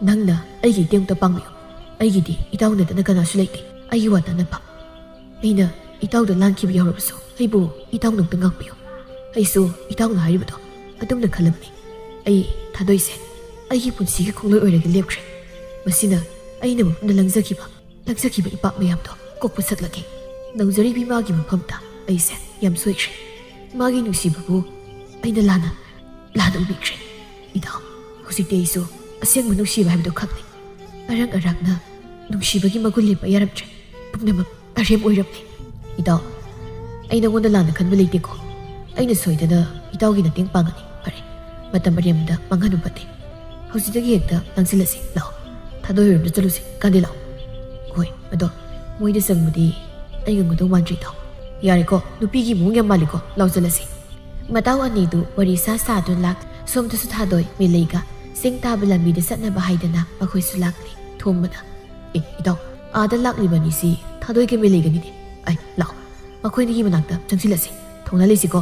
ꯅꯪꯅ ꯑꯩꯒꯤ ꯏꯇꯦꯡ ꯑꯝꯇ ꯄꯥꯡꯕꯤꯌꯨ꯫ ꯑꯩꯒꯤꯗꯤ ꯏꯇꯥꯎ ꯅꯠꯇꯅ ꯀꯅꯥꯁꯨ ꯂꯩꯇꯦ꯫ ꯑꯩꯒꯤ ꯋꯥ ꯇꯥꯅꯐꯝ꯫ ꯑꯩꯅ ꯏꯇꯥꯎꯗ ꯂꯥꯟꯈꯤꯕ ꯌꯥꯎꯔꯕꯁꯨ ꯑꯩꯕꯨ ꯏꯇꯥꯎꯅ ꯑꯝꯇ ꯉꯥꯛꯄꯤꯌꯨ꯫ ꯑꯩꯁꯨ ꯏꯇꯥꯎꯅ ꯍꯥꯏꯔꯤꯕꯗꯣ ꯑꯗꯨꯝꯅ ꯈꯜꯂꯕꯅꯤ꯫ ꯑꯩ ꯊꯥꯗꯣꯏꯁꯦ ꯑꯩꯒꯤ ꯄꯨꯟꯁꯤꯒꯤ ꯈꯣꯡꯂꯣꯏ ꯑꯣꯏꯔꯒ ꯂꯦꯞꯈ꯭ꯔꯦ꯫ ꯃꯁꯤꯅ ꯑꯩꯅ ꯃꯐꯝꯗ ꯂꯪꯖꯈꯤꯕ, ꯂꯪꯖꯈꯤꯕ ꯏꯄꯥꯛ ꯃꯌꯥꯝꯗꯣ ꯀꯣꯛꯄ ꯁꯛꯂꯒꯦ꯫ ꯅꯧꯖꯔꯤꯕꯤ ꯃꯥꯒꯤ ꯃꯐꯝꯗ ꯑꯩꯁꯦ ꯌꯥꯝ ꯁꯣꯏꯈ꯭ꯔꯦ꯫ ꯃꯥꯒꯤ ꯅꯨꯡꯁꯤꯕꯕꯨ ꯑꯩꯅ ꯂꯥꯟꯅ, ꯂꯥꯟꯅ ꯎꯕꯤꯈ꯭ꯔꯦ꯫ ꯏꯇꯥꯎ, ꯍꯧꯖꯤꯛꯇꯤ ꯑꯩꯁꯨ ꯑꯁꯦꯡꯕ ꯅꯨꯡꯁꯤꯕ ꯍꯥꯏꯕꯗꯨ ꯈꯪꯂꯦ꯫ ꯑꯔꯪ ꯑꯔꯥꯛꯅ ꯅꯨꯡꯁꯤꯕꯒꯤ ꯃꯒꯨꯟ ꯂꯦꯞꯄ ꯌꯥꯔꯝꯗ꯭ꯔꯦ꯫ ꯄꯨꯝꯅꯃꯛ ꯑꯔꯦꯝ ꯑꯣꯏꯔꯝꯂꯦ꯫ ꯏꯇꯥꯎ, ꯑꯩ ꯅꯉꯣꯟꯗ ꯂꯥꯟꯅ ꯈꯟꯕ ꯂꯩꯇꯦꯀꯣ꯫ ꯑꯩꯅ ꯁꯣꯏꯗꯅ ꯏꯇꯥꯎꯒꯤ ꯃꯇꯦꯡ ꯄꯥꯡꯒꯅꯤ꯫ ꯐꯔꯦ, ꯃꯇꯝ ꯑꯔꯦꯝꯕꯗ ꯃꯥꯡꯍꯟꯕ ꯐꯠꯇꯦ꯫ ꯍꯧꯖꯤꯛꯇꯒꯤ ꯍꯦꯛꯇ ꯂꯥꯡꯁꯤꯜꯂꯁꯤ꯫ ꯂꯥꯛꯑꯣ, ꯊꯥꯗꯣꯏ ꯍꯣꯏꯔꯣꯝꯗ ꯆꯠꯂꯨꯁꯤ꯫ ꯀꯥꯟꯗꯦ, ꯂꯥꯛꯑꯣ꯫ ꯍꯣꯏ, ꯑꯗꯣ ꯃꯣꯏꯗ ꯆꯪꯕꯗꯤ ꯑꯩ ꯉꯝꯒꯗꯧ ꯃꯥꯟꯗ꯭ꯔꯦ ꯏꯇꯥꯎ꯫ ꯌꯥꯔꯦꯀꯣ, ꯅꯨꯄꯤꯒꯤ ꯃꯑꯣꯡ ꯌꯥꯝ ꯃꯥꯜꯂꯤꯀꯣ꯫ ꯂꯥꯎ ꯆꯠꯂꯁꯤ꯫ ꯃꯇꯥꯎ ꯑꯅꯤꯗꯨ ꯋꯥꯔꯤ ꯁꯥ ꯁꯥꯗꯨꯅ ꯂꯥꯛ꯫ ꯁꯣꯝꯗꯁꯨ ꯊꯥꯗꯣꯏ ꯃꯦꯂꯩꯒ ꯆꯤꯡ ꯇꯥꯕ ꯂꯝꯕꯤꯗ ꯆꯠꯅꯕ ꯍꯥꯏꯗꯅ ꯃꯈꯣꯏꯁꯨ ꯂꯥꯛꯂꯤ꯫ ꯊꯣꯝꯕꯅ, "ꯑꯦ, ꯏꯇꯥꯎ, ꯑꯥꯗ ꯂꯥꯛꯂꯤꯕ ꯑꯅꯤꯁꯤ ꯊꯥꯗꯣꯏꯒ ꯃꯦꯂꯩꯒꯅꯤꯅꯦ꯫ ꯑꯩ, ꯂꯥꯛꯑꯣ, ꯃꯈꯣꯏ ꯑꯅꯤꯒꯤ ꯃꯅꯥꯛꯇ ꯆꯪꯁꯤꯜꯂꯁꯤ꯫ ꯊꯣꯡꯅꯥ ꯂꯩꯁꯤꯀꯣ꯫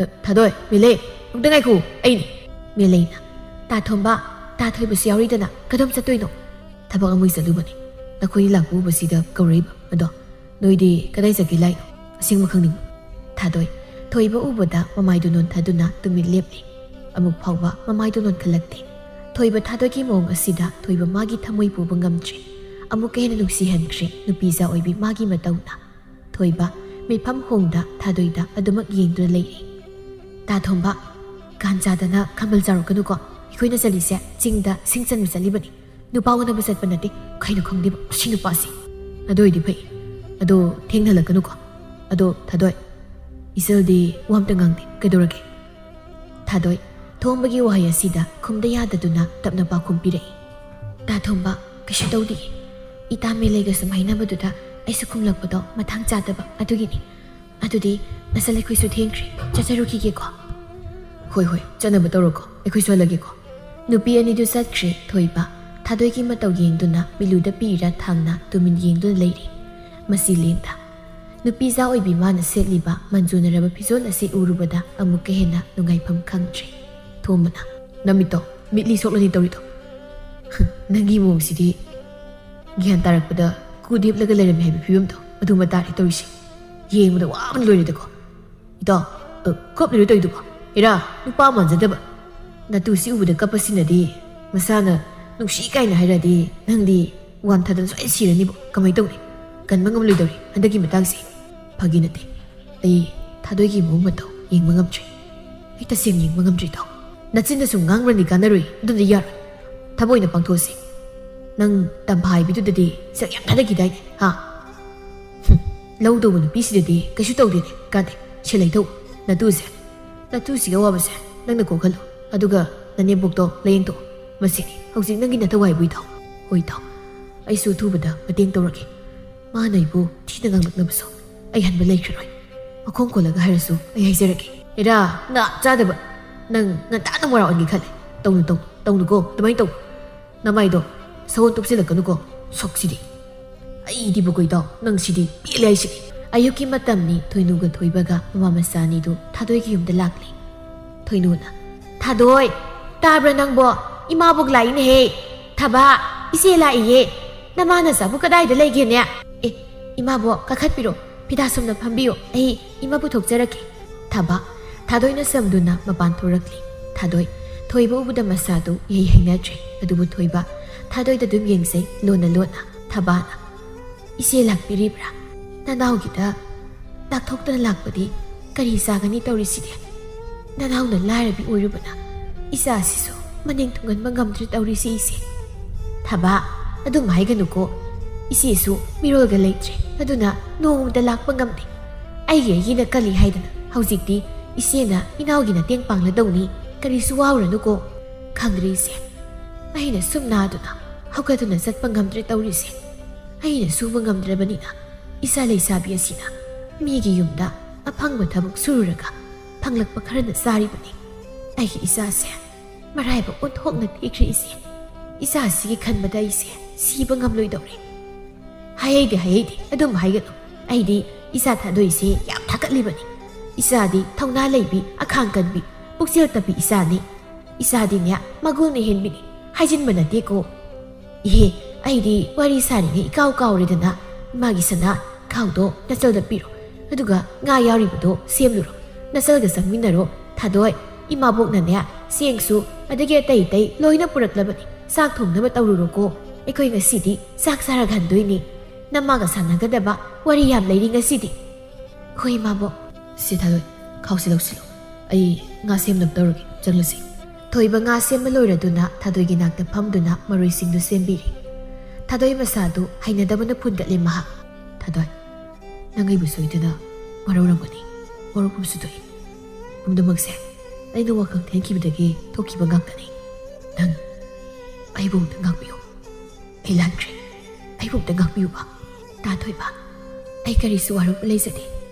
ꯑ, ꯊꯥꯗꯣꯏ, ꯃꯦꯂꯩ, ꯑꯝꯇ ꯉꯥꯏꯈꯣ, ꯑꯩꯅꯦ꯫" ꯃꯦꯂꯩꯅ, "ꯇꯥ ꯊꯣꯝꯕ, ꯇꯥ ꯊꯣꯏꯕꯁꯨ ꯌꯥꯎꯔꯤꯗꯅ ꯀꯗꯣꯝ ꯆꯠꯇꯣꯏꯅꯣ?" "ꯊꯕꯛ ꯑꯃꯒꯤ ꯆꯠꯂꯨꯕꯅꯤ꯫ ꯅꯈꯣꯏꯅ ꯂꯥꯛꯄ ꯎꯕꯁꯤꯗ ꯀꯧꯔꯛꯏꯕ꯫ ꯑꯗꯣ ꯅꯣꯏꯗꯤ ꯀꯗꯥꯏ ꯆꯠꯀꯦ ꯂꯥꯛꯏꯅꯣ? ꯑꯁꯦꯡꯕ ꯈꯪꯅꯤꯡꯕ꯫ ꯊꯥꯗꯣꯏ, ꯊꯣꯏꯕ ꯎꯕꯗ ꯃꯃꯥꯏꯗꯨ ꯅꯣꯟꯊꯗꯨꯅ ꯇꯨꯃꯤꯟ ꯂꯦꯞꯂꯤ꯫ ꯑꯃꯨꯛ ꯐꯥꯎꯕ ꯃꯃꯥꯏꯗꯨ ꯅꯣꯟꯈꯠꯂꯛꯇꯦ꯫ ꯊꯣꯏꯕ ꯊꯥꯗꯣꯏꯒꯤ ꯃꯑꯣꯡ ꯑꯁꯤꯗ ꯊꯣꯏꯕ ꯃꯥꯒꯤ ꯊꯃꯣꯏ ꯄꯨꯕ ꯉꯝꯗ꯭ꯔꯦ꯫ ꯑꯃꯨꯛꯀ ꯍꯦꯟꯅ ꯅꯨꯡꯁꯤꯍꯟꯈ꯭ꯔꯦ ꯅꯨꯄꯤꯖꯥ ꯑꯣꯏꯕꯤ ꯃꯥꯒꯤ ꯃꯇꯧꯅ꯫ ꯊꯣꯏꯕ ꯃꯤꯐꯝ ꯍꯣꯡꯗ ꯊꯥꯗꯣꯏꯗ ꯑꯗꯨꯃꯛ ꯌꯦꯡꯗꯨꯅ ꯂꯩꯔꯦ꯫ "ꯇꯥ ꯊꯣꯝꯕ, ꯀꯥꯟ ꯆꯥꯗꯅ ꯈꯝꯕꯜ ꯆꯥꯔꯛꯀꯅꯨꯀꯣ꯫ ꯑꯩꯈꯣꯏꯅ ꯆꯠꯂꯤꯁꯦ ꯆꯤꯡꯗ ꯁꯤꯡ ꯆꯟꯕ ꯆꯠꯂꯤꯕꯅꯤ꯫ ꯅꯨꯄꯥ ꯎꯅꯕ ꯆꯠꯄ ꯅꯠꯇꯦ꯫ ꯀꯩꯅꯣ ꯈꯪꯗꯦꯕ ꯃꯁꯤ ꯅꯨꯄꯥꯁꯤ꯫ ꯑꯗꯨ ꯑꯣꯏꯗꯤ ꯐꯩ꯫ ꯑꯗꯣ ꯊꯦꯡꯅꯍꯜꯂꯛꯀꯅꯨꯀꯣ꯫ ꯑꯗꯣ ꯊꯥꯗꯣꯏ, ꯏꯆꯜꯗꯤ ꯋꯥ ꯑꯝꯇ ꯉꯥꯡꯗꯦ꯫ ꯀꯩꯗꯧꯔꯒꯦ?" ꯊꯥꯗꯣꯏ, ꯊꯣꯝꯕꯒꯤ ꯋꯥꯍꯩ ꯑꯁꯤꯗ ꯈꯨꯝꯗ ꯌꯥꯗꯗꯨꯅ ꯇꯞꯅ ꯄꯥꯎꯈꯨꯝ ꯄꯤꯔꯛꯏ꯫ "ꯇꯥ ꯊꯣꯝꯕ, ꯀꯩꯁꯨ ꯇꯧꯗꯤꯌꯦ꯫ ꯏꯇꯥ ꯃꯦꯂꯩꯒ ꯁꯨꯝ ꯍꯥꯏꯅꯕꯗꯨꯗ ꯑꯩꯁꯨ ꯈꯨꯝꯂꯛꯄꯗꯣ ꯃꯇꯥꯡ ꯆꯥꯗꯕ ꯑꯗꯨꯒꯤꯅꯤ꯫ ꯑꯗꯨꯗꯤ ꯅꯆꯜ ꯑꯩꯈꯣꯏꯁꯨ ꯊꯦꯡꯈ꯭ꯔꯦ, ꯆꯠꯆꯔꯨꯈꯤꯒꯦꯀꯣ?" "ꯍꯣꯏ ꯍꯣꯏ, ꯆꯠꯅꯕ ꯇꯧꯔꯣꯀꯣ, ꯑꯩꯈꯣꯏꯁꯨ ꯍꯜꯂꯒꯦꯀꯣ꯫" ꯅꯨꯄꯤ ꯑꯅꯤꯗꯨ ꯆꯠꯈ꯭ꯔꯦ꯫ ꯊꯣꯏꯕ ꯊꯥꯗꯣꯏꯒꯤ ꯃꯇꯧ ꯌꯦꯡꯗꯨꯅ ꯃꯤꯂꯨꯗ ꯄꯤꯔ ꯊꯥꯡꯅ ꯇꯨꯃꯤꯟ ꯌꯦꯡꯗꯨꯅ ꯂꯩꯔꯤ꯫ ꯃꯁꯤ ꯂꯦꯟꯗ ꯅꯨꯄꯤꯖꯥ ꯑꯣꯏꯕꯤ ꯃꯥꯅ ꯁꯦꯠꯂꯤꯕ ꯃꯟꯖꯨꯅꯔꯕ ꯐꯤꯖꯣꯜ ꯑꯁꯤ ꯎꯔꯨꯕꯗ ꯑꯃꯨꯛꯀ ꯍꯦꯟꯅ ꯅꯨꯡꯉꯥꯏꯐꯝ ꯈꯪꯗ꯭ꯔꯦ꯫ ꯊꯣꯝꯕꯅ, "ꯅꯃꯤꯠꯇꯣ, ꯃꯤꯠꯂꯤ ꯁꯣꯛꯂꯅꯤ ꯇꯧꯔꯤꯗꯣ꯫ ꯅꯪꯒꯤ ꯃꯑꯣꯡꯁꯤꯗꯤ ꯒ꯭ꯌꯥꯟ ꯇꯥꯔꯛꯄꯗ ꯀꯨꯗꯦꯞꯂꯒ ꯂꯩꯔꯝꯃꯦ ꯍꯥꯏꯕ ꯐꯤꯕꯝꯗꯣ ꯑꯗꯨ ꯃꯇꯥꯔꯦ ꯇꯧꯔꯤꯁꯦ꯫ ꯌꯦꯡꯕꯗ ꯋꯥꯕꯅ ꯂꯣꯏꯔꯦꯗꯀꯣ꯫ ꯏꯇꯥꯎ, ꯑ, ꯀꯞꯂꯤꯔꯣ ꯇꯧꯔꯤꯗꯨꯕꯣ? ꯏꯔꯥ, ꯅꯨꯄꯥ ꯃꯥꯟꯖꯗꯕ꯫ ꯅꯇꯨꯁꯤ ꯎꯕꯗ ꯀꯞꯄꯁꯤꯅꯗꯤ ꯃꯁꯥꯅ ꯅꯨꯡꯁꯤ ꯀꯥꯏꯅ ꯍꯥꯏꯔꯛꯑꯗꯤ ꯅꯪꯗꯤ ꯋꯥꯟꯊꯗꯅ ꯁꯣꯏꯗꯅ ꯁꯤꯔꯅꯤꯕꯣ꯫ ꯀꯃꯥꯏ ꯇꯧꯅꯤ? ꯀꯟꯕ ꯉꯝꯂꯣꯏꯗꯧꯔꯤ ꯍꯟꯗꯛꯀꯤ ꯃꯇꯥꯡꯁꯤ꯫ ꯐꯥꯒꯤ ꯅꯠꯇꯦ꯫ ꯑꯩ ꯊꯥꯗꯣꯏꯒꯤ ꯃꯑꯣꯡ ꯃꯇꯧ ꯌꯦꯡꯕ ꯉꯝꯗ꯭ꯔꯦ꯫ ꯑꯩ ꯇꯁꯦꯡꯅ ꯌꯦꯡꯕ ꯉꯝꯗ꯭ꯔꯦ ꯏꯇꯥꯎ꯫ ꯅꯆꯤꯟꯗ ꯁꯨꯝ ꯉꯥꯡꯕ꯭ꯔꯗꯤ ꯀꯥꯟꯅꯔꯣꯏ, ꯑꯗꯨꯅ ꯌꯥꯔꯣꯏ꯫ ꯊꯕꯛ ꯑꯣꯏꯅ ꯄꯥꯡꯊꯣꯛꯑꯁꯤ꯫ ꯅꯪ ꯇꯝꯐꯥ ꯍꯥꯏꯕꯤꯗꯨꯗꯗꯤ ꯁꯛ ꯌꯥꯝ ꯊꯥꯗꯈꯤꯗꯥꯏꯅꯦ, ꯍꯥ? ꯍꯨꯝ, ꯂꯧꯗꯧꯕ ꯅꯨꯄꯤꯁꯤꯗꯗꯤ ꯀꯩꯁꯨ ꯇꯧꯗꯦꯅꯦ, ꯀꯥꯟꯗꯦ꯫ ꯁꯦ ꯂꯩꯊꯧ, ꯅꯇꯨꯁꯦ꯫ ꯅꯇꯨꯁꯤꯒꯤ ꯑꯋꯥꯕꯁꯦ ꯅꯪꯅ ꯀꯣꯛꯍꯜꯂꯨ, ꯑꯗꯨꯒ ꯅꯅꯦꯝꯕꯣꯛꯇꯣ ꯂꯥꯌꯦꯡꯊꯣꯛꯎ꯫ ꯃꯁꯤꯅꯤ ꯍꯧꯖꯤꯛ ꯅꯪꯒꯤ ꯅꯊꯧ ꯍꯥꯏꯕꯨ ꯏꯇꯥꯎ꯫ ꯍꯣꯏ ꯏꯇꯥꯎ, ꯑꯩꯁꯨ ꯑꯊꯨꯕꯗ ꯃꯇꯦꯡ ꯇꯧꯔꯒꯦ꯫ ꯃꯥꯅ ꯑꯩꯕꯨ ꯊꯤꯅ ꯉꯥꯡꯂꯛꯅꯕꯁꯨ ꯑꯩ ꯍꯟꯕ ꯂꯩꯈ꯭ꯔꯔꯣꯏ꯫ ꯃꯈꯣꯡ ꯀꯣꯜꯂꯒ ꯍꯥꯏꯔꯁꯨ ꯑꯩ ꯍꯥꯏꯖꯔꯒꯦ꯫ ꯍꯦꯔꯥ, ꯅꯥꯞ ꯆꯥꯗꯕ! ꯅꯪ ꯉꯟꯇꯥꯅ ꯃꯣꯔꯥ ꯑꯣꯟꯒꯦ ꯈꯜꯂꯦ꯫ ꯇꯧꯅꯨ, ꯇꯧꯅꯨ, ꯇꯧꯅꯨꯀꯣ, ꯑꯗꯨꯃꯥꯏꯅ ꯇꯧꯅꯨ꯫ ꯅꯃꯥꯏꯗꯣ ꯁꯒꯣꯜ ꯇꯨꯞꯁꯤꯜꯂꯛꯀꯅꯨꯀꯣ, ꯁꯛꯁꯤꯗꯤ꯫ ꯑꯩꯗꯤꯕꯀꯣ ꯏꯇꯥꯎ, ꯅꯪ ꯁꯤꯗꯤ ꯄꯦꯜꯂꯦ ꯍꯥꯏꯁꯤꯗꯤ꯫ ꯑꯌꯨꯛꯀꯤ ꯃꯇꯝꯅꯤ꯫ ꯊꯣꯏꯅꯨꯒ ꯊꯣꯏꯕꯒ ꯃꯃꯥ ꯃꯆꯥ ꯑꯅꯤꯗꯨ ꯊꯥꯗꯣꯏꯒꯤ ꯌꯨꯝꯗ ꯂꯥꯛꯂꯤ꯫ ꯊꯣꯏꯅꯨꯅ, "ꯊꯥꯗꯣꯏ, ꯇꯥꯕ꯭ꯔꯥ ꯅꯪꯕꯣ? ꯏꯃꯥꯕꯣꯛ ꯂꯥꯛꯏꯅꯦꯍꯦ꯫ ꯊꯕꯥ, ꯏꯆꯦ ꯂꯥꯛꯏꯌꯦ꯫ "ꯅꯃꯥ ꯅꯆꯥꯕꯨ ꯀꯗꯥꯏꯗ ꯂꯩꯒꯦꯅꯦ?" "ꯑꯦ, ꯏꯃꯥꯕꯣꯛ, ꯀꯥꯈꯠꯄꯤꯔꯣ, ꯐꯤꯗꯥ ꯁꯣꯝꯅ ꯐꯝꯕꯤꯌꯣ, ꯑꯩ ꯏꯃꯥ ꯄꯨꯊꯣꯛꯆꯔꯛꯀꯦ꯫" ꯊꯕꯥ ꯊꯥꯗꯣꯏꯅ ꯁꯝꯗꯨꯅ ꯃꯄꯥꯟ ꯊꯣꯔꯛꯂꯤ꯫ ꯊꯥꯗꯣꯏ ꯊꯣꯏꯕ ꯎꯕꯗ ꯃꯁꯥꯗꯨ ꯏꯍꯩ ꯍꯩꯅꯗ꯭ꯔꯦ꯫ ꯑꯗꯨꯕꯨ ꯊꯣꯏꯕ ꯊꯥꯗꯣꯏꯗ ꯑꯗꯨꯝ ꯌꯦꯡꯖꯩ ꯂꯣꯟꯅ ꯂꯣꯟꯅ꯫ ꯊꯕꯥꯅ, "ꯏꯆꯦ ꯂꯥꯛꯄꯤꯔꯤꯕ꯭ꯔꯥ? ꯅꯅꯥꯎꯒꯤꯗ ꯂꯥꯛꯊꯣꯛꯇꯅ ꯂꯥꯛꯄꯗꯤ ꯀꯔꯤ ꯆꯥꯒꯅꯤ ꯇꯧꯔꯤꯁꯤꯗꯤ? ꯅꯅꯥꯎꯅ ꯂꯥꯏꯔꯕꯤ ꯑꯣꯏꯔꯨꯕꯅ ꯏꯆꯥꯁꯤꯁꯨ ꯃꯅꯤꯡ ꯊꯨꯡꯍꯟꯕ ꯉꯝꯗ꯭ꯔꯦ ꯇꯧꯔꯤꯁꯤ ꯏꯆꯦ꯫" "ꯊꯕꯥ, ꯑꯗꯨꯝ ꯍꯥꯏꯒꯅꯨꯀꯣ꯫ ꯏꯆꯦꯁꯨ ꯃꯤꯔꯣꯜꯒ ꯂꯩꯇ꯭ꯔꯦ, ꯑꯗꯨꯅ ꯅꯣꯡꯃꯇ ꯂꯥꯛꯄ ꯉꯝꯗꯦ꯫ ꯑꯩꯒꯤ ꯑꯩꯒꯤꯅ ꯀꯜꯂꯤ ꯍꯥꯏꯗꯅ ꯍꯧꯖꯤꯛꯇꯤ ꯏꯆꯦꯅ ꯏꯅꯥꯎꯒꯤ ꯃꯇꯦꯡ ꯄꯥꯡꯂꯗꯧꯅꯤ, ꯀꯔꯤꯁꯨ ꯋꯥꯔꯨꯔꯅꯨꯀꯣ꯫" "ꯈꯪꯗ꯭ꯔꯦ ꯏꯆꯦ, ꯑꯩꯅ ꯁꯨꯝ ꯅꯥꯗꯨꯅ ꯍꯧꯒꯠꯇꯨꯅ ꯆꯠꯄ ꯉꯝꯗ꯭ꯔꯦ ꯇꯧꯔꯤꯁꯦ꯫ ꯑꯩꯅ ꯁꯨꯕ ꯉꯝꯗ꯭ꯔꯕꯅꯤꯅ ꯏꯆꯥ ꯂꯩꯁꯥꯕꯤ ꯑꯁꯤꯅ ꯃꯤꯒꯤ ꯌꯨꯝꯗ ꯑꯐꯪꯕ ꯊꯕꯛ ꯁꯨꯔꯨꯔꯒ ꯐꯪꯂꯛꯄ ꯈꯔꯅ ꯆꯥꯔꯤꯕꯅꯤ꯫ ꯑꯩꯒꯤ ꯏꯆꯥꯁꯦ ꯃꯔꯥꯏꯕꯛ ꯑꯣꯟꯊꯣꯛꯅ ꯊꯤꯈ꯭ꯔꯦ ꯏꯆꯦ꯫ ꯏꯆꯥꯁꯤꯒꯤ ꯈꯟꯕꯗ ꯑꯩꯁꯦ ꯁꯤꯕ ꯉꯝꯂꯣꯏꯗꯧꯔꯦ꯫" "ꯍꯥꯏꯍꯩꯗꯦ, ꯍꯥꯏꯍꯩꯗꯦ, ꯑꯗꯨꯝ ꯍꯥꯏꯒꯅꯨ꯫ ꯑꯩꯗꯤ ꯏꯆꯥ ꯊꯥꯗꯣꯏꯁꯦ ꯌꯥꯝ ꯊꯥꯒꯠꯂꯤꯕꯅꯤ꯫ ꯏꯆꯥꯗꯤ ꯊꯧꯅꯥ ꯂꯩꯕꯤ, ꯑꯈꯥꯡ ꯀꯟꯕꯤ, ꯄꯨꯛꯆꯦꯜ ꯇꯞꯄꯤ ꯏꯆꯥꯅꯤ꯫ ꯏꯆꯥꯗꯤꯅꯦ ꯃꯒꯨꯟꯅ ꯍꯦꯟꯕꯤꯅꯤ, ꯍꯥꯏꯖꯤꯟꯕ ꯅꯠꯇꯦꯀꯣ꯫" "ꯏꯍꯦ, ꯑꯩꯗꯤ ꯋꯥꯔꯤ ꯁꯥꯔꯤꯉꯩ ꯏꯀꯥꯎ ꯀꯥꯎꯔꯦꯗꯅ꯫ ꯏꯃꯥꯒꯤ ꯁꯅꯥ, ꯈꯥꯎꯗꯣ ꯅꯆꯜꯗ ꯄꯤꯔꯣ, ꯑꯗꯨꯒ ꯉꯥ ꯌꯥꯎꯔꯤꯕꯗꯣ ꯁꯦꯝꯂꯨꯔꯣ꯫ ꯅꯆꯜꯒ ꯆꯪꯃꯤꯟꯅꯔꯣ꯫ ꯊꯥꯗꯣꯏ, ꯏꯃꯥꯕꯣꯛꯅꯅꯦ ꯆꯦꯡꯁꯨ ꯑꯗꯒꯤ ꯑꯇꯩ ꯑꯇꯩ ꯂꯣꯏꯅ ꯄꯨꯔꯛꯂꯕꯅꯤ꯫ ꯆꯥꯛ ꯊꯣꯡꯅꯕ ꯇꯧꯔꯨꯔꯣꯀꯣ꯫ ꯑꯩꯈꯣꯏ ꯉꯁꯤꯗꯤ ꯆꯥꯛ ꯆꯥꯔꯒ ꯍꯟꯗꯣꯏꯅꯤ꯫ ꯅꯃꯥꯒ ꯁꯥꯟꯅꯒꯗꯕ ꯋꯥꯔꯤ ꯌꯥꯝ ꯂꯩꯔꯤ ꯉꯁꯤꯗꯤ꯫" "ꯍꯣꯏ, ꯏꯃꯥꯕꯣꯛ꯫" "ꯁꯤ ꯊꯥꯗꯣꯏ, ꯈꯥꯎꯁꯤ ꯂꯧꯁꯤꯜꯂꯨ꯫ ꯑꯩ ꯉꯥ ꯁꯦꯝꯅꯕ ꯇꯧꯔꯒꯦ, ꯆꯪꯂꯁꯤ꯫" ꯊꯣꯏꯕ ꯉꯥ ꯁꯦꯝꯕ ꯂꯣꯏꯔꯗꯨꯅ ꯊꯥꯗꯣꯏꯒꯤ ꯅꯥꯛꯇ ꯐꯝꯗꯨꯅ ꯃꯔꯣꯏꯁꯤꯡꯗꯨ ꯁꯦꯝꯕꯤꯔꯤ꯫ ꯊꯥꯗꯣꯏ ꯃꯁꯥꯗꯨ ꯍꯩꯅꯗꯕꯅ ꯐꯨꯟꯒꯠꯂꯦ ꯃꯍꯥꯛ꯫ "ꯊꯥꯗꯣꯏ, ꯅꯪ ꯑꯩꯕꯨ ꯁꯣꯏꯗꯅ ꯋꯥꯔꯧꯔꯝꯒꯅꯤ꯫ ꯋꯥꯔꯧꯐꯝꯁꯨ ꯊꯣꯛꯏ꯫ ꯄꯨꯝꯅꯃꯛꯁꯦ ꯑꯩꯅ ꯋꯥꯈꯜ ꯊꯦꯡꯈꯤꯕꯗꯒꯤ ꯊꯣꯛꯈꯤꯕ ꯉꯥꯛꯇꯅꯤ꯫ ꯅꯪ ꯑꯩꯕꯨ ꯑꯝꯇ ꯉꯥꯛꯄꯤꯌꯨ꯫ ꯑꯩ ꯂꯥꯟꯈ꯭ꯔꯦ꯫ ꯑꯩꯕꯨ ꯑꯝꯇ ꯉꯥꯛꯄꯤꯌꯨꯕ꯫ ꯇꯥ ꯊꯣꯏꯕ, ꯑꯩ ꯀꯔꯤꯁꯨ ꯋꯥꯔꯧꯕ ꯂꯩꯖꯗꯦ꯫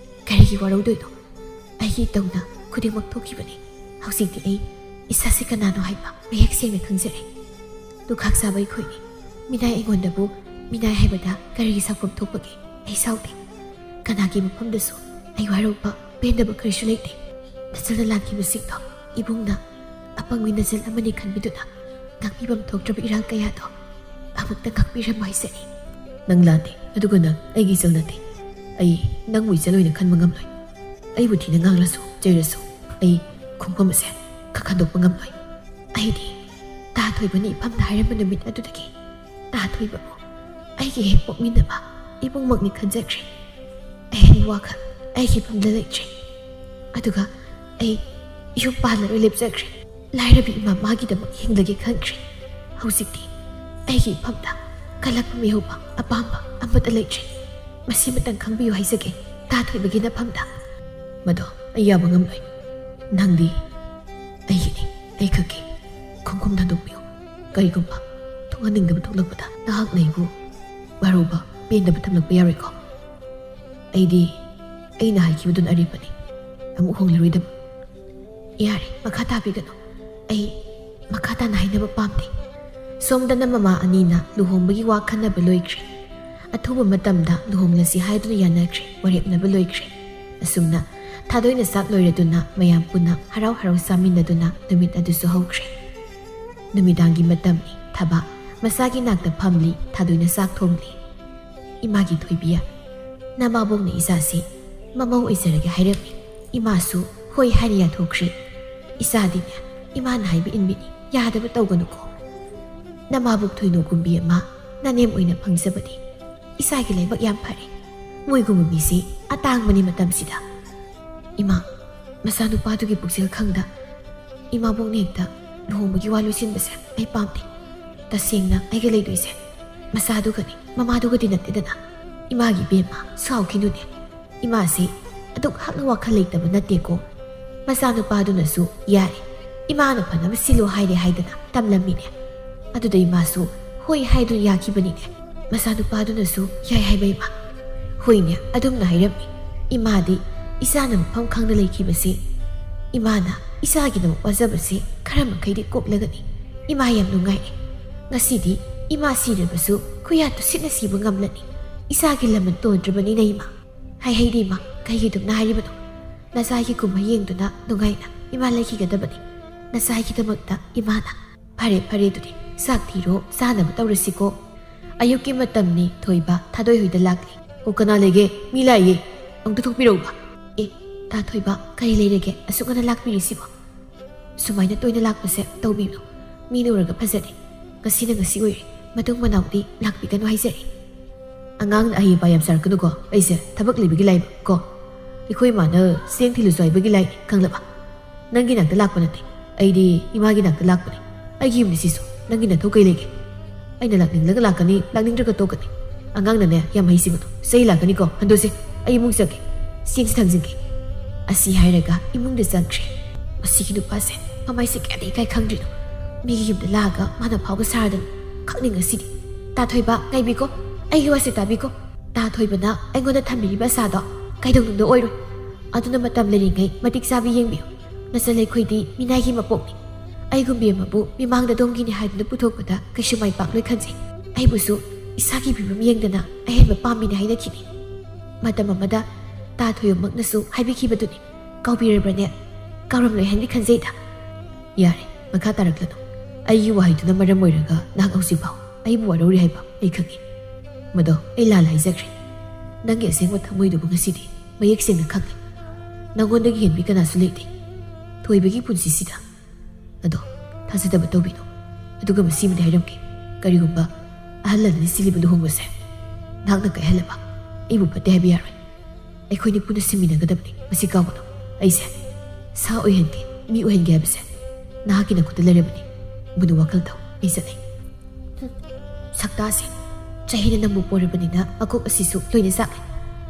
ꯀꯔꯤꯒꯤ ꯋꯥꯔꯧꯗꯣꯏꯅꯣ? ꯑꯩꯒꯤ ꯏꯇꯧꯅ ꯈꯨꯗꯤꯡꯃꯛ ꯊꯣꯛꯈꯤꯕꯅꯤ꯫ ꯍꯧꯖꯤꯛꯇꯤ ꯑꯩ ꯏꯁꯥꯁꯦ ꯀꯅꯥꯅꯣ ꯍꯥꯏꯕ ꯃꯌꯦꯛ ꯁꯦꯡꯅ ꯈꯪꯖꯔꯦ꯫ ꯂꯨꯈꯥꯛ ꯆꯥꯕ ꯑꯩꯈꯣꯏꯅꯤ꯫ ꯃꯤꯅꯥꯏ ꯑꯩꯉꯣꯟꯗꯕꯨ ꯃꯤꯅꯥꯏ ꯍꯥꯏꯕꯗ ꯀꯔꯤꯒꯤ ꯁꯥꯎꯐꯝ ꯊꯣꯛꯄꯒꯦ? ꯑꯩ ꯁꯥꯎꯗꯦ꯫ ꯀꯅꯥꯒꯤ ꯃꯐꯝꯗꯁꯨ ꯑꯩ ꯋꯥꯔꯧꯕ, ꯄꯦꯟꯗꯕ ꯀꯔꯤꯁꯨ ꯂꯩꯇꯦ꯫ ꯅꯆꯜꯅ ꯂꯥꯟꯈꯤꯕꯁꯤꯡꯗꯣ ꯏꯕꯨꯡꯅ ꯑꯄꯪꯕꯤ ꯅꯆꯜ ꯑꯃꯅꯤ ꯈꯟꯕꯤꯗꯨꯅ ꯉꯥꯛꯄꯤꯐꯝ ꯊꯣꯛꯇ꯭ꯔꯕ ꯏꯔꯥꯜ ꯀꯌꯥꯗꯣ ꯑꯃꯨꯛꯇ ꯉꯥꯛꯄꯤꯔꯝꯃꯣ ꯍꯥꯏꯖꯔꯤ꯫ ꯅꯪ ꯂꯥꯟꯗꯦ, ꯑꯗꯨꯒ ꯅꯪ ꯑꯩꯒꯤ ꯏꯆꯜ ꯅꯠꯇꯦ꯫ ꯑꯩ ꯅꯪꯕꯨ ꯏꯆꯜ ꯑꯣꯏꯅ ꯈꯟꯕ ꯉꯝꯂꯣꯏ꯫ ꯑꯩꯕꯨ ꯊꯤꯅ ꯉꯥꯡꯂꯁꯨ ꯆꯩꯔꯁꯨ ꯑꯩ ꯈꯣꯡꯐꯝ ꯑꯁꯦ ꯈꯟꯗꯣꯛꯄ ꯉꯝꯂꯣꯏ꯫ ꯑꯩꯗꯤ ꯇꯥ ꯊꯣꯏꯕꯅ ꯏꯐꯝꯗ ꯍꯥꯏꯔꯝꯕ ꯅꯨꯃꯤꯠ ꯑꯗꯨꯗꯒꯤ ꯇꯥ ꯊꯣꯏꯕꯕꯨ ꯑꯩꯒꯤ ꯍꯦꯛ ꯄꯣꯛꯃꯤꯟꯅꯕ ꯏꯕꯨꯡꯃꯛꯅꯤ ꯈꯟꯖꯈ꯭ꯔꯦ꯫ ꯑꯍꯦꯟꯕ ꯋꯥꯈꯜ ꯑꯩꯒꯤ ꯏꯐꯝꯗ ꯂꯩꯇ꯭ꯔꯦ꯫ ꯑꯗꯨꯒ ꯑꯩ ꯌꯨꯝ ꯄꯥꯜꯂꯔꯣꯏ ꯂꯦꯞꯆꯈ꯭ꯔꯦ꯫ ꯂꯥꯏꯔꯕꯤ ꯏꯃꯥ ꯃꯥꯒꯤꯗꯃꯛ ꯍꯤꯡꯂꯒꯦ ꯈꯟꯈ꯭ꯔꯦ꯫ ꯍꯧꯖꯤꯛꯇꯤ ꯑꯩꯒꯤ ꯏꯐꯝꯗ ꯀꯜꯂꯛꯄ ꯃꯤꯍꯧꯕ ꯑꯄꯥꯝꯕ ꯑꯃꯠꯇ ꯂꯩꯇ꯭ꯔꯦ꯫ ꯃꯁꯤꯃꯇꯪ ꯈꯪꯕꯤꯌꯨ ꯍꯥꯏꯖꯒꯦ ꯇꯥ ꯊꯣꯏꯕꯒꯤ ꯅꯐꯝꯗ꯫ ꯃꯗꯣ ꯑꯩ ꯌꯥꯕ ꯉꯝꯂꯣꯏ꯫ ꯅꯪꯗꯤ ꯑꯩꯒꯤꯅꯤ, ꯑꯩꯈꯛꯀꯤ꯫ ꯈꯣꯡꯈꯨꯝ ꯊꯥꯗꯣꯛꯄꯤꯌꯨ꯫ ꯀꯔꯤꯒꯨꯝꯕ ꯊꯣꯛꯍꯟꯅꯤꯡꯗꯕ ꯊꯣꯛꯂꯛꯄꯗ ꯅꯍꯥꯛꯅ ꯑꯩꯕꯨ ꯋꯥꯔꯧꯕ ꯄꯦꯟꯗꯕ ꯊꯝꯂꯛꯄ ꯌꯥꯔꯣꯏꯀꯣ? ꯑꯩꯗꯤ ꯑꯩꯅ ꯍꯥꯏꯈꯤꯕꯗꯨꯅ ꯑꯔꯦꯞꯄꯅꯤ꯫ ꯑꯃꯨꯛ ꯍꯣꯡꯂꯔꯣꯏꯗꯕ꯫ ꯌꯥꯔꯦ, ꯃꯈꯥ ꯇꯥꯕꯤꯒꯅꯨ꯫ ꯑꯩ ꯃꯈꯥ ꯇꯥꯅ ꯍꯥꯏꯅꯕ ꯄꯥꯝꯗꯦ꯫ ꯁꯣꯝꯗꯅ ꯃꯃꯥ ꯑꯅꯤꯅ ꯂꯨꯍꯣꯡꯕꯒꯤ ꯋꯥ ꯈꯟꯅꯕ ꯂꯣꯏꯈ꯭ꯔꯦ꯫ ꯑꯊꯨꯕ ꯃꯇꯝꯗ ꯂꯨꯍꯣꯡꯂꯁꯤ ꯍꯥꯏꯗꯨꯅ ꯌꯥꯅꯈ꯭ꯔꯦ, ꯋꯥꯔꯦꯞꯅꯕ ꯂꯣꯏꯈ꯭ꯔꯦ꯫ ꯑꯁꯨꯝꯅ ꯊꯥꯗꯣꯏꯅ ꯆꯥꯛ ꯂꯣꯏꯔꯗꯨꯅ ꯃꯌꯥꯝ ꯄꯨꯟꯅ ꯍꯔꯥꯎ ꯍꯔꯥꯎ ꯆꯥꯃꯤꯟꯅꯗꯨꯅ ꯅꯨꯃꯤꯠ ꯑꯗꯨꯁꯨ ꯍꯧꯈ꯭ꯔꯦ꯫ ꯅꯨꯃꯤꯗꯥꯡꯒꯤ ꯃꯇꯝꯅꯤ꯫ ꯊꯕꯥ ꯃꯁꯥꯒꯤ ꯅꯥꯛꯇ ꯐꯝꯂꯤ, ꯊꯥꯗꯣꯏꯅ ꯆꯥꯛ ꯊꯣꯡꯂꯤ꯫ "ꯏꯃꯥꯒꯤ ꯊꯣꯏꯕꯤ, ꯅꯃꯥꯕꯣꯛꯅ ꯏꯆꯥꯁꯤ ꯃꯃꯧ ꯑꯣꯏꯖꯔꯒꯦ ꯍꯥꯏꯔꯝꯃꯤ꯫ ꯏꯃꯥꯁꯨ ꯍꯣꯏ ꯍꯥꯏꯅ ꯌꯥꯊꯣꯛꯈ꯭ꯔꯦ꯫ ꯏꯆꯥꯗꯤꯅꯦ, ꯏꯃꯥꯅ ꯍꯥꯏꯕ ꯏꯟꯕꯤꯅꯤ, ꯌꯥꯗꯕ ꯇꯧꯒꯅꯨꯀꯣ꯫ ꯅꯃꯥꯕꯣꯛ ꯊꯣꯏꯅꯣꯒꯨꯝꯕꯤ ꯑꯃ ꯅꯅꯦꯝ ꯑꯣꯏꯅ ꯐꯪꯖꯕꯗꯤ ꯏꯆꯥꯒꯤ ꯂꯥꯏꯕꯛ ꯌꯥꯝ ꯐꯔꯦ꯫ ꯃꯣꯏꯒꯨꯝꯕ ꯃꯤꯁꯤ ꯑꯇꯥꯡꯕꯅꯤ ꯃꯇꯝꯁꯤꯗ꯫ ꯏꯃꯥ, ꯃꯆꯥꯅꯨꯄꯥꯗꯨꯒꯤ ꯄꯨꯛꯆꯦꯜ ꯈꯪꯗ ꯏꯃꯥꯕꯣꯛꯅ ꯍꯦꯛꯇ ꯂꯨꯍꯣꯡꯕꯒꯤ ꯋꯥ ꯂꯣꯏꯁꯤꯟꯕꯁꯦ ꯑꯩ ꯄꯥꯝꯗꯦ꯫ ꯇꯁꯦꯡꯅ ꯑꯩꯒ ꯂꯩꯗꯣꯏꯁꯦ ꯃꯆꯥꯗꯨꯒꯅꯤ, ꯃꯃꯥꯗꯨꯒꯗꯤ ꯅꯠꯇꯦꯗꯅ꯫ ꯏꯃꯥꯒꯤ ꯏꯕꯦꯝꯃ, ꯁꯥꯎꯈꯤꯅꯨꯅꯦ꯫ ꯏꯃꯥꯁꯤ ꯑꯗꯨꯛ ꯍꯥꯛꯅ ꯋꯥꯈꯜ ꯂꯩꯇꯕ ꯅꯠꯇꯦꯀꯣ꯫ ꯃꯆꯥꯅꯨꯄꯥꯗꯨꯅꯁꯨ ꯌꯥꯔꯦ, ꯏꯃꯥꯅ ꯐꯅꯕ ꯁꯤꯜꯂꯣ ꯍꯥꯏꯔꯦ ꯍꯥꯏꯗꯅ ꯇꯝꯂꯝꯃꯤꯅꯦ꯫ ꯑꯗꯨꯗ ꯏꯃꯥꯁꯨ ꯍꯣꯏ ꯍꯥꯏꯗꯨꯅ ꯌꯥꯈꯤꯕꯅꯤꯅꯦ꯫ ꯃꯆꯥꯅꯨꯄꯥꯗꯨꯅꯁꯨ ꯌꯥꯏ ꯍꯥꯏꯕ ꯏꯃꯥ꯫ ꯍꯣꯏꯅꯦ, ꯑꯗꯨꯝꯅ ꯍꯥꯏꯔꯝꯃꯤ꯫ ꯏꯃꯥꯗꯤ ꯏꯆꯥꯅ ꯃꯐꯝ ꯈꯪꯅ ꯂꯩꯈꯤꯕꯁꯤ ꯏꯃꯥꯅ ꯏꯆꯥꯒꯤꯗꯃꯛ ꯋꯥꯖꯕꯁꯤ ꯈꯔ ꯃꯈꯩꯗꯤ ꯀꯣꯛꯂꯒꯅꯤ꯫ ꯏꯃꯥ ꯌꯥꯝ ꯅꯨꯡꯉꯥꯏꯔꯦ꯫ ꯉꯁꯤꯗꯤ ꯏꯃꯥ ꯁꯤꯔꯕꯁꯨ ꯈꯨꯌꯥ ꯇꯨꯁꯤꯠꯅ ꯁꯤꯕ ꯉꯝꯂꯅꯤ꯫ ꯏꯆꯥꯒꯤ ꯂꯃꯟ ꯇꯣꯟꯗ꯭ꯔꯕꯅꯤꯅ ꯏꯃꯥ꯫ ꯍꯥꯏꯍꯩꯗꯦ ꯏꯃꯥ, ꯀꯩꯒꯤꯗꯨꯝꯅ ꯍꯥꯏꯔꯤꯕꯅꯣ? ꯅꯆꯥꯒꯤ ꯀꯨꯝꯍꯩ ꯌꯦꯡꯗꯨꯅ ꯅꯨꯡꯉꯥꯏꯅ ꯏꯃꯥ ꯂꯩꯈꯤꯒꯗꯕꯅꯤ꯫ ꯅꯆꯥꯒꯤꯗꯃꯛꯇ ꯏꯃꯥꯅ꯫ ꯐꯔꯦ, ꯐꯔꯦ, ꯑꯗꯨꯗꯤ ꯆꯥꯛ ꯊꯤꯔꯣ, ꯆꯥꯅꯕ ꯇꯧꯔꯁꯤꯀꯣ꯫ ꯑꯌꯨꯛꯀꯤ ꯃꯇꯝꯅꯤ꯫ ꯊꯣꯏꯕ ꯊꯥꯗꯣꯏ ꯍꯣꯏꯗ ꯂꯥꯛꯂꯤ꯫ "ꯑꯣ, ꯀꯅꯥ ꯂꯩꯒꯦ? ꯃꯤ ꯂꯥꯛꯏꯌꯦ꯫ ꯑꯝꯇ ꯊꯣꯛꯄꯤꯔꯛꯎꯕ꯫" "ꯑꯦ, ꯇꯥ ꯊꯣꯏꯕ, ꯀꯔꯤ ꯂꯩꯔꯒꯦ ꯑꯁꯨꯛ ꯉꯟꯅ ꯂꯥꯛꯄꯤꯔꯤꯁꯤꯕꯣ? ꯁꯨꯃꯥꯏꯅ ꯇꯣꯏꯅ ꯂꯥꯛꯄꯁꯦ ꯇꯧꯕꯤꯅꯨ꯫ ꯃꯤꯅ ꯎꯔꯒ ꯐꯖꯗꯦ꯫ ꯉꯁꯤꯅ ꯉꯁꯤ ꯑꯣꯏꯔꯦ꯫ ꯃꯇꯨꯡ ꯃꯅꯥꯎꯗꯤ ꯂꯥꯛꯄꯤꯒꯅꯨ ꯍꯥꯏꯖꯔꯤ꯫" ꯑꯉꯥꯡꯅ ꯑꯍꯩ ꯑꯄꯥ ꯌꯥꯝ ꯁꯥꯔꯛꯀꯅꯨꯀꯣ꯫ ꯑꯩꯁꯦ ꯊꯕꯛ ꯂꯩꯕꯒꯤ ꯂꯥꯛꯏꯕ ꯀꯣ꯫ ꯑꯩꯈꯣꯏ ꯏꯃꯥꯅ ꯆꯦꯡ ꯊꯤꯜꯂꯨꯁꯨ ꯍꯥꯏꯕꯒꯤ ꯂꯥꯛꯏ, ꯈꯪꯂꯕ? ꯅꯪꯒꯤ ꯅꯥꯛꯇ ꯂꯥꯛꯄ ꯅꯠꯇꯦ꯫ ꯑꯩꯗꯤ ꯏꯃꯥꯒꯤ ꯅꯥꯛꯇ ꯂꯥꯛꯄꯅꯦ꯫ ꯑꯩꯒꯤ ꯌꯨꯝꯅꯤ ꯁꯤꯁꯨ꯫ ꯅꯪꯒꯤ ꯅꯊꯧ ꯀꯩ ꯂꯩꯒꯦ? ꯑꯩꯅ ꯂꯥꯛꯅꯤꯡꯂꯒ ꯂꯥꯛꯀꯅꯤ, ꯂꯥꯛꯅꯤꯡꯗ꯭ꯔꯒ ꯇꯣꯛꯀꯅꯤ꯫ ꯑꯉꯥꯡꯅꯅꯦ ꯌꯥꯝ ꯍꯩꯁꯤꯡꯒꯅꯨ꯫ ꯆꯩ ꯂꯥꯛꯀꯅꯤꯀꯣ꯫ ꯍꯟꯗꯣꯛꯁꯦ꯫ ꯑꯩ ꯏꯃꯨꯡ ꯆꯪꯒꯦ꯫ ꯆꯦꯡꯁꯤ ꯊꯥꯡꯖꯤꯟꯒꯦ꯫ ꯑꯁꯤ ꯍꯥꯏꯔꯒ ꯏꯃꯨꯡꯗ ꯆꯪꯈ꯭ꯔꯦ꯫ ꯃꯁꯤꯒꯤ ꯅꯨꯄꯥꯁꯦ ꯃꯃꯥꯏꯁꯦ ꯀꯌꯥꯗꯤ ꯏꯀꯥꯏ ꯈꯪꯗ꯭ꯔꯤꯅꯣ꯫ ꯃꯤꯒꯤ ꯌꯨꯝꯗ ꯂꯥꯛꯑꯒ ꯃꯥꯅ ꯐꯥꯎꯒ ꯁꯥꯔꯗꯅ꯫ ꯈꯪꯅꯤꯡ ꯉꯁꯤꯗꯤ꯫ ꯇꯥ ꯊꯣꯏꯕ, ꯉꯥꯏꯕꯤꯀꯣ꯫ ꯑꯩꯒꯤ ꯋꯥꯁꯦ ꯇꯥꯕꯤꯀꯣ꯫ ꯇꯥ ꯊꯣꯏꯕꯅ ꯑꯩꯉꯣꯟꯗ ꯊꯝꯕꯤꯔꯤꯕ ꯑꯁꯥꯗꯣ ꯀꯩꯗꯧꯅꯨꯡꯗ ꯑꯣꯏꯔꯣꯏ꯫ ꯑꯗꯨꯅ ꯃꯇꯝ ꯂꯩꯔꯤꯉꯩ ꯃꯇꯤꯛ ꯆꯥꯕꯤ ꯌꯦꯡꯕꯤꯌꯨ꯫ ꯅꯆꯜ ꯑꯩꯈꯣꯏꯗꯤ ꯃꯤꯅꯥꯏꯒꯤ ꯃꯄꯣꯛꯅꯤ꯫ ꯑꯩꯒꯨꯝꯕꯤ ꯑꯃꯕꯨ ꯃꯤꯃꯥꯡꯗ ꯑꯗꯣꯝꯒꯤꯅꯤ ꯍꯥꯏꯗꯨꯅ ꯄꯨꯊꯣꯛꯄꯗ ꯀꯩꯁꯨ ꯃꯥꯏ ꯄꯥꯛꯂꯣꯏ ꯈꯟꯖꯩ꯫ ꯑꯩꯕꯨꯁꯨ ꯏꯁꯥꯒꯤ ꯐꯤꯕꯝ ꯌꯦꯡꯗꯅ ꯑꯍꯦꯟꯕ ꯄꯥꯝꯃꯤꯅꯤ ꯍꯥꯏꯅꯈꯤꯅꯤ꯫ ꯃꯇꯝ ꯑꯃꯗ ꯇꯥ ꯊꯣꯏꯕꯃꯛꯅꯁꯨ ꯍꯥꯏꯕꯤꯈꯤꯕꯗꯨꯅꯤ꯫ ꯀꯥꯎꯕꯤꯔꯕ꯭ꯔꯅꯦ? ꯀꯥꯎꯔꯝꯂꯣꯏ ꯍꯥꯏꯅ ꯈꯟꯖꯩꯗ꯫ ꯌꯥꯔꯦ, ꯃꯈꯥ ꯇꯥꯔꯛꯂꯅꯨ꯫ ꯑꯩꯒꯤ ꯋꯥꯍꯩꯗꯨꯅ ꯃꯔꯝ ꯑꯣꯏꯔꯒ ꯅꯍꯥꯛ ꯍꯧꯖꯤꯛꯐꯥꯎ ꯑꯩꯕꯨ ꯋꯥꯔꯧꯔꯤ ꯍꯥꯏꯕ ꯑꯩ ꯈꯪꯏ꯫ ꯃꯗꯣ ꯑꯩ ꯂꯥꯜꯂꯦ ꯍꯥꯏꯖꯈ꯭ꯔꯦ꯫ ꯅꯪꯒꯤ ꯑꯁꯦꯡꯕ ꯊꯃꯣꯏꯗꯨꯕꯨ ꯉꯁꯤꯗꯤ ꯃꯌꯦꯛ ꯁꯦꯡꯅ ꯈꯪꯂꯦ꯫ ꯅꯪꯉꯣꯟꯗꯒꯤ ꯍꯦꯟꯕꯤ ꯀꯅꯥꯁꯨ ꯂꯩꯇꯦ ꯊꯣꯏꯕꯒꯤ ꯄꯨꯟꯁꯤꯁꯤꯗ꯫ ꯑꯗꯣ ꯊꯥꯖꯗꯕ ꯇꯧꯕꯤꯅꯨ꯫ ꯑꯗꯨꯒ ꯃꯁꯤꯃꯗꯤ ꯍꯥꯏꯔꯝꯒꯦ, ꯀꯔꯤꯒꯨꯝꯕ ꯑꯍꯜ ꯑꯅꯤꯅ ꯁꯤꯜꯂꯤꯕ ꯂꯨꯍꯣꯡꯕꯁꯦ ꯅꯍꯥꯛꯅ ꯀꯥꯏꯍꯜꯂꯕ, ꯑꯩꯕꯨ ꯐꯠꯇꯦ ꯍꯥꯏꯕ ꯌꯥꯔꯣꯏ꯫ ꯑꯩꯈꯣꯏꯅꯤ ꯄꯨꯟꯅ ꯁꯤꯃꯤꯟꯅꯒꯗꯕꯅꯤ, ꯃꯁꯤ ꯀꯥꯎꯒꯅꯨ꯫ ꯑꯩꯁꯦ ꯁꯥ ꯑꯣꯏꯍꯟꯒꯦ, ꯃꯤ ꯑꯣꯏꯍꯟꯒꯦ ꯍꯥꯏꯕꯁꯦ ꯅꯍꯥꯛꯀꯤ ꯅꯈꯨꯠꯇ ꯂꯩꯔꯕꯅꯤ꯫ ꯃꯗꯨ ꯋꯥꯈꯜ ꯇꯧ, ꯑꯩ ꯆꯠꯂꯦ꯫ ꯍꯨꯝ, ꯁꯛꯇꯥꯁꯦ꯫ ꯆꯍꯤꯅ ꯅꯪꯕꯨ ꯄꯣꯔꯕꯅꯤꯅ ꯃꯀꯣꯛ ꯑꯁꯤꯁꯨ ꯂꯣꯏꯅ ꯆꯥꯛꯂꯦ꯫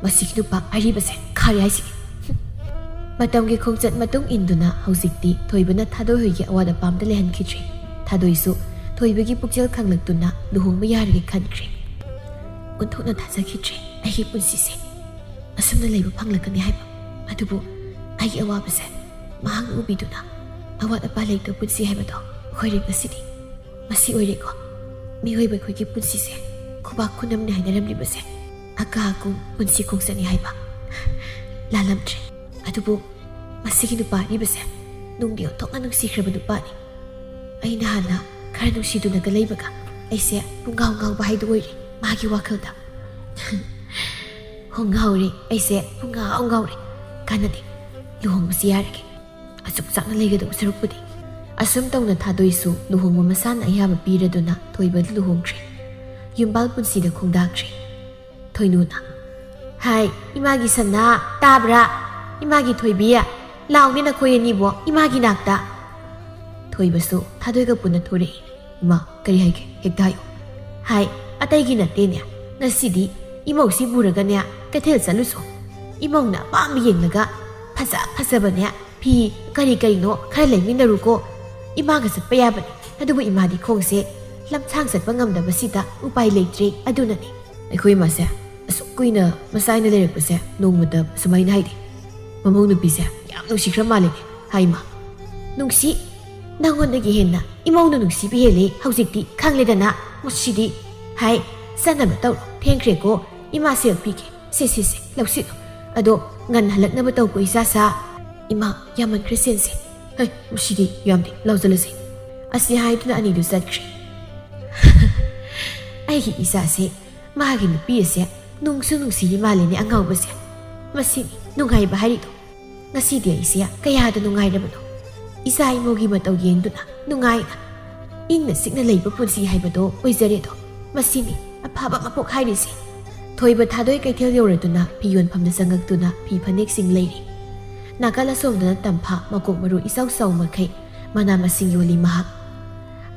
ꯃꯁꯤꯒꯤ ꯅꯨꯄꯥ ꯑꯔꯤꯕꯁꯦ ꯈꯥꯔꯦ ꯍꯥꯏꯁꯤꯅꯤ꯫ ꯍꯨꯝ꯫ ꯃꯇꯝꯒꯤ ꯈꯣꯡꯆꯠ ꯃꯇꯨꯡ ꯏꯟꯗꯨꯅ ꯍꯧꯖꯤꯛꯇꯤ ꯊꯣꯏꯕꯅ ꯊꯥꯗꯣꯏ ꯍꯣꯏꯒꯤ ꯑꯋꯥꯠ ꯑꯄꯥꯝꯗ ꯂꯩꯍꯟꯈꯤꯗ꯭ꯔꯦ꯫ ꯊꯥꯗꯣꯏꯁꯨ ꯊꯣꯏꯕꯒꯤ ꯄꯨꯛꯆꯦꯜ ꯈꯪꯂꯛꯇꯨꯅ ꯂꯨꯍꯣꯡꯕ ꯌꯥꯔꯒꯦ ꯈꯟꯈ꯭ꯔꯦ꯫ ꯑꯣꯟꯊꯣꯛꯅ ꯊꯥꯖꯈꯤꯗ꯭ꯔꯦ ꯑꯩꯒꯤ ꯄꯨꯟꯁꯤꯁꯦ ꯑꯁꯨꯝꯅ ꯂꯩꯕ ꯐꯪꯂꯛꯀꯅꯤ ꯍꯥꯏꯕ꯫ ꯑꯗꯨꯕꯨ ꯑꯩꯒꯤ ꯑꯋꯥꯕꯁꯦ ꯃꯍꯥꯛꯅ ꯎꯕꯤꯗꯨꯅ ꯑꯋꯥꯠ ꯑꯄꯥ ꯂꯩꯇꯕ ꯄꯨꯟꯁꯤ ꯍꯥꯏꯕꯗꯣ ꯑꯣꯏꯔꯦ ꯉꯁꯤꯗꯤ꯫ ꯃꯁꯤ ꯑꯣꯏꯔꯦꯀꯣ ꯃꯤꯑꯣꯏꯕ ꯑꯩꯈꯣꯏꯒꯤ ꯄꯨꯟꯁꯤꯁꯦ ꯈꯨꯕꯥꯛ ꯈꯨꯅꯝꯅꯤ ꯍꯥꯏꯅꯔꯝꯂꯤꯕꯁꯦ꯫ ꯑꯀꯥ ꯑꯀꯨꯝ ꯄꯨꯟꯁꯤ ꯈꯣꯡꯆꯠꯅꯤ ꯍꯥꯏꯕ꯫ ꯂꯥꯜꯂꯝꯗ꯭ꯔꯦ꯫ ꯑꯗꯨꯕꯨ ꯃꯁꯤꯒꯤ ꯅꯨꯄꯥ ꯑꯔꯤꯕꯁꯦ ꯅꯨꯡꯗꯤ ꯑꯣꯟꯊꯣꯛꯅ ꯅꯨꯡꯁꯤꯈ꯭ꯔꯕ ꯅꯨꯄꯥꯅꯤ꯫ ꯑꯩꯅ ꯍꯥꯟꯅ ꯈꯔ ꯅꯨꯡꯁꯤꯗꯨꯅꯒ ꯂꯩꯕꯒ ꯑꯩꯁꯦ ꯄꯨꯡꯉꯥꯎ ꯉꯥꯎꯕ ꯍꯥꯏꯗꯨ ꯑꯣꯏꯔꯦ ꯃꯥꯒꯤ ꯋꯥꯈꯜꯗ꯫ ꯍꯣ, ꯉꯥꯎꯔꯦ, ꯑꯩꯁꯦ ꯄꯨꯡꯉꯥꯎ ꯉꯥꯎꯔꯦ꯫ ꯀꯥꯟꯅꯗꯦ, ꯂꯨꯍꯣꯡꯕꯁꯤ ꯌꯥꯔꯒꯦ꯫ ꯑꯁꯨꯛ ꯆꯥꯛꯅ ꯂꯩꯒꯗꯧꯕ ꯁꯔꯨꯛꯄꯨꯗꯤ꯫ ꯑꯁꯨꯝ ꯇꯧꯅ ꯊꯥꯗꯣꯏꯁꯨ ꯂꯨꯍꯣꯡꯕ ꯃꯁꯥꯅ ꯑꯌꯥꯕ ꯄꯤꯔꯗꯨꯅ ꯊꯣꯏꯕꯗ ꯂꯨꯍꯣꯡꯈ꯭ꯔꯦ꯫ ꯌꯨꯝꯕꯥꯜ ꯄꯨꯟꯁꯤꯗ ꯈꯣꯡꯗꯥꯈ꯭ꯔꯦ꯫ ꯊꯣꯏꯅꯨꯅ, "ꯍꯥꯏ, ꯏꯃꯥꯒꯤ ꯁꯅꯥ, ꯇꯥꯕ꯭ꯔꯥ? ꯏꯃꯥꯒꯤ ꯊꯣꯏꯕꯤ, ꯂꯥꯎꯅꯦ ꯅꯈꯣꯏ ꯑꯅꯤꯕꯣ ꯏꯃꯥꯒꯤ ꯅꯥꯛꯇ꯫" ꯊꯣꯏꯕꯁꯨ ꯊꯥꯗꯣꯏꯒ ꯄꯨꯟꯅ ꯊꯣꯔꯛꯏ꯫ "ꯏꯃꯥ, ꯀꯔꯤ ꯍꯥꯏꯒꯦ? ꯍꯦꯛꯇ ꯍꯥꯏꯌꯨ꯫" "ꯍꯥꯏ, ꯑꯇꯩꯒꯤ ꯅꯠꯇꯦꯅꯦ, ꯉꯁꯤꯗꯤ ꯏꯃꯧꯁꯤ ꯄꯨꯔꯒꯅꯦ ꯀꯩꯊꯦꯜ ꯆꯠꯂꯨꯁꯣ꯫ ꯏꯃꯧꯅ ꯑꯄꯥꯝꯕ ꯌꯦꯡꯂꯒ ꯐꯖ ꯐꯖꯕꯅꯦ ꯐꯤ ꯀꯔꯤ ꯀꯔꯤꯅꯣ ꯈꯔ ꯂꯩꯃꯤꯟꯅꯔꯨꯀꯣ꯫ ꯏꯃꯥꯒ ꯆꯠꯄ ꯌꯥꯕꯅꯤ, ꯑꯗꯨꯕꯨ ꯏꯃꯥꯗꯤ ꯈꯣꯡꯁꯦ ꯂꯝꯁꯥꯡ ꯆꯠꯄ ꯉꯝꯗꯕꯁꯤꯗ ꯎꯄꯥꯏ ꯂꯩꯇ꯭ꯔꯦ, ꯑꯗꯨꯅꯅꯤ꯫" ꯑꯩꯈꯣꯏ ꯏꯃꯥꯁꯦ ꯑꯁꯨꯛ ꯀꯨꯏꯅ ꯃꯆꯥꯏꯅ ꯂꯩꯔꯛꯄꯁꯦ ꯅꯣꯡꯃꯇ ꯁꯨꯃꯥꯏꯅ ꯍꯥꯏꯗꯦ꯫ "ꯃꯃꯧ ꯅꯨꯄꯤꯁꯦ ꯌꯥꯝ ꯅꯨꯡꯁꯤꯈ꯭ꯔ ꯃꯥꯜꯂꯦꯅꯦ", ꯍꯥꯏ ꯏꯃꯥ꯫ "ꯅꯨꯡꯁꯤ? ꯅꯪꯉꯣꯟꯗꯒꯤ ꯍꯦꯟꯅ ꯏꯃꯧꯅ ꯅꯨꯡꯁꯤꯕ ꯍꯦꯜꯂꯦ ꯍꯧꯖꯤꯛꯇꯤ, ꯈꯪꯂꯦꯗꯅ꯫ ꯃꯁꯤꯗꯤ꯫ ꯍꯥꯏ, ꯆꯠꯅꯕ ꯇꯧꯔꯣ, ꯊꯦꯡꯈ꯭ꯔꯦꯀꯣ, ꯏꯃꯥ ꯁꯦꯜ ꯄꯤꯒꯦ꯫ ꯁꯦ, ꯁꯦ, ꯁꯦ, ꯂꯧꯁꯤꯜꯂꯣ꯫ ꯑꯗꯣ ꯉꯟꯅ ꯍꯜꯂꯛꯅꯕ ꯇꯧꯀꯣ, ꯏꯆꯥ ꯁꯥ꯫" "ꯏꯃꯥ, ꯌꯥꯝꯃꯟꯈ꯭ꯔꯦ ꯁꯦꯟꯁꯦ꯫" "ꯍꯩ, ꯃꯁꯤꯗꯤ ꯌꯥꯝꯗꯦ, ꯂꯧꯖꯜꯂꯁꯦ꯫" ꯑꯁꯤ ꯍꯥꯏꯗꯨꯅ ꯑꯅꯤꯗꯨ ꯆꯠꯈ꯭ꯔꯦ꯫ ꯑꯩꯒꯤ ꯏꯆꯥꯁꯦ ꯃꯥꯒꯤ ꯅꯨꯄꯤ ꯑꯁꯦ ꯅꯨꯡꯁꯨ ꯅꯨꯡꯁꯤꯔꯤ ꯃꯥꯜꯂꯦꯅꯦ, ꯑꯉꯥꯎꯕꯁꯦ꯫ ꯃꯁꯤꯅꯤ ꯅꯨꯡꯉꯥꯏꯕ ꯍꯥꯏꯔꯤꯗꯣ꯫ ꯉꯁꯤꯗꯤ ꯑꯩꯁꯦ ꯀꯌꯥꯗ ꯅꯨꯡꯉꯥꯏꯔꯕꯅꯣ꯫ ꯏꯆꯥ ꯏꯃꯧꯒꯤ ꯃꯇꯧ ꯌꯦꯡꯗꯨꯅ ꯅꯨꯡꯉꯥꯏꯅ, ꯏꯪꯅ ꯆꯤꯛꯅ ꯂꯩꯕ ꯄꯨꯟꯁꯤ ꯍꯥꯏꯕꯗꯣ ꯑꯣꯏꯖꯔꯦꯗꯣ꯫ ꯃꯁꯤꯅꯤ ꯑꯐꯕ ꯃꯄꯣꯛ ꯍꯥꯏꯔꯤꯁꯦ꯫ ꯊꯣꯏꯕ ꯊꯥꯗꯣꯏ ꯀꯩꯊꯦꯜ ꯌꯧꯔꯗꯨꯅ ꯐꯤ ꯌꯣꯟꯐꯝꯗ ꯆꯪꯉꯛꯇꯨꯅ ꯐꯤ ꯐꯅꯦꯛꯁꯤꯡ ꯂꯩꯔꯤ꯫ ꯅꯥꯀꯜ ꯑꯁꯣꯝꯗꯅ ꯇꯝꯐꯥ ꯃꯀꯣꯛ ꯃꯔꯨ ꯏꯆꯥꯎ ꯆꯥꯎ ꯃꯈꯩ ꯃꯅꯥ ꯃꯁꯤꯡ ꯌꯣꯜꯂꯤ ꯃꯍꯥꯛ꯫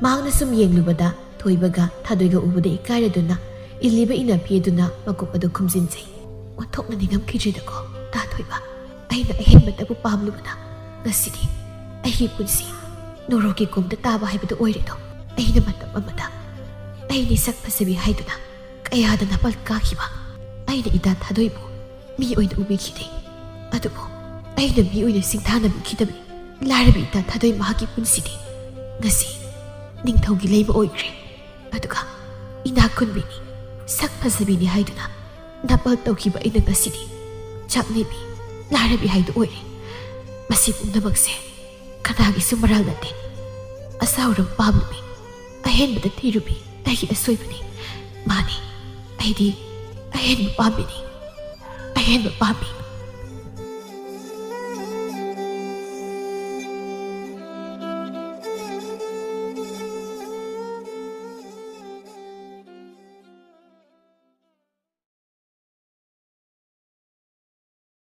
ꯃꯍꯥꯛꯅ ꯁꯨꯝ ꯌꯦꯡꯂꯨꯕꯗ ꯊꯣꯏꯕꯒ ꯊꯥꯗꯣꯏꯒ ꯎꯕꯗ ꯏꯀꯥꯏꯔꯗꯨꯅ ꯏꯜꯂꯤꯕ ꯏꯅꯐꯤ ꯑꯗꯨꯅ ꯃꯀꯣꯛ ꯑꯗꯨ ꯈꯨꯝꯖꯤꯟꯖꯩ꯫ "ꯑꯣꯟꯊꯣꯛꯅ ꯅꯤꯡꯉꯝꯈꯤꯗ꯭ꯔꯤꯗꯀꯣ, ꯇꯥ ꯊꯣꯏꯕ꯫ ꯑꯩꯅ ꯑꯍꯦꯟꯕꯇꯕꯨ ꯄꯥꯝꯂꯨꯕꯅ ꯉꯁꯤꯗꯤ ꯑꯩꯒꯤ ꯄꯨꯟꯁꯤ ꯅꯣꯔꯣꯛꯀꯤ ꯀꯣꯝꯗ ꯇꯥꯕ ꯍꯥꯏꯕꯗꯨ ꯑꯣꯏꯔꯦꯗꯣ꯫ ꯑꯩꯅ ꯃꯇꯝ ꯑꯃꯗ ꯑꯩꯅꯤ ꯁꯛ ꯐꯖꯕꯤ ꯍꯥꯏꯗꯨꯅ ꯀꯌꯥꯗ ꯅꯥꯄꯜ ꯀꯥꯈꯤꯕ ꯑꯩꯅ ꯏꯇꯥ ꯊꯥꯗꯣꯏꯕꯨ ꯃꯤ ꯑꯣꯏꯅ ꯎꯕꯤꯈꯤꯗꯦ꯫ ꯑꯗꯨꯕꯨ ꯑꯩꯅ ꯃꯤ ꯑꯣꯏꯅ ꯁꯤꯡꯊꯥꯅꯕꯤꯈꯤꯗꯕꯅꯤ꯫ ꯂꯥꯏꯔꯕꯤ ꯏꯇꯥ ꯊꯥꯗꯣꯏ ꯃꯍꯥꯛꯀꯤ ꯄꯨꯟꯁꯤꯗꯤ ꯉꯁꯤ ꯅꯤꯡꯊꯧꯒꯤ ꯂꯩꯃ ꯑꯣꯏꯈ꯭ꯔꯦ꯫ ꯑꯗꯨꯒ ꯏꯅꯥꯛ ꯈꯨꯟꯕꯤꯅꯤ, ꯁꯛ ꯐꯖꯕꯤꯅꯤ ꯍꯥꯏꯗꯨꯅ ꯅꯥꯄꯜ ꯇꯧꯈꯤꯕ ꯑꯩꯅ ꯉꯁꯤꯗꯤ ꯆꯥꯛꯅꯤꯕꯤ, ꯂꯥꯏꯔꯕꯤ ꯍꯥꯏꯗꯨ ꯑꯣꯏꯔꯦ꯫ ꯃꯁꯤ ꯄꯨꯝꯅꯃꯛꯁꯦ ꯀꯅꯥꯒꯤꯁꯨ ꯃꯔꯥꯜ ꯅꯠꯇꯦ꯫ ꯑꯁꯥꯎꯔꯝ ꯄꯥꯝꯂꯨꯕꯤ, ꯑꯍꯦꯟꯕꯗ ꯊꯤꯔꯨꯕꯤ ꯑꯩꯒꯤ ꯑꯁꯣꯏꯕꯅꯤ꯫ ꯃꯥꯅꯤ, ꯑꯩꯗꯤ ꯑꯍꯦꯟꯕ ꯄꯥꯝꯃꯤꯅꯤ꯫ ꯑꯍꯦꯟꯕ ꯄꯥꯝꯃꯤ꯫